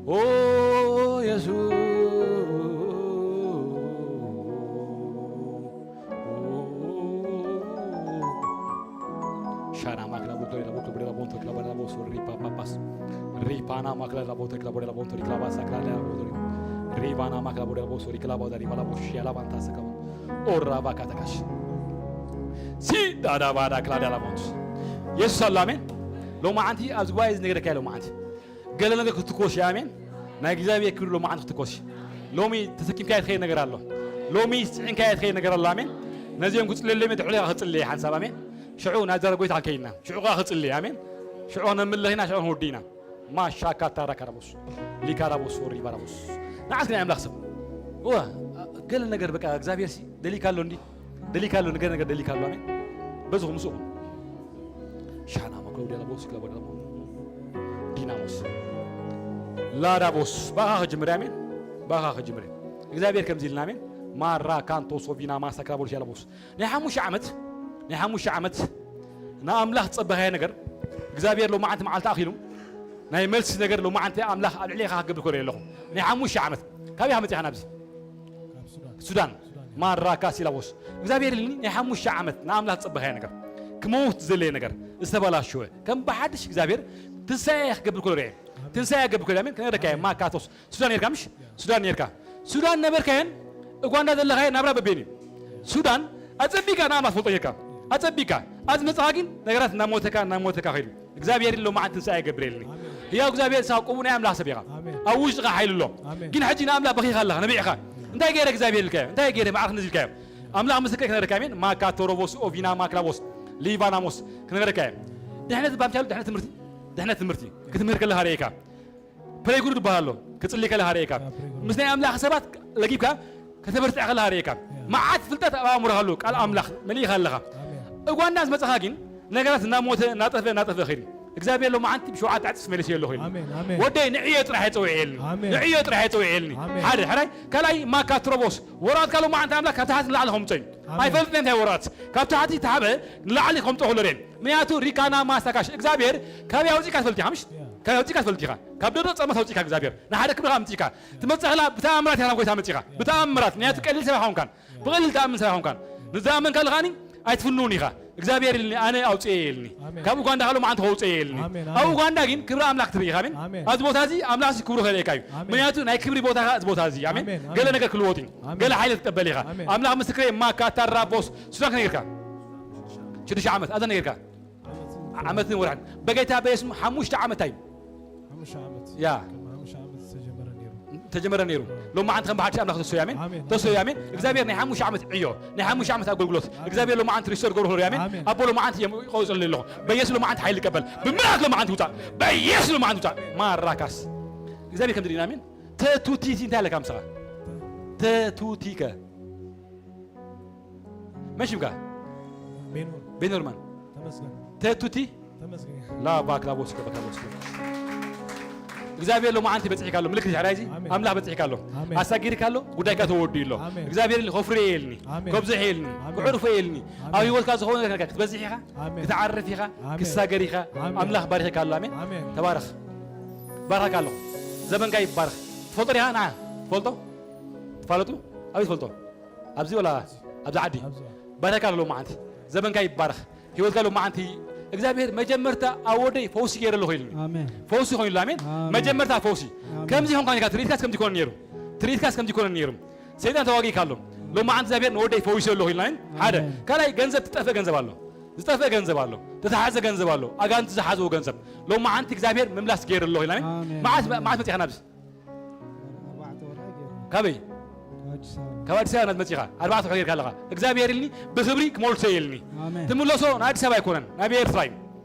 ኦ፣ የሱስ። ሻና ማክላ ቦክሎ ሌላ ቦክሎ ብሌላ ቦንቶ ክላ ባዳ ቦስ ሪፓ ፓፓስ። ሪፓና ማክላ ሌላ ቦንቶ ክላ ቦዴላ ቦንቶ ሪክላ ባሳ ክላ ሌላ ቦንቶ ሪፓ። ሪቫና ማክላ ቦዴላ ቦስ ሪክላ ባዛ ሪባላ ቦሽ ያላ ባንታ ሰካ። ኦራ ባካ ተካሽ። ሲ ዳዳ ባዳ ክላ ዳላ ቦንት። የሱስ ኣሎ። ኣሜን። ሎማዓንቲ ኣብዚ ጉባኤ እዚ ነገር ካየ ሎማዓንቲ። ገለ ነገር ክትኮሽ እያ። ኣሜን። ናይ እግዚኣብሔር ክብሪ ሎማዓንቲ ክትኮሽ። ሎሚ ተሰኪምካዮ ትኸይድ ነገር ኣሎ። ሎሚ ጽዒንካዮ ትኸይድ ነገር ኣሎ። ኣሜን። ነዚኦም ክጽልየሎም እየ፣ ድሕሪኻ ክጽልየ ሓንሳብ። ኣሜን። ሽዑ ናብ ዘረ ጎይታ ክንከይድ ኢና። ሽዑ ከኣ ክጽልየ። ኣሜን። ሽዑ ነምልኽ ኢና፣ ሽዑ ክንወዲ ኢና። ማሻካ ታራካ ራቦስ። ሊካ ራቦስ፣ ወሪ ባራቦስ። ንዓት ናይ ኣምላኽ ሰብ። እዋ፣ ገለ ነገር በቃ እግዚኣብሔር ሲ ደሊካ ኣሎ እንዲ። ደሊካ ኣሎ፣ ነገር ነገር ደሊካ ኣሎ። ኣሜን። በዝኹ ምስኡ። ሻና ማክሎ ዲያላ ቦስ ክለቦ ዲያላ ቦስ። ዲናሞስ። ላዳ ቦስ። ባኻ ክጅምር፣ ኣሜን። ባኻ ክጅምር። እግዚኣብሔር ከምዚ ኢልና፣ ኣሜን። ማራ ካንቶ ሶቪና ማሳክራ ቦልሽ ያላ ቦስ። ናይ ሓሙሽተ ዓመት፣ ናይ ሓሙሽተ ዓመት ንኣምላኽ ዝጸበኻዮ ነገር እግዚኣብሔር ሎማዓንቲ መዓልቲ ኣኺሉ ናይ መልሲ ነገር ሎማዓንቲ ኣምላኽ ኣብ ልዕሌኻ ክገብር ኮሪየ ኣለኹ። ናይ ሓሙሽተ ዓመት። ካበይ መጺኻ ናብዚ? ካብ ሱዳን። ሱዳን። ሱዳን። ማራ ካሲላቦስ። እግዚኣብሔር ኢልኒ ናይ ሓሙሽተ ዓመት ንኣምላኽ ዝጸበኻዮ ነገር፣ ክመውት ዝደለየ ነገር፣ ዝተበላሸወ፣ ከም ብሓድሽ እግዚኣብሔር ትንሳኤ ክገብር ኮሪየ። ኣሜን። ትንሳኤ ክገብር ኮሪየ። ኣሜን። ከነረካየ ኣሜን። ማካቶስ ሱዳን ኔርካ ምሽ? ሱዳን ኔርካ። ሱዳን ነበርካየን፣ ኡጋንዳ ዘለኻየን ናብራ በቤን እዩ። ሱዳን ኣጸቢቃ ንኣምላኽ ትፈልጦ ኔርካ። ኣጸቢቃ። ኣብዚ መጽኻ ግን ነገራት እናሞተካ፣ እናሞተካ ኸይዱ። እግዚኣብሔር ኢሉ ሎማዓንቲ ትንሳኤ ይገብር ኢልኒ። ኣሜን። ህያው እግዚኣብሔር ንስኻ ቅቡእ ናይ ኣምላኽ ሰብ ኢኻ። ኣሜን። ኣብ ውሽጥኻ ሓይሊ ኣሎ። ኣሜን። ግን ሕጂ ንኣምላኽ በኺኻ ኣለኻ፣ ነቢዕኻ። እንታይ ገይረ እግዚኣብሔር ኢልካዮ? እንታይ ገይረ መዓልቲ ነዚ ኢልካዮ? ኣምላኽ ምስክር ክነግረካ፣ ኣሜን። ማካ ቶሮቦስ ኦቪና ማክላቦስ ሊቫናሞስ ክነግረካ እየ። ድሕነት ባምቻሉ ድሕነት ትምህርቲ፣ ድሕነት ትምህርቲ ክትምህር ከለኻ ርእየካ። ፕሬጉሩድ ይበሃል ኣሎ። ክጽሊ ከለኻ ርእየካ። ያ፣ ፕሬጉሩድ። ምስ ናይ ኣምላኽ ሰባት ለጊብካ ከተበርትዕ ከለኻ ርእየካ። ያ። መዓት ፍልጠት ኣብ ኣእምሮኻ ኣሎ። ቃል ኣምላኽ መሊእኻ ኣለኻ። ኣሜን። እጓንዳ ምስ መጻኻ ግን ነገራት እናሞተ፣ እናጠፍአ፣ እናጠፍአ ኸይዱ። እግዚኣብሔር ሎማዓንቲ ብሸውዓተ ዕፅፍ መሊሰ ኣለኹ ኢሉ። ኣሜን፣ ኣሜን። ወደይ ንዕዮ ጥራሕ የፀውዕ የልኒ። ኣሜን። ንዕዮ ጥራሕ የፀውዕ የልኒ። ኣሜን። ሓደ፣ ሕራይ፣ ካልኣይ ማካ ትሮቦስ። ወራትካ ሎማዓንቲ ኣምላኽ ካብ ታሕቲ ንላዕሊ ከምፀ እዩ። ኣሜን። ኣይፈልጥን እንታይ ወራት። ካብ ታሕቲ ተሃበ ንላዕሊ ከምፀ ከሎ ርኤን። ምክንያቱ ሪካና ማስታካሽ እግዚኣብሔር ካብ ኣውፂካ ትፈልጥ ኢኻ፣ ምሽ? ያ። ካብ ኣውፂካ ትፈልጥ ኢኻ። ካብ ደዶ ፀመት ኣውፂካ እግዚኣብሔር። ንሓደ ክብርኻ ኣምፂካ። ትመፅእ ከላ ብተኣምራት ኢኻ ናብ ጎይታ መፂኻ። ብተኣምራት። ምክንያቱ ቀሊል ሰብ ኣይኮንካን። ብቐሊል ትኣምን ሰብ ኣይኮንካን። ንዝኣመንካሉ ከዓኒ ኣይትፍንውን ኢኻ። እግዚኣብሔር ኢልኒ፣ ኣነ ኣውፅኤ ኢልኒ። ኣሜን። ካብ ኡጋንዳ ከሎ መዓንቲ ከውፅኤ ኢልኒ። ኣሜን፣ ኣብ ኣሜን። ኡጋንዳ ግን ክብሪ ኣምላኽ ትርኢ ኢኻ። ኣሜን። ኣሜን። ኣብዚ ቦታ እዚ ኣምላኽ እዚ ክብሩ ከርእየካ እዩ። ኣሜን። ምክንያቱ ናይ ክብሪ ቦታ እዚ ቦታ እዚ። ኣሜን። ኣሜን፣ ኣሜን። ገለ ነገር ክልወጥ እዩ። ኣሜን። ገለ ሓይሊ ትቀበል ኢኻ። ኣሜን። ኣምላኽ ምስክረይ ማካ ታራቦስ ሱዳን ክነገርካ። ሽዱሽተ ዓመት ኣዛ ነገርካ። ዓመትን ወርሕን በጌታ በየስሙ ሓሙሽተ ዓመት እዩ። ሓሙሽተ ዓመት። ያ። ከም ሓሙሽተ ዓመት ዝተጀመረ ነይሩ። ተጀመረ ነይሩ። ሎማዓንቲ ከም ብሓድሽ ኣምላኽ ተሰዩ ኣሜን። ኣሜን። ተሰዩ ኣሜን። እግዚኣብሔር ናይ ሓሙሽተ ዓመት ዕዮ፣ ናይ ሓሙሽተ ዓመት ኣገልግሎት እግዚኣብሔር ሎማዓንቲ ሪስቶር ገብሮ ኣሜን። ኣሜን። ኣቦ ሎማዓንቲ እዮም ቆፅሉ ኣለኹ። በየሱ ሎማዓንቲ ሓይሊ ይቀበል። ብምራት ሎማዓንቲ ውፃእ። በየሱ ሎማዓንቲ ውፃእ። ማራካስ እግዚኣብሔር ከም ድሪና ኣሜን። ተቱቲቲ እንታይ ኣለካ ምሳኻ? ተቱቲከ መሽምካ ቤኖር ቤኖርማን ተመስገን ተቱቲ ተመስገን። ላባክ ላቦስከ በካቦስከ እግዚኣብሔር ሎማዓንቲ በፂሕካ ኣሎ። ምልክት ሕራይ እዚ ኣሜን። ኣምላኽ በፂሕካ ኣሎ። ኣሜን። ኣሳጊርካ ኣሎ። ጉዳይካ ተወዱ ኣሎ። ኣሜን። እግዚኣብሔር ከፍሪ የልኒ ኣሜን። ከብዝሕ የልኒ ኣሜን። ክዕርፎ የልኒ ኣሜን። ኣብ ህይወትካ ዝኾነ ነገር ክትበዝሕ ኢኻ። ኣሜን። ክትዓርፍ ኢኻ። ኣሜን። ክትሳገር ኢኻ። ኣሜን። ኣምላኽ ባሪኽካ ኣሎ። ኣሜን። ኣሜን። ተባረኽ። ባርኻካ ኣለኹ። ዘመንካ ይባረኽ። ትፈልጦ ዲኻ? ንዓ ትፈልጦ ትፋለጡ። ኣበይ ትፈልጦ? ኣብዚ ወላ ኣብዚ ዓዲ? ኣብዚ። ባርኻካ ኣሎ። ሎማዓንቲ ዘመንካ ይባረኽ። ህይወትካ ሎማዓንቲ እግዚኣብሔር መጀመርታ ኣብ ወደይ ፈውሲ ገይረ ኣለኹ ኢልኒ። ኣሜን። ፈውሲ ኮይኑ ኣሎ። ኣሜን። ኣሜን። መጀመርታ ፈውሲ ኣሜን። ከምዚ ይኾንካ ኢልካ ትርኢትካስ ከምዚ ይኮነ ነይሩ። ትርኢትካስ ከምዚ ይኮነ ነይሩ። ሰይጣን ተዋጊእካ ኣሎ። ሎማዓንቲ እግዚኣብሔር ንወደይ ፈዊሰ ኣለኹ ኢልና። ኣሜን። ሓደ ኣሜን። ካልኣይ ገንዘብ ትጠፍእ ገንዘብ ኣሎ። ዝጠፍእ ገንዘብ ኣሎ። ዝተታሕዘ ገንዘብ ኣሎ። ኣጋንንቲ ዝሓዝዎ ገንዘብ ሎማዓንቲ እግዚኣብሔር ምምላስ ገይረ ኣለኹ ኢልና። ኣሜን። ኣሜን። መዓት ኣሜን። መዓት መፂኻ ናብዚ ኣርባዕተ ወርሒ ገይሩ። ካበይ? ኣዲስ ኣበባ። ካብ ኣዲስ ኣበባ ናት መፂኻ ኣርባዕተ ወርሒ ጌርካ ኣለኻ። እግዚኣብሔር ኢልኒ ብክብሪ ክመልሶ ኢልኒ። ኣሜን። ትምለሶ ንኣዲስ ኣበባ ኣይኮነን ናብ ኤርትራ እዩ።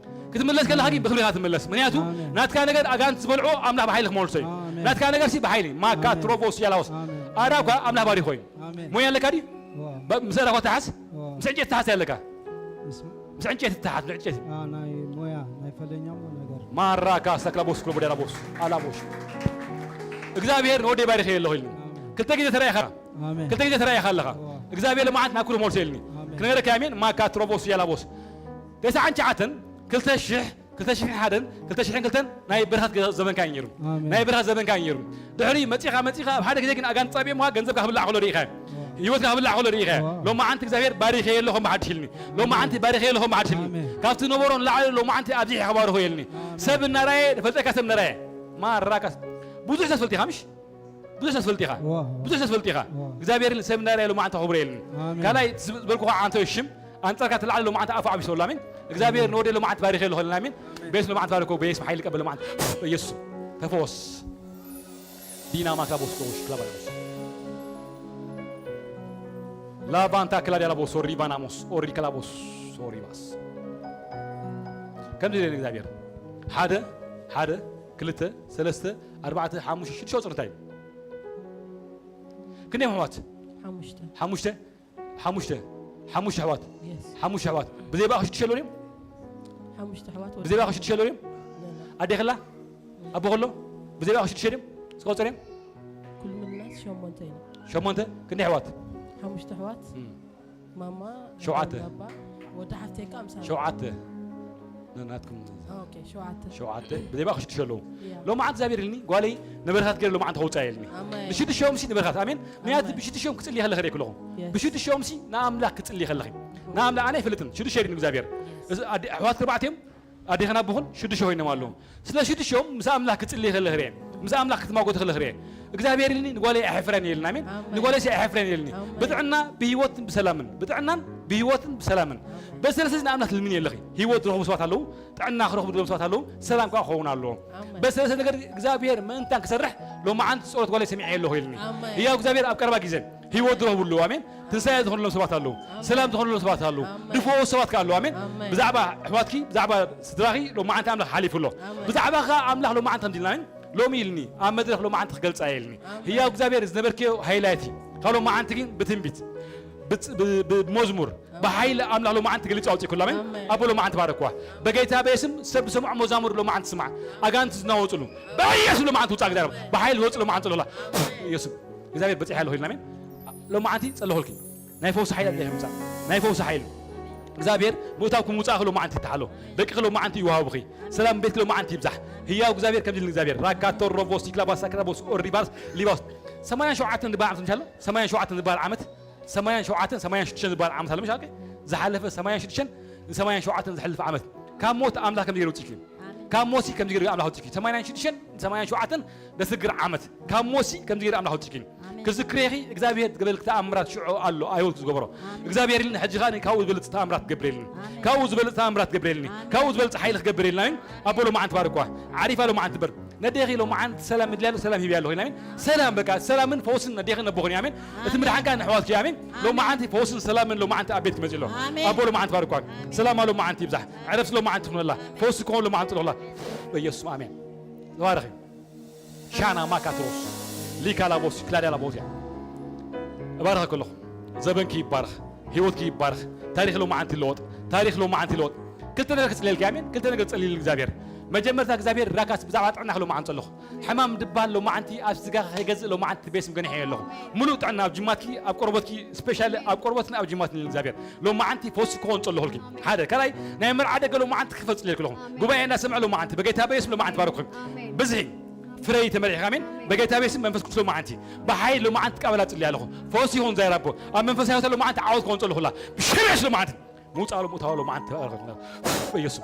ክትምለስ ከለኻ ግን ብክብሪ ኢኻ ትምለስ። ምክንያቱ ኣሜን። ናትካ ነገር ኣጋንንቲ ዝበልዖ ኣምላኽ ብሓይሊ ክመልሶ እዩ። ኣሜን። ናትካ ነገር ሲ ብሓይሊ ማካ ኣሜን። ትሮቦስ ያላውስ ኣሜን። ኣራ እኳ ኣምላኽ ባሪኾ እዩ። ኣሜን። ሞያ ኣለካ ድዩ? ዋ። በ- ምስ ኣራ እኳ ተሓዝ ዋ። ምስ ዕንጨይቲ ተሓዝ ኣለካ። ምስ- ምስ ዕንጨይቲ ተሓዝ ንዕንጨይቲ ኣ፣ ናይ ሞያ ናይ ፈለኛ ነገር። ማራካ ሳክላቦስ ክሎቦ ዳላቦስ ኣላቦሽ እግዚኣብሔር ንወደይ ባሪኸ ኣለኹ ኢልኒ። ኣሜን። ክልተ ግዜ ተራኢኻ ኣሜን። ክልተ ግዜ ተራኢኻ ኣለኻ። ዋ። እግዚኣብሔር ልምዓት ናብ ክብሪ መልሶ ኢልኒ። ኣሜን። ክነገረካ ኣሜን። ማካ ትሮቦስ ያላቦስ ተስዓን ትሽዓተን ክልተ ሽሕ ክልተ ሽሕን ሓደን ክልተ ሽሕን ክልተን ናይ በረኸት ገ- ዘመንካ እዩ ነይሩ። ኣሜን። ናይ በረኸት ዘመንካ እዩ ነይሩ። ድሕሪ መፂኻ መፂኻ ኣብ ሓደ ግዜ ግን ኣጋንፃ ቢኦምኻ ገንዘብካ ክብላዕ ከሎ ርኢኻ። ህይወትካ ክብላዕ ከሎ ርኢኻ። ዋ። ሎማዓንቲ እግዚኣብሔር ባሪኸ ኣለኹም ብሓድሽ ኢልኒ። ሎማዓንቲ ባሪኸ ኣለኹም ብሓድሽ ኢልኒ። ኣሜን። ካብቲ ነበሮ ንላዕሊ ሎማዓንቲ ኣብዚሐ ክባርኾ ኢልኒ። ኣሜን። ሰብ እናራየ ፈልጠካ ሰብ እናራየ ማራካስ ብዙሕ ሰብ ትፈልጥ ኢኻ ምሽ ብዙሕ ሰብ ትፈልጥ ኢኻ። ዋ። ብዙሕ ሰብ ትፈልጥ ኢኻ። ዋ። እግዚኣብሔር ሰብ እናራየ ሎማዓንቲ ክብሮ ኢልኒ። ኣሜን። ካልኣይ ዝበልኩኻ ኣንተ ሽም ኣንጻርካ ትላዕለ ሎማዓንቲ ኣፉ ዓቢሱ ኣሎ። ኣሜን። እግዚኣብሔር ንወደ ሎማዓንቲ ባሪኸ ኣለኹ ኢልና። ኣሜን። ቤስ ሎማዓንቲ ባርኮ በየስ ሓይሊ ቀበል ሎማዓንቲ በየሱስ ተፈወስ። ዲና ማክላ ቦስኮ ሽክላ ባርኮስ ላባንታ ክላዲያ ላቦስ ኦሪ ባናሞስ ኦሪ ክላቦስ ኦሪ ባስ ከምዚ ይብል እግዚኣብሔር ሓደ ሓደ ክልተ ሰለስተ ኣርባዕተ ሓሙሽተ ሽዱሽተ ቁፅሪ እንታይ እዩ? ክንደይ ኣሕዋት? ሓሙሽተ ሓሙሽተ ሓሙሽተ ሓሙሽተ ኣሕዋት የስ ሓሙሽተ ኣሕዋት ብዘይ ባእኹ ሽዱሽተ ኣለዉ ድዮም? ሓሙሽተ ኣሕዋት ወዲ ብዘይ ባእኹ ሽዱሽተ ኣለዉ ድዮም? ኣለና። ኣዴ ከላ ኣቦ ከሎ ብዘይ ባእኹ ሽዱሽተ ድዮም? ዝቆፀሩ እዮም? ኩልምናስ ሸሞንተ ኢና። ሸሞንተ ክንደይ ኣሕዋት? ሓሙሽተ ኣሕዋት እም። ማማ ሸውዓተ። ባባ ወዲ ሓፍተይ ከዓ ምሳና ሸውዓተ ናትኩም ኦኬ ሸውዓተ ሸውዓተ ብዘይ ባእኹ ሽዱሽተ ኣለዉ። ያ። ሎማዓንቲ እግዚኣብሔር ኢልኒ ጓለይ ንበረኻት ገይረ ሎማዓንቲ ከውፅኣ ኢልኒ ኣሜን። ንሽዱሽተኦም ሲ ንበረኻት ኣሜን። ምክንያቱ ኣሜን። ብሽዱሽተኦም ክፅሊ ከለኸ ርኤ ክለኹ የስ። ብሽዱሽተኦም ሲ ንኣምላኽ ክፅሊ ከለኺ ንኣምላኽ ኣነ ኣይፈልጥን ሽዱሽተ ኢልኒ እግዚኣብሔር የስ። እዚ ኣደ- ኣሕዋት ክርባዕት እዮም ኣዴኽን ኣቦኽን ሽዱሽተ ኮይኖም ኣለዉ ስለ ሽዱሽተኦም ምስ ኣምላኽ ክፅሊ ከለኽ ርኤ ምስ ኣምላኽ ክትማጎት ከለኽ ርኤ እግዚኣብሔር ኢልኒ ንጓለይ ኣይሕፍረን የልና ኣሜን ኣሜን። ንጓለይ ሲ ኣይሕፍረን የልኒ ኣሜን። ብጥዕና ብህይወትን ብሰላምን ብጥዕናን ብህይወትን ብሰላምን በሰለሰ ንኣምላኽ ትልምኒ የለኺ ህይወት ዝረኽቡ ሰባት ኣለዉ ጥዕና ክረኽቡ ዝደም ሰባት ኣለዉ ሰላም ከዓ ክኸውን ኣለዎ ኣሜን። በሰለሰ ነገር እግዚኣብሔር ምእንታን ክሰርሕ ሎማዓንቲ ፀሎት ጓለይ ሰሚዐ ኣለኹ ኢልኒ ኣሜን። ህያው እግዚኣብሔር ኣብ ቀረባ ግዜ ህይወት ዝረኽብሉ ኣሜን ትንሳኤ ዝኾነሎም ሰባት ኣለዉ ኣሜን። ሰላም ዝኾነሎም ሰባት ኣለዉ ኣሜን። ድፈወሱ ሰባት ከ ኣለዉ ኣሜን ኣሜን። ብዛዕባ ኣሕዋትኪ ብዛዕባ ስድራኺ ሎማዓንቲ ኣምላኽ ሓሊፉ ኣሎ ኣሜን። ብዛዕባ ከ ኣምላኽ ሎማዓንቲ ከምዚ ኢልና ኣሜን ሎሚ ኢልኒ ኣብ መድረኽ ሎማዓንቲ ክገልፃ ኢልኒ ኣሜን። ህያው እግዚኣብሔር ዝነበርክዮ ሃይላይቲ ካብ ሎማዓንቲ ግን ብትንቢት ብጽ- ብ- ብ- ብመዝሙር ብሓይሊ ኣምላኽ ሎማዓንቲ ገሊጹ ኣውጺእኩላ ኣሜን። ኣሜን። ኣቦ ሎማዓንቲ ባረኳ። በጌታ በየስም ሰብ ዝሰምዖ መዛሙር ሎማዓንቲ ስማዕ። ኣጋንንቲ ዝናወጹሉ በየስም ሎማዓንቲ ውጻእ እግዚኣብሔር። ብሓይሊ ዝወጽእ ሎማዓንቲ ጸሎላ። የሱስ እግዚኣብሔር በጺሐ ኣለኹ ኢልና ኣሜን። ሎማዓንቲ ጸለኹልኪ። ናይ ፈውሲ ሓይሊ ኣለ ምጻእ። ናይ ፈውሲ ሓይሊ እግዚኣብሔር ምእታው ክምውጻእኺ ሎማዓንቲ ይተሓሎ። ደቂኺ ሎማዓንቲ ይወሃቡኺ። ሰላም ቤትኪ ሎማዓንቲ ይብዛሕ። ህያው እግዚኣብሔር ከምዚ ኢሉ እግዚኣብሔር ራካቶ ሮቦ ሲክላ ባሳክራ ቦስ ኦሪባስ ሊባስ ሰማንያን ሸውዓተን ዝበሃል ዓመት እንሻሎ ሰማንያን ሸውዓተን ዝበሃል ዓመት ሰማንያን ሸውዓተን ሰማንያን ሽዱሽተን ዝበሃል ዓመት ኣሎ ምሽ ኣልከ? ዝሓለፈ ሰማንያን ሽዱሽተን ንሰማንያን ሸውዓተን ዝሕልፍ ዓመት ካብ ሞት ኣምላኽ ከም ዝገይሩ ውፅኢት እዩ። ካብ ሞት ከም ዝገይሩ ኣምላኽ ውፅኢት እዩ። ሰማንያን ሽዱሽተን ንሰማንያን ሸውዓተን ደስግር ዓመት ካብ ሞት ከም ዝገይሩ ኣምላኽ ውፅኢት እዩ። ክዝክሬኺ እግዚኣብሔር ዝገበልክ ተኣምራት ሽዑ ኣሎ ኣይወት ዝገበሮ እግዚኣብሔር ኢልን ሕጂ ኸኣ ካብኡ ዝበልፅ ተኣምራት ገብረልኒ። ካብኡ ዝበልፅ ተኣምራት ገብረልኒ። ካብኡ ዝበልፅ ሓይሊ ክገብረልና እዩ። ኣቦ ሎማዓንቲ ባርኳ። ዓሪፋ ሎማዓንቲ በር ነዴኺ ሎማዓንቲ ሰላም ምድልያ ሰላም ሂብያ ኣለኹ ኢልና ኣሜን። ሰላም በቃ ሰላምን ፈውስን ነዴኺ ነቦኹን ኣሜን። እቲ ምድሓን ከኣ ንሕዋትኪ ኣሜን። ሎማዓንቲ ፈውስን ሰላምን ሎማዓንቲ ኣብ ቤት ክመጽእ ኣሎ። ኣቦ ሎማዓንቲ ባርኳ። ሰላማ ሎማዓንቲ ይብዛሕ። ዕረፍቲ ሎማዓንቲ ትኹነላ። ፈውሲ ክኾን ሎማዓንቲ ጽልኹላ። በኢየሱስ ኣሜን። ተባረኺ። ሻና ማካትሮስ ሊካ ላቦስ ክላዳ ላቦስ እያ። እባርኸ ከለኹ ዘበንኪ ይባርኽ፣ ህይወትኪ ይባርኽ። ታሪኽ ሎማዓንቲ ይለወጥ። ታሪኽ ሎማዓንቲ ይለወጥ። ክልተ ነገር ክጽልየልኪ ኣሜን። ክልተ ነገር ጸልይል እግዚኣብሔር። መጀመርታ እግዚኣብሔር ራካስ ብዛዕባ ጥዕናኺ ሎማዓንቲ ጸለኹ። ሕማም ድባል ሎማዓንቲ ኣብ ስጋኻ ከይገዝእ ሎማዓንቲ ቤስም ገኒሐ ኣለኹ። ሙሉእ ጥዕና ኣብ ጅማትኪ ኣብ ቆርበትኪ ስፔሻሊ ኣብ ቆርበትን ኣብ ጅማትን እግዚኣብሔር ሎማዓንቲ ፈውሲ ክኾን ጸለኹልኪ። ሓደ ካልኣይ ናይ መርዓ ደገ ሎማዓንቲ ክፈጽልየልኪ ኣለኹ። ጉባኤ እናሰምዐ ሎማዓንቲ በጌታ በየስም ሎማዓንቲ ባረኩኺ። ብዝሒ ፍረይ ተመሪሕካ ኣሜን። በጌታ ቤስም መንፈስ ቅዱስ ሎማዓንቲ ብሓይል ሎማዓንቲ ትቀበላ ጽልያ ኣለኹ። ፈውሲ ይኹን ዛይራቦ ኣብ መንፈሳዊ ህይወት ሎማዓንቲ ዓወት ክኾን ጸለኹላ። ብሽም የሱስ ሎማዓንቲ ምውጻእ ሎ ምእታው ሎ መዓንቲ ተባረኸ ይኹን። በኢየሱስ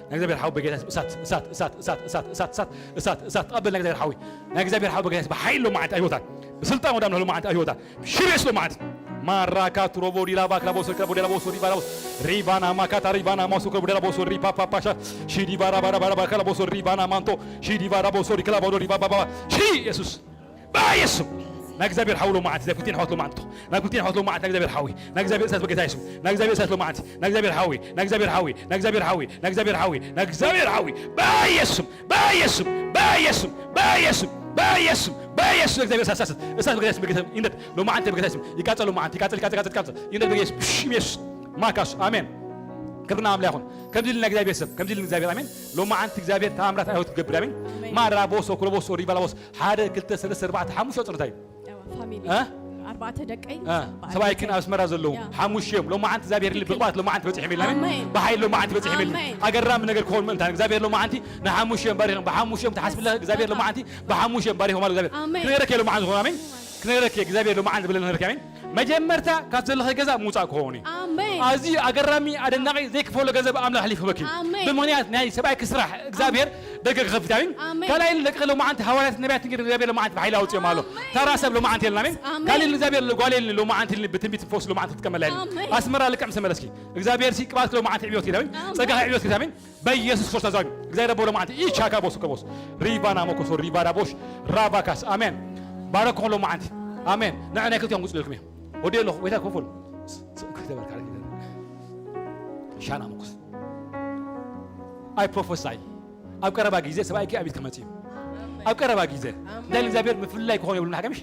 ናይ እግዚኣብሔር ሓው በጌታ እሳት እሳት እሳት እሳት እሳት እሳት እሳት እሳት እሳት ተቐበል። ናይ እግዚኣብሔር ሓዊ ናይ እግዚኣብሔር ሓው በጌታ ብሓይል ሎ መዓንቲ ኣይወታን ብስልጣን ወዳም ሎ መዓንቲ ኣይወታን ሽቤስ ሎ መዓንቲ ማራካ ትሮቦ ዲላ ባክላ ቦሶ ከቦ ዲላ ቦሶ ዲባላ ቦሶ ሪባና ማካታ ሪባና ማሶ ከቦ ዲላ ቦሶ ሪፓ ፓ ፓ ሻ ሺዲ ባራ ባራ ባራ ባካላ ቦሶ ሪባና ማንቶ ሺዲ ባራ ቦሶ ሪክላ ቦዶ ሪባ ባባ ሺ ኢየሱስ በኢየሱስ ናይ እግዚኣብሔር ሓዊ ሎማዓንቲ ናይ ኩልቴን ኣሕዋት ሎማዓንቲ ናይ ኩልቴን ኣሕዋት ሎማዓንቲ ናይ እግዚኣብሔር ሓዊ ናይ እግዚኣብሔር እሳት በጌታ የሱስ ናይ እግዚኣብሔር እሳት ሎማዓንቲ ናይ እግዚኣብሔር ሓዊ ናይ እግዚኣብሔር ሓዊ ናይ እግዚኣብሔር ሓዊ ናይ እግዚኣብሔር ሓዊ ናይ እግዚኣብሔር ሓዊ በኢየሱስ በኢየሱስ በኢየሱስ በኢየሱስ በኢየሱስ በኢየሱስ ናይ እግዚኣብሔር እሳት እሳት እሳት በጌታ የሱስ በጌታ ይንደድ ሎማዓንቲ በጌታ የሱስ ይቃጸል ሎማዓንቲ ይቃጸል ይቃጸል ይቃጸል ይቃጸል ይንደድ በኢየሱስ ብሽም የሱስ ማካስ ኣሜን። ክብርና ኣምላኽ ይኹን። ከምዚ ኢልና እግዚኣብሔር ሰብ ከምዚ ኢልና እግዚኣብሔር ኣሜን። ሎማዓንቲ እግዚኣብሔር ተኣምራት ኣይሁት ክገብር ኣሜን። ማራ ቦሶ ኩሎ ቦሶ ሪባላ ቦሶ ሓደ ክልተ ሰለስተ ኣርባዕተ ሓሙሽተ ቁጽሪ እንታይ እዩ? ፋሚሊ እ? ኣርባዕተ ደቀይ እ፣ ሰብኣይ ክን ኣብ ኣስመራ ዘለዉ ያ። ሓሙሽዮም ሎማዓንቲ እግዚኣብሔር ኢሉ ብቕባት ሎማዓንቲ በፂሕ የሚልና ኣሜን። ኣሜን። ብሓይል ሎማዓንቲ በፂሕ የሚልና ኣሜን። ኣገራሚ ነገር ክኾን ምእንታን እግዚኣብሔር ሎማዓንቲ ንሓሙሽዮም ባሪኽም ብሓሙሽዮም ትሓስብለ እግዚኣብሔር ሎማዓንቲ ብሓሙሽዮም ባሪኽም ኣሎ እግዚኣብሔር ኣሜን። ክነገረክ እየ ሎማዓንቲ ዝኾኑ ኣሜን። ክነገረክ እየ እግዚኣብሔር ሎማዓንቲ ዝብለ ነገርክ ኣሜን። መጀመርታ ካብ ዘለኸ ገዛ ምውፃእ ክኸውን እዩ። ኣሜን። ኣዝዩ ኣገራሚ ኣደናቂ ዘይክፈሎ ገንዘብ ኣምላኽ ኣሕሊፉ ክህበኪ እዩ። ኣሜን። ብምኽንያት ናይ ሰብኣይኪ ስራሕ እግዚኣብሔር ደገ ክኸፍት እዩ። ኣሜን። ኣሜን። ካልኣይ ደቂ ሎማዓንቲ ሃዋርያት ነቢያት ንግር እግዚኣብሔር ሎማዓንቲ ብሓይሊ ኣውፅኦም ኣሎ። ኣሜን። ተራ ሰብ ሎማዓንቲ የለን። ኣሜን። ኣሜን። ካልእ እግዚኣብሔር ጓል የለን ሎማዓንቲ ኢልኒ ብትንቢት ፈውስ ሎማዓንቲ ትጥቀመላ የለን። ኣሜን። ኣስመራ ልክዕ ምስ ተመለስኪ እግዚኣብሔር ሲ ቅባት ሎማዓንቲ ዕብዮት ኢላ ኣሜን። ኣሜን። ፀጋኻ ዕብዮት ኢላ ኣሜን። በኢየሱስ ክርስቶስ ዛግም እግዚኣብሔር ኣቦ ሎማዓንቲ ኢቻካ ቦስ ከቦስ ሪቫና ሞኮሶ ሪቫዳ ቦሽ ራቫካስ ኣሜን። ባረኮ ሎማዓንቲ ኣሜን። ንዕ ናይ ክልቲኦም ጉጽለልኩም እየ ወዲ ኣለኹ ወይታ ክፈሉ ክተበርካ ሻና ሞኮስ ኣይ ፕሮፌሳይ ኣብ ቀረባ ግዜ ሰብኣይኪ ኣብ ኢድ ክመጽእ እዩ። ኣብ ቀረባ ግዜ እንታይ እግዚኣብሔር ምፍላይ ክኾን የብሉን ሓቀምሽ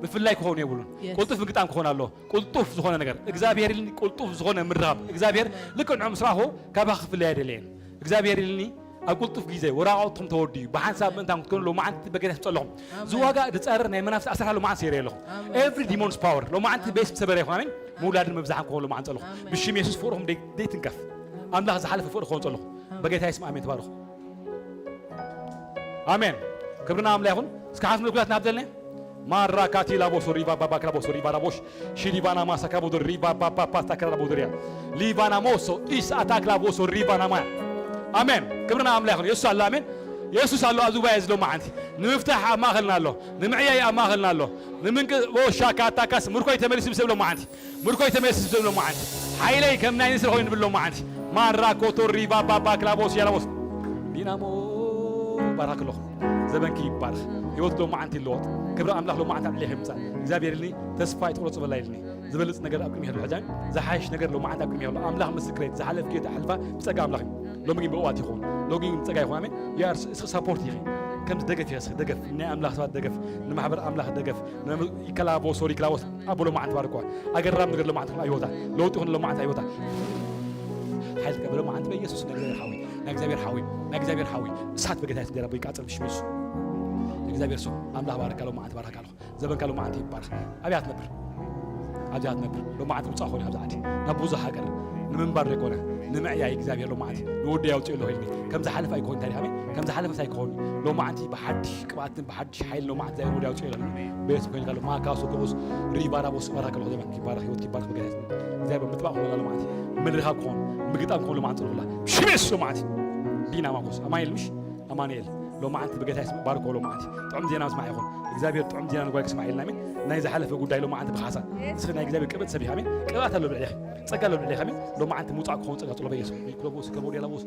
ምፍላይ ክኾን የብሉን። Yes። ቁልጡፍ ምግጣም ክኾን ኣሎ። ቁልጡፍ ዝኾነ ነገር እግዚኣብሔር ኢልኒ ቁልጡፍ ዝኾነ ምርኻብ እግዚኣብሔር ልክዕ ንዑ ምስ ረኣኹ ካባኻ ክፍለይ ኣይደለየን እግዚኣብሔር ኢልኒ ኣብ ቁልጡፍ ግዜ ወራቐትኩም ተወድዩ ብሓንሳብ ምእንታን ክትኮኑ ሎማዓንቲ በገና ትጸለኹም ኣሜን። ዝዋጋ ዝጸርር ናይ መናፍስቲ ኣሰራር ሎማዓንቲ ሰይረ ኣለኹ ኣሜን። Every demons power ሎማዓንቲ ቤስ ሰበረ ይኹን ኣሜን። ምውላድን ምብዛሕን ክኾን ሎማዓንቲ ጸለኹ ኣሜን። ብሽም የሱስ ፍቕርኹም ደይ- ደይትንከፍ ኣምላኽ ዝሓለፈ ፍቕሪ ክኾን ጸለኹ ኣሜን። በጌታ የሱስ ኣሜን ተባረኹ። ኣሜን። ክብርና ኣምላ ይኹን። እስከ ሓፍ ምልኩላት ንሃብ ዘለና ማራ ካቲላ ቦሶ ሪቫ ባባ ክላ ቦሶ ሪቫ ራቦሽ ሺዲቫና ማሳ ክላ ቦዶ ሪቫ ባባ ፓስታ ክላ ቦዶ ሪያ ሊቫና ሞሶ ኢስ ኣታ ክላ ቦሶ ሪቫና ማ ኣሜን። ክብርና ኣምላ ይኹን። የሱስ ኣሎ። ኣሜን። የሱስ ኣሎ። ኣብዚ ጉባኤ እዚ ሎማዓንቲ ንምፍታሕ ኣብ ማእኸልና ኣሎ። ንምዕያይ ኣብ ማእኸልና ኣሎ። ንምንቅ ቦሻ ካታካስ ምርኮይ ተመሊሱ ብሰብ ሎማዓንቲ ምርኮይ ተመልስ ዝብል ሎማዓንቲ ሓይለይ ከም ናይ ንስር ኮይኑ ዝብል ሎማዓንቲ ማራ ኮቶ ሪቫ ባባ ክላቦስ ያላቦስ ዲናሞ ባራክ ኣለኹ። ዘበንኪ ይባርኽ። ህይወት ሎማዓንቲ ይለወጥ። ክብሪ ኣምላኽ ሎማዓንቲ ኣብ ልዕሌኺ ይምጻእ። እግዚኣብሔር ኢልኒ ተስፋ ኣይትቑረጽ በላ ኢልኒ። ዝበልጽ ነገር ኣብ ቅድሚ ይህሉ ሕጃ ዝሓይሽ ነገር ሎማዓንቲ ኣብ ቅድሚ ይህሉ ኣምላኽ ምስክረይ ዝሓለፍ ጌታ ኣሕልፋ ብጸጋ ኣምላኽ እዩ። ሎሚ ግን ብቕባት ይኸውን። ሎሚ ግን ብጸጋ ይኸውን። ኣሜን። You are s- support ኢኺ። ከምዚ ደገፍ ይኸስኽ፣ ደገፍ ናይ ኣምላኽ ሰባት ደገፍ፣ ንማሕበር ኣምላኽ ደገፍ። ይከላቦስ ወር ይከላቦስ ኣቦ ሎማዓንቲ ባርኳ። ኣገራም ነገር ሎማዓንቲ ኣይወታ፣ ለውጢ ይኹን ሎማዓንቲ ኣይወታ። ሓይል ቀበሎ መዓንቲ በኢየሱስ ናይ እግዚኣብሔር ሓዊ፣ ናይ እግዚኣብሔር ሓዊ፣ ናይ እግዚኣብሔር ሓዊ። እሳት በጌታ የስደራ ይቃጸል ብሽም የሱስ። እግዚኣብሔር ሰው ኣምላኽ ባረካ ሎማዓንቲ ባረካ ኣለኹ። ዘበንካ ሎማዓንቲ ይባረኽ። ኣብያ ትነብር፣ ኣብያ ትነብር። ሎማዓንቲ ውፃእ ኾነ ኣብዚ ዓዲ ናብ ብዙሕ ሃገር ንምንባር ዘይኮነ ንምዕያይ እግዚኣብሔር ሎማዓንቲ ንወዲ ያውፅእ ኣሎ ኢልኒ። ከም ዝሓለፈ ኣይኮን ታሪኽ ኣሜን። ከም ዝሓለፈስ ኣይኮን። ሎማዓንቲ ብሓድሽ ቅብኣትን ብሓድሽ ሓይሊ ሎማዓንቲ እግዚኣብሔር ወዲ ያውፅእ ኣሎ ኢልኒ። ቤት ኮይንካ ሎ ማካሱ ከቦስ ሪባራቦስ ባራካ ሎ ዘበንክ ይባረኽ፣ ህይወት ይባረኽ። በጌታ ስም እግዚኣብሔር ምጥባቕ ኾነ ሎማዓንቲ ምድርኻ ክኾን ምግጣም ክኾን ሎማዓንቲ ፅልኹላ ሽሜስ ሎማዓንቲ ዲና ማኮስ ኣማይል ምሽ ኣማኑኤል ሎማዓንቲ ብጌታ ይስም ባርኮ ሎማዓንቲ ጥዑም ዜና ምስማዕ ይኹን። እግዚኣብሔር ጥዑም ዜና ንጓይ ክስማዕ ኢልና ኣሜን። ናይ ዝሓለፈ ጉዳይ ሎማዓንቲ ብሓሳ እስኺ ናይ እግዚኣብሔር ቅብኣት ሰብ ኢኻ ኣሜን። ቅብኣት ኣሎ ልዕሌኺ፣ ጸጋ ኣሎ ልዕሌኺ ኣሜን። ሎማዓንቲ ምውጻእ ክኸውን ጸጋ ጽሎ በየሱስ ሚክሮቦስ ከቦድ ያላቦስ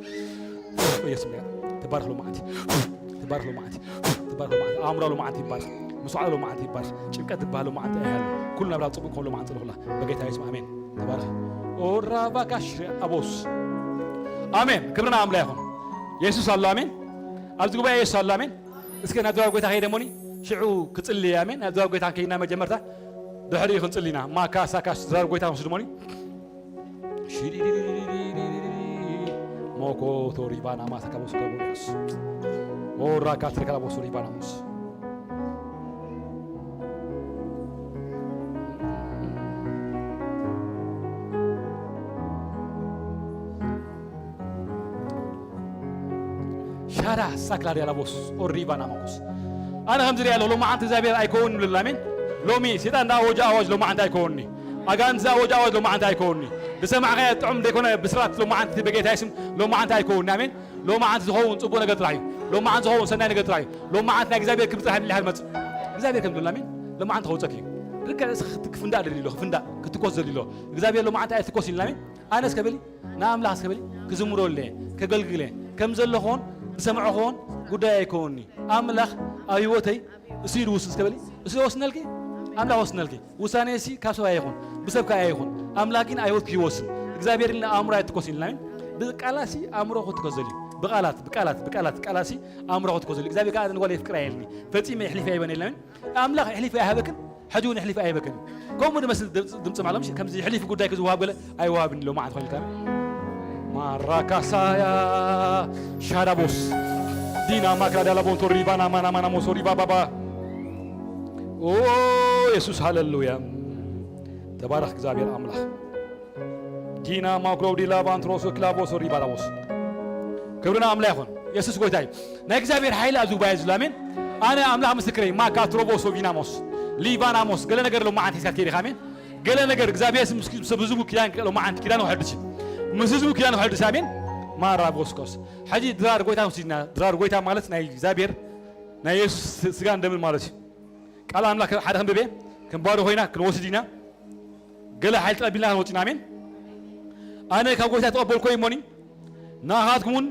በየሱስ ምያ ትባረኽ ሎማዓንቲ ትባረኽ ሎማዓንቲ ትባረኽ ሎማዓንቲ ኣእምሮ ሎማዓንቲ ይባረኽ። ምስዋዕ ሎማዓንቲ ይባረኽ። ጭንቀት ዝበሃል ሎማዓንቲ ኣይሃሉ። ኩሉ ናብራ ጽቡቅ ክኸውን ሎማዓንቲ ጽሎ ኩላ በጌታ ይስም ኣሜን። ተባረኽ ኦራባካሽ ኣቦስ ኣሜን። ክብርና ኣምላ ይኹን። የሱስ ኣሎ ኣሜን። ኣብዚ ጉባኤ የሱስ ኣሎ ኣሜን። እስከ ናብ ድራር ጎይታ ከይደ እሞኒ ሽዑ ክጽሊ ኣሜን። ናብ ድራር ጎይታ ከይና መጀመርታ ድሕሪኡ ክንጽሊና ማካ ሳካስ ድራር ጎይታ ክንስድ እሞኒ ሽዲዲዲዲዲዲዲዲዲ ሞኮ ቶሪባና ማሳካ ቦስኮ ቦስ ኦራ ካትሪካ ቦስ ሪባና ሙስ ሻዳ ሳክላድ ያላቦስ ኦሪባና ማኮስ ኣነ ከምዚ ሪኣ ኣለኹ። ሎማዓንቲ እግዚኣብሔር ኣይከውን ንብል ኣሜን። ሎሚ ሴጣን ዝኣወጀ ኣዋጅ ሎማዓንቲ ኣይከውንኒ። ኣጋንንቲ ዝኣወጀ ኣዋጅ ሎማዓንቲ ኣይከውንኒ። ዝሰማዕካዮ ጥዑም ዘይኮነ ብስራት ሎማዓንቲ በጌታ ይስም ሎማዓንቲ ኣይከውንኒ። ኣሜን። ሎማዓንቲ ዝኸውን ጽቡቕ ነገር ጥራሕ እዩ። ሎማዓንቲ ዝኸውን ሰናይ ነገር ጥራሕ እዩ። ሎማዓንቲ ናይ እግዚኣብሔር ክብሪ ጥራሕ ምልሓ ዝመጽእ እግዚኣብሔር ከም ዝብልና ኣሜን። ሎማዓንቲ ከውጸክ እዩ። ርከ እስኺ ክትክፍንዳእ ደሊ ኣሎ ክፍንዳእ ክትኮስ ደሊ ኣሎ። እግዚኣብሔር ሎማዓንቲ ኣይትኮስ ኢልና ኣሜን። ኣነ እስከ በሊ ንኣምላኽ እስከ በሊ ክዝምሮ ኣለየ ከገልግለ ከም ዘለኹን ዝሰምዖ ኹን ጉዳይ ኣይከውንኒ። ኣምላኽ ኣብ ህይወተይ እሱ እዩ ዝውስን እስከ በሊ እሱ ይወስነልኪ። ኣምላኽ ወስነልኪ። ውሳኔ ሲ ካብ ሰብ ኣይኹን ብሰብ ከኣ ኣይኹን። ኣምላኽ ግን ኣብ ህይወትኪ ይወስን። እግዚኣብሔር ኢልና ኣእምሮ ኣይትኮስ ኢልና ብቃላሲ ኣእምሮ ክትኮስ ዘልዩ ብቃላት ብቃላት ብቃላት ቃላሲ ኣእምሮ ክትኮስ ዘልዩ እግዚኣብሔር ከኣ ንጓል የፍቅራ የልኒ ፈጺመ የሕሊፈ ኣይበን የለን ኣምላኽ የሕሊፈ ኣይሃበክን። ሕጂ እውን የሕሊፍ ኣይበክን። ከምኡ ዝመስል ድምፂ ማለት ከምዚ የሕሊፍ ጉዳይ ክዝውሃብ ገለ ኣይወሃብን ኢሎ መዓት ኮይልካ ማራካሳያ ሻዳቦስ ዲና ማክራ ዳላ ቦንቶ ሪባና ማና ማና ሞሶ ሪባ ባባ ኦ የሱስ ሃለሉያ ተባረኽ እግዚኣብሔር ኣምላኽ ዲና ማክሮ ዲላ ባንትሮሶ ክላቦሶ ሪባ ላቦስ ክብርና ኣምላ ይኹን የሱስ ጎይታ እዩ ናይ እግዚኣብሔር ሓይሊ ኣብዚ ጉባኤ ዝሉ ኣሜን ኣነ ኣምላኽ ምስክረይ ማካ ትሮቦሶ ቪናሞስ ሊባናሞስ ገለ ነገር ሎማዓንቲ ሒዝካ ትከይድ ኢኻ ኣሜን ገለ ነገር እግዚኣብሔር ምስ ህዝቡ ኪዳን ሎማዓንቲ ኪዳን ክሕድስ እዩ ምስ ህዝቡ ኪዳን ክሕድስ ኣሜን ማራ ቦስኮስ ሕጂ ድራር ጎይታ ወሲድና ድራር ጎይታ ማለት ናይ እግዚኣብሔር ናይ የሱስ ስጋን ደምን ማለት እዩ ቃል ኣምላኽ ሓደ ክንብብ እየ ክንባዶ ኮይና ክንወስድ ኢና ገለ ሓይሊ ተቐቢልና ክንወፅና ኣሜን ኣነ ካብ ጎይታ ተቐበልኮ እሞኒ ንኣኻትኩም እውን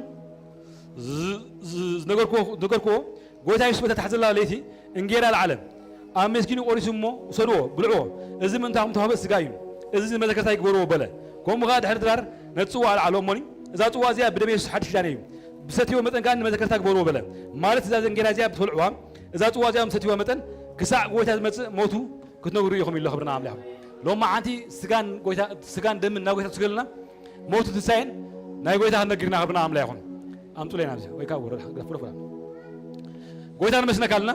ዝነገርክዎ ጎይታ የሱስ በታ ታሕዘላ ለይቲ እንጌራ ኣልዓለ ኣብ መስኪኑ ቆሪሱ እሞ ውሰድዎ ብልዕዎ እዚ ምእንታኹም ተዋህበ ስጋ እዩ እዚ ንመዘከርታይ ግበርዎ በለ ከምኡ ከዓ ድሕሪ ድራር ነቲ ፅዋ ኣልዓሎ እሞኒ እዛ ፅዋ እዚኣ ብደም የሱስ ሓድሽ ኪዳን እዩ ብሰትዮ መጠን ከዓ ንመዘከርታ ግበርዎ በለ ማለት እዛ ዘንጌራ እዚኣ ብትበልዕዋ እዛ ፅዋ እዚኣ ብሰትይዋ መጠን ክሳዕ ጎይታ ዝመፅእ ሞቱ ክትነግሩ ኢኹም ኢሎ ክብርና ኣምላኽ ሎማዓንቲ ስጋን ጎይታ ስጋን ደምን ናብ ጎይታ ትስገልና ሞቱ ትንሳኤን ናይ ጎይታ ክንነግርና ክብርና ኣምላኽ ይኹን ኣምፁለይ ናብዚ ወይ ካብ ወረድ ግረፍ ፍለፍ ጎይታ ንመስነካ ኣለና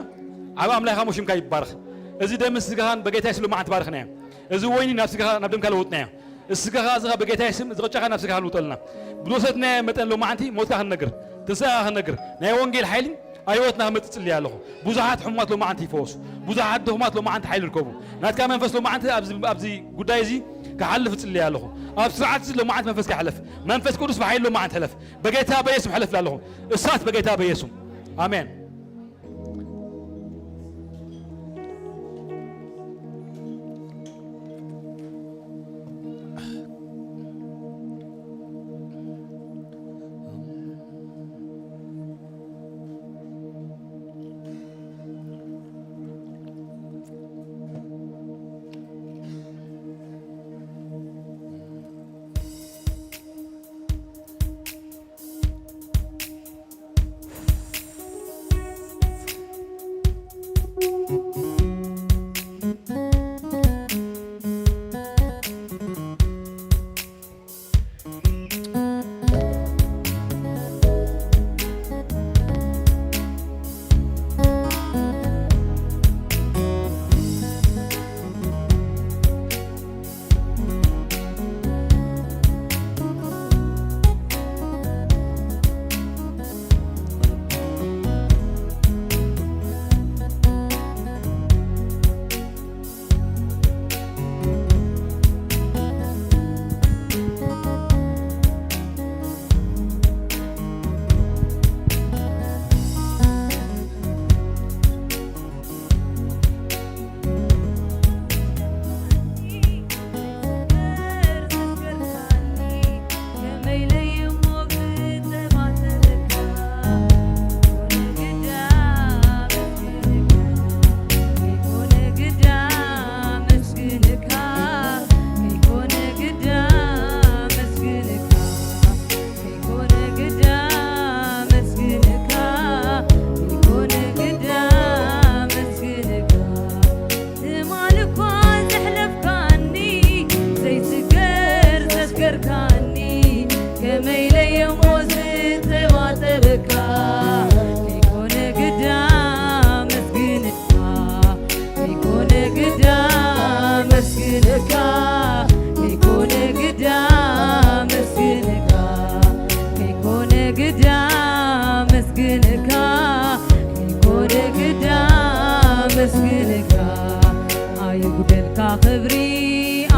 ዓብ ኣምላኽ ሞ ሽምካ ይባረኽ እዚ ደምን ስጋኻን በጌታ የሱስ ሎማዓንቲ ባርኽናዮ እዚ ወይኒ ናብ ስጋኻ ናብ ደምካ ለወጥናዮ ስጋኻ ዝኻ በጌታ የሱስ ዝቕጫኻ ናብ ስጋኻ ንውጠልና ብዝወሰድናዮ መጠን ሎማዓንቲ ሞትካ ክንነግር ትንሳኤኻ ክንነግር ናይ ወንጌል ሓይሊ ኣብ ህይወትና ክመፅእ ፅልየ ኣለኹ ብዙሓት ሕሙማት ሎማዓንቲ ይፈወሱ ብዙሓት ድኹማት ሎማዓንቲ ሓይሊ ይርከቡ ናትካ መንፈስ ሎማዓንቲ ኣብዚ ጉዳይ እዚ ክሓልፍ እፅልየ ኣለኹ ኣብ ስርዓት እዚ ሎማዓንቲ መንፈስ ክሕለፍ መንፈስ ቅዱስ ብሓይሊ ሎማዓንቲ ሕለፍ በጌታ በየሱም ሕለፍ ኣለኹ እሳት በጌታ በየሱም ኣሜን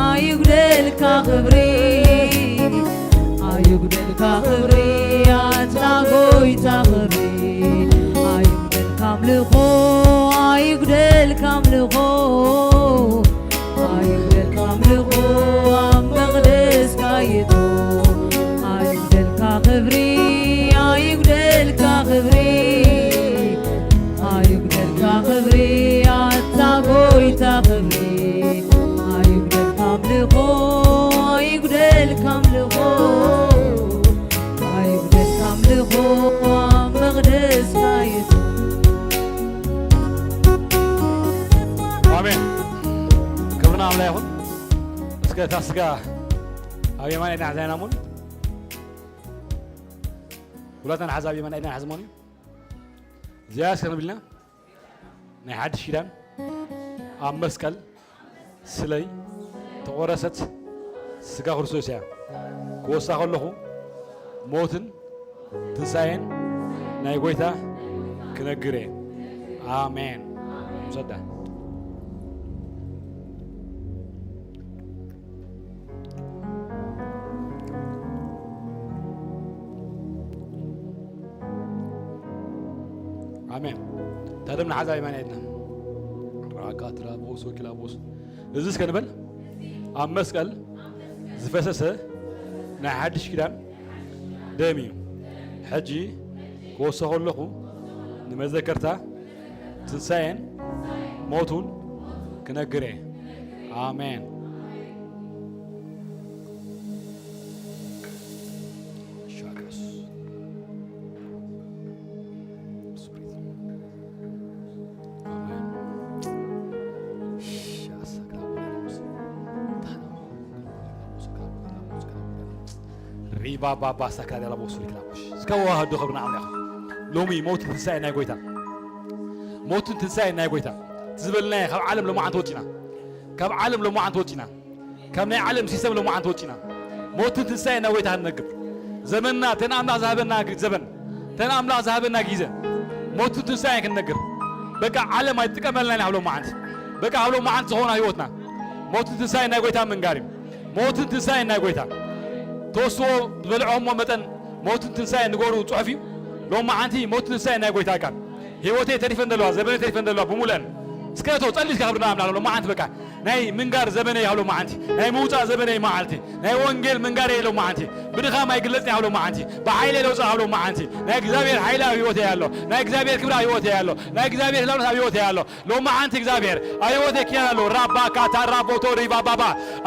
ኣይጉደልካ ክብሪ፣ ኣይጉደልካ ክብሪ፣ ኣታ ጎይታ ክብሪ። ኣይጉደልካ ኣምልኾ፣ ኣይጉደልካ ኣምልኾ፣ ኣይጉደልካ ኣምልኾ ኣብ መቕደስካ ይእቶ። ኣይጉደልካ ክብሪ፣ ኣይጉደልካ ክብሪ፣ ኣይጉደልካ ክብሪ፣ ኣታ ጎይታ ክብሪ። ኣይጉደልካ ኣምልኾ፣ ኣይጉደልካ ኣምልኾ፣ ኣይጉደልካ ኣምልኾ ኣብ መቕደስካ ይእቶ። ኣሜን። ክብሪ ንኣምላኽ ይኹን። እስከ እታ ስጋ ኣብ የማን ኢድና ሒዛና እሞ፣ ሁላትና ንሓዛ ኣብ የማን ኢድና ንሓዝ እሞ። እዚኣ እስከ ንብልና። ናይ ሓድሽ ኪዳን ኣብ መስቀል ስለይ ተቖረሰት ስጋ ክርስቶስ እያ። ክወሳ ከለኹ ሞትን ትንሳኤን ናይ ጎይታ ክነግር እየ። ኣሜን። ውሰዳ። ኣሜን። እታ ደም ንሓዛ የማን ኢድና። ራካ ትራቦስ ወኪላቦስ። እዚ እስከ ንበል። ኣብ መስቀል ዝፈሰሰ ናይ ሓድሽ ኪዳን ደም እዩ። ሕጂ ክወስዶ ከለኹ ንመዘከርታ ትንሳኤን ሞቱን ክነግር እየ። ኣሜን። ሻክስ። ስፕሪት። ኣሜን። ሻሳ ክላቦስ። ሪባ ባባ ሳካሪያ ላቦስ ሪክላቦሽ። እስከ ወሃዶ ክብሪ ንኣምላኽ። ሎሚ ሞትን ትንሳኤን ናይ ጎይታ። ሞትን ትንሳኤን ናይ ጎይታ። ዝበልናዮ ካብ ዓለም ሎማዓንቲ ወጺና። ካብ ዓለም ሎማዓንቲ ወጺና። ካብ ናይ ዓለም ሲስተም ሎማዓንቲ ወጺና። ሞትን ትንሳኤን ናይ ጎይታ ክንነግር። ዘመንና፣ ተን ኣምላኽ ዝሃበና ግ-፣ ዘበን። ተን ኣምላኽ ዝሃበና ግዜ። ሞትን ትንሳኤን ክንነግር። በቃ ዓለም ኣይትጥቀመልና ኢና ኣብ ሎማዓንቲ። በቃ ኣብ ሎማዓንቲ ዝኾና ህይወትና። ሞትን ትንሳኤን ናይ ጎይታ ምንጋር እዩ። ሞትን ትንሳኤን ናይ ጎይታ። ተወስዎ ዝበልዖሞ መጠን ሞትን ትንሳኤን ንገሩ ጽሑፍ እዩ። ሎማዓንቲ ሞትን ትንሳኤን ናይ ጎይታ ቃል። ህይወተይ ተሪፈን ዘለዋ፣ ዘበነይ ተሪፈን ዘለዋ ብሙሉአን። እስከ እቶ ጸሊስካ ክብሪ ንኣምላኽ ሎማዓንቲ በቃ። ናይ ምንጋር ዘበነይ ኣብ ሎማዓንቲ። ናይ ምውጻእ ዘበነይ መዓልቲ። ናይ ወንጌል ምንጋር እየ ሎማዓንቲ። ብድኻም ኣይግለጽን ኣብ ሎማዓንቲ። ብሓይለ ለውጽእ ኣብ ሎማዓንቲ። ናይ እግዚኣብሔር ሓይሊ ኣብ ህይወተይ ኣሎ። ናይ እግዚኣብሔር ክብሪ ኣብ ህይወተይ ኣሎ። ናይ እግዚኣብሔር ህላውነት ኣብ ህይወተይ ኣሎ። ሎማዓንቲ እግዚኣብሔር ኣብ ህይወተይ ኪዳን ኣሎ። ራባ ካታ ራቦቶ ሪባ ባባ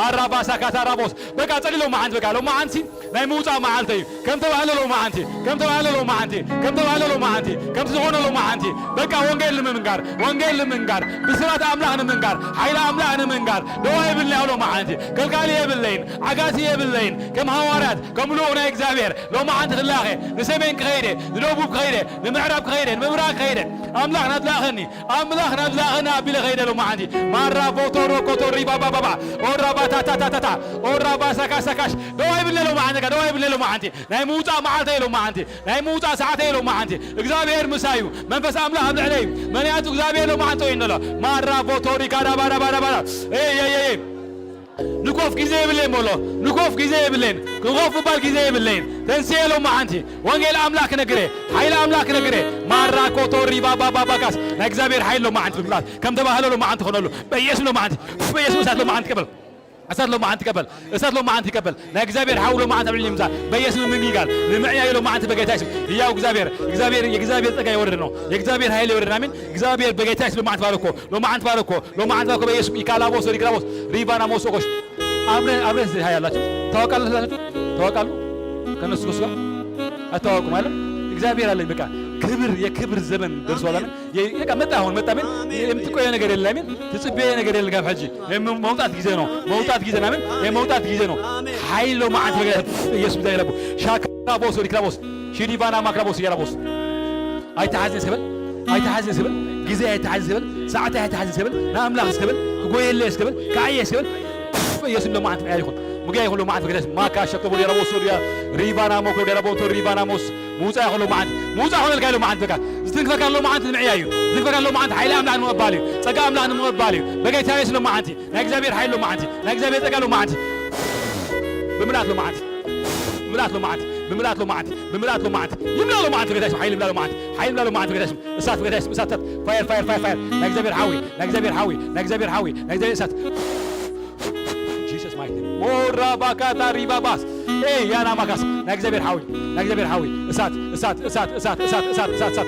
ኣራባ ሳካታ ራቦስ። በቃ ጸሊ ሎማዓንቲ በቃ ሎማዓንቲ ናይ ምውጻእ መዓልቲ እዩ። ከም ተባህለ ሎማዓንቲ፣ ከም ተባህለ ሎማዓንቲ፣ ከም ተባህለ ሎማዓንቲ፣ ከምቲ ዝኾነ ሎማዓንቲ። በቃ ወንጌል ንምንጋር፣ ወንጌል ንምንጋር፣ ብስራት ኣምላኽ ንምንጋር፣ ሓይሊ ኣምላኽ ንምንጋር። ደዋ የብለይ ኣብ ሎማዓንቲ፣ ከልካሊ የብለይን፣ ዓጋቲ የብለይን። ከም ሃዋርያት፣ ከም ልኡኽ ናይ እግዚኣብሔር ሎማዓንቲ ክላኸ፣ ንሰሜን ክኸይደ፣ ንደቡብ ክኸይደ፣ ንምዕራብ ክኸይደ፣ ንምብራቕ ክኸይደ። ኣምላኽ ናትላኸኒ፣ ኣምላኽ ናብዛ ኸነ ኣቢለ ኸይደ ሎማዓንቲ። ማራ ቦቶሮ ኮቶሪ ባባባባ። ኦራ ባታታታታታ። ኦራ ባሳካሳካሽ። ደዋ ይብለ ሎማዓንቲ፣ ደዋ ይብለ ሎማዓንቲ። ናይ ምውጻእ መዓልተ ሎማዓንቲ። ናይ ምውጻእ ሰዓተ ሎማዓንቲ። እግዚኣብሔር ምሳዩ። መንፈስ ኣምላኽ ኣብ ልዕለይ። መንያቱ እግዚኣብሔር ሎማዓንቲ ወይ እንደሎ። ማራ ቦቶሪ ካዳባዳባዳባዳ። ኤይ፣ ኤይ፣ ኤይ፣ ኤይ። ንኮፍ ግዜ የብለይን በሎ። ንኮፍ ግዜ የብለይን። ንኮፍ ምባል ግዜ የብለይን። ተንስኤ ሎማዓንቲ። ወንጌል ኣምላኽ ክነግረ። ሓይሊ ኣምላኽ ክነግረ። ማራ ኮቶ ሪባ ባባ ባጋስ። ናይ እግዚኣብሔር ሓይሊ ሎማዓንቲ ብምላት። ከም ተባህለ ሎማዓንቲ ኾነሉ። በኢየሱስ ሎማዓንቲ። በኢየሱስ እሳት ሎማዓንቲ ቀበል። እሳት ሎማዓንቲ ቀበል። እሳት ሎማዓንቲ ቀበል። ናይ እግዚኣብሔር ሓው ሎማዓንቲ ኣብ ልዕሊ ምምጻእ። በኢየሱስ ምንጊጋል። ንምዕያይ ሎማዓንቲ በጌታ ስም። ህያው እግዚኣብሔር። እግዚኣብሔር፣ የእግዚኣብሔር ጸጋ የወረደ ነው። የእግዚኣብሔር ኃይል የወረደ። ኣሜን። እግዚኣብሔር በጌታ ስም ሎማዓንቲ ባረኮ። ሎማዓንቲ ባረኮ። ሎማዓንቲ ባረኮ። በኢየሱስ ኢካላቦስ ወዲክላቦስ። ሪባና ሞሶቆሽ። አብረን፣ አብረን እዚህ ያላችሁ ታውቃላችሁ? ታውቃሉ? ከነሱ ከሱ ጋር አታውቁም አይደል? እግዚአብሔር አለኝ። በቃ ክብር፣ የክብር ዘመን ደርሷል። አሜን። የ-፣ በቃ መጣ፣ አሁን መጣ። አሜን። የምትቆየው ነገር የለም። አሜን። ትጽበየ ነገር የለም። ካብ ሕጂ የም-፣ መውጣት ጊዜ ነው። መውጣት ጊዜ ነው። አሜን። የመውጣት ጊዜ ነው። አሜን። ኃይል ነው። ማዓት ነገር ኢየሱስ ዳይ ረቦ ሻክራቦስ ወዲክላቦስ ሽዲባና ማክራቦስ ያላቦስ። ኣይትሓዝን ስብል፣ ኣይትሓዝን ስብል፣ ግዜ ኣይትሓዝን ስብል፣ ሰዓት ኣይትሓዝን ስብል፣ ንኣምላኽ ስብል፣ ክጎየለ ስብል፣ ክዓየ ስብል፣ ኢየሱስ ሎማዓንቲ ምዕያር ይኹን። ምጉያይ ይኹን ሎማዓንቲ ምክንያት ማካ ሸኮቦ ዲያላቦስ ዲያ ሪባና ሞኮ ዲያላቦቶ ሪባና ሞስ ምውጻእ ይኹን ሎማዓንቲ፣ ምውጻእ ይኹን ኢልካ ሎማዓንቲ፣ በቃ ዝትንክፈካ ሎማዓንቲ ንምዕያይ እዩ። ዝትንክፈካ ሎማዓንቲ ሓይሊ ኣምላኽ ንምቕባል እዩ። ጸጋ ኣምላኽ ንምቕባል እዩ። በጌታ የሱስ ሎማዓንቲ ናይ እግዚኣብሔር ሓይሊ ሎማዓንቲ፣ ናይ እግዚኣብሔር ጸጋ ሎማዓንቲ፣ ብምልኣት ሎማዓንቲ፣ ብምልኣት ሎማዓንቲ፣ ብምልኣት ሎማዓንቲ፣ ብምልኣት ሎማዓንቲ፣ ይምላ ሎማዓንቲ፣ በጌታ የሱስ ሓይሊ ይምላ ሎማዓንቲ፣ ሓይሊ ይምላ ሎማዓንቲ፣ በጌታ የሱስ እሳት፣ በጌታ የሱስ እሳት፣ እሳት፣ ፋየር፣ ፋየር፣ ፋየር፣ ፋየር፣ ናይ እግዚኣብሔር ሓዊ፣ ናይ እግዚኣብሔር ሓዊ፣ ናይ እግዚኣብሔር ሓዊ፣ ናይ እግዚኣብሔር እሳት። Jesus mighty name። ሞራ ባካታ ሪባባስ። ኤ ያና ማካስ። ናይ እግዚኣብሔር ሓዊ። ናይ እግዚኣብሔር ሓዊ። እሳት፣ እሳት፣ እሳት፣ እሳት።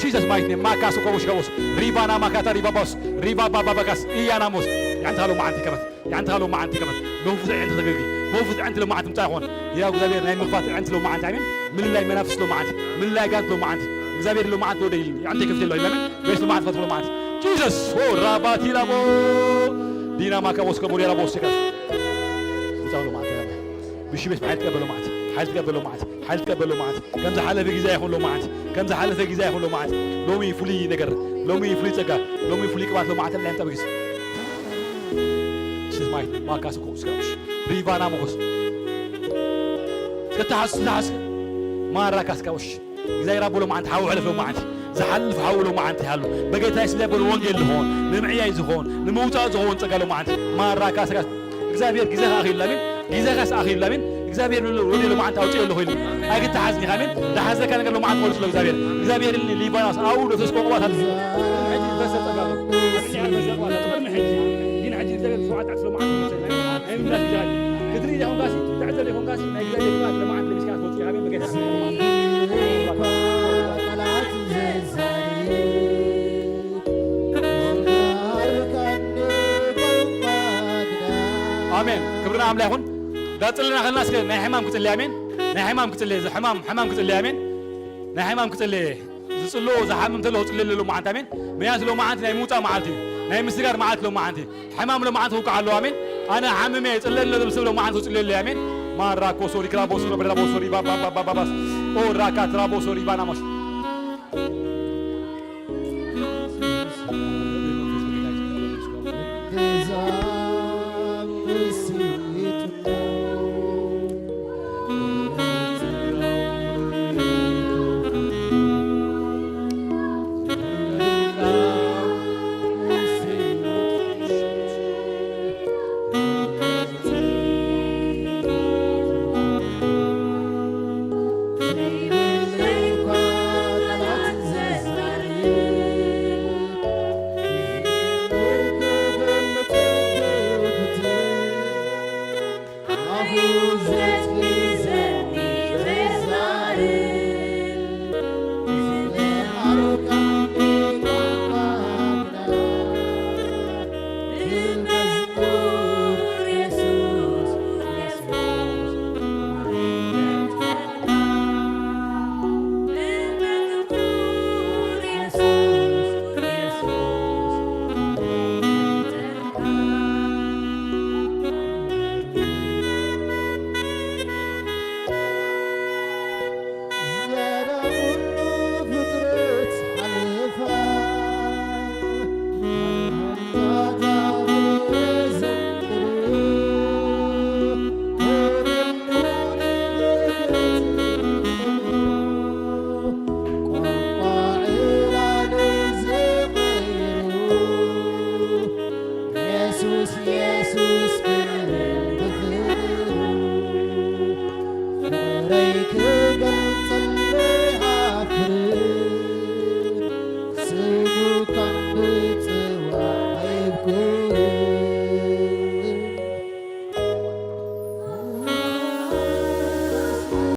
Jesus mighty name። ማካስ ኮቦሽ ኮቦስ። ሪባና ማካታ ሪባባስ። ሪባባባባካስ። ኢያናሞስ። ያንታ ሎማዓንቲ ከመት። ያንታ ሎማዓንቲ ከመት። መንፉስ ዕንቲ ተገጊ። መንፉስ ዕንቲ ሎማዓንቲ ምጻ ይኾን። ያ እግዚኣብሔር ናይ ምንፋት ዕንቲ ሎማዓንቲ ኣሜን። ምልላይ መናፍስ ሎማዓንቲ። ምልላይ ጋንት ሎማዓንቲ። እግዚኣብሔር ሎማዓንቲ ወደ ይልኒ። ያንተ ከፍት የለው። ለምን? በስመ አብ ፈትሎ ማለት Jesus ሆ ራባቲ ላቦ ዲና ማካ ወስከ ቦዲ ራቦ ወስከ ምጻው ሎ ማለት ብሽበሽ ሓይል ትቀበሎ ማለት ሓይል ትቀበሎ ማለት ሓይል ትቀበሎ ማለት ከም ዝሓለፈ ግዜ ይኹን ሎ ማለት ከም ዝሓለፈ ግዜ ይኹን ሎ ማለት ሎሚ ፍሉይ ነገር ሎሚ ፍሉይ ጸጋ ሎሚ ፍሉይ ቅባት ሎ ማለት ላይ ምጻ በጊስ ሽስ ማይ ማካ ስኮ ስከሽ ሪባና ሞስ ከተሓስ ተሓስ ማራ ካስካውሽ እግዚኣብሔር ኣቦ ሎማዓንቲ ሓዊ ሕለፍ ሎማዓንቲ ዝሓልፍ ሓዊ ሎማዓንቲ ይሃሉ በጌታ የሱስ ለበል ወንጌል ዝኾን ንምዕያይ ዝኾን ንምውፃእ ዝኾን ፀጋ ሎማዓንቲ ማራ ካስካስ እግዚኣብሔር ግዜኻ ኣኺሉ ኣሜን ግዜኻስ ኣኺሉ ኣሜን እግዚኣብሔር ወዲ ሎማዓንቲ ኣውፅእ ኣለኹ ኢሉ ኣይክተሓዝኒ ካሜን ዝሓዘካ ነገር ሎማዓንቲ ቆልፅሎ እግዚኣብሔር እግዚኣብሔር ኢልኒ ሊባኖስ ኣብኡ ዶ ተስቆ ቅባት ኣሎ ሕጂ ዝፈሰ ፀጋ ኣሎ ቅድሚ ሕጂ ግን ሕጂ እግዚኣብሔር ብሸውዓተ ዓሰርተ ሎማዓንቲ ኣሜን ክብርና ኣምላ ይኹን ዳፅልና ከልና እስከ ናይ ሕማም ክፅሊ ኣሜን ናይ ሕማም ክፅሊ እዚ ሕማም ሕማም ክፅሊ ኣሜን ናይ ሕማም ክፅሊ ዝጽልኡ ዝሓምም ተሎ ክጽልየሉ ሎማዓንቲ ኣሜን ምክንያቱ ሎማዓንቲ ናይ ምውፃእ መዓልቲ እዩ ናይ ምስጋር መዓልቲ ሎማዓንቲ ሕማም ሎማዓንቲ ክውቃዕ ኣለዎ ኣሜን ኣነ ሓምም እየ ይጽለየሉ ዝብል ሰብ ሎማዓንቲ ክጽልየሉ ኣሜን ማራ ኮሶ ሪክራ ቦሶ ረብራ ቦሶ ሪባ ባባባባስ ኦ ራካ ትራ ቦሶ ሪባ ናሞስ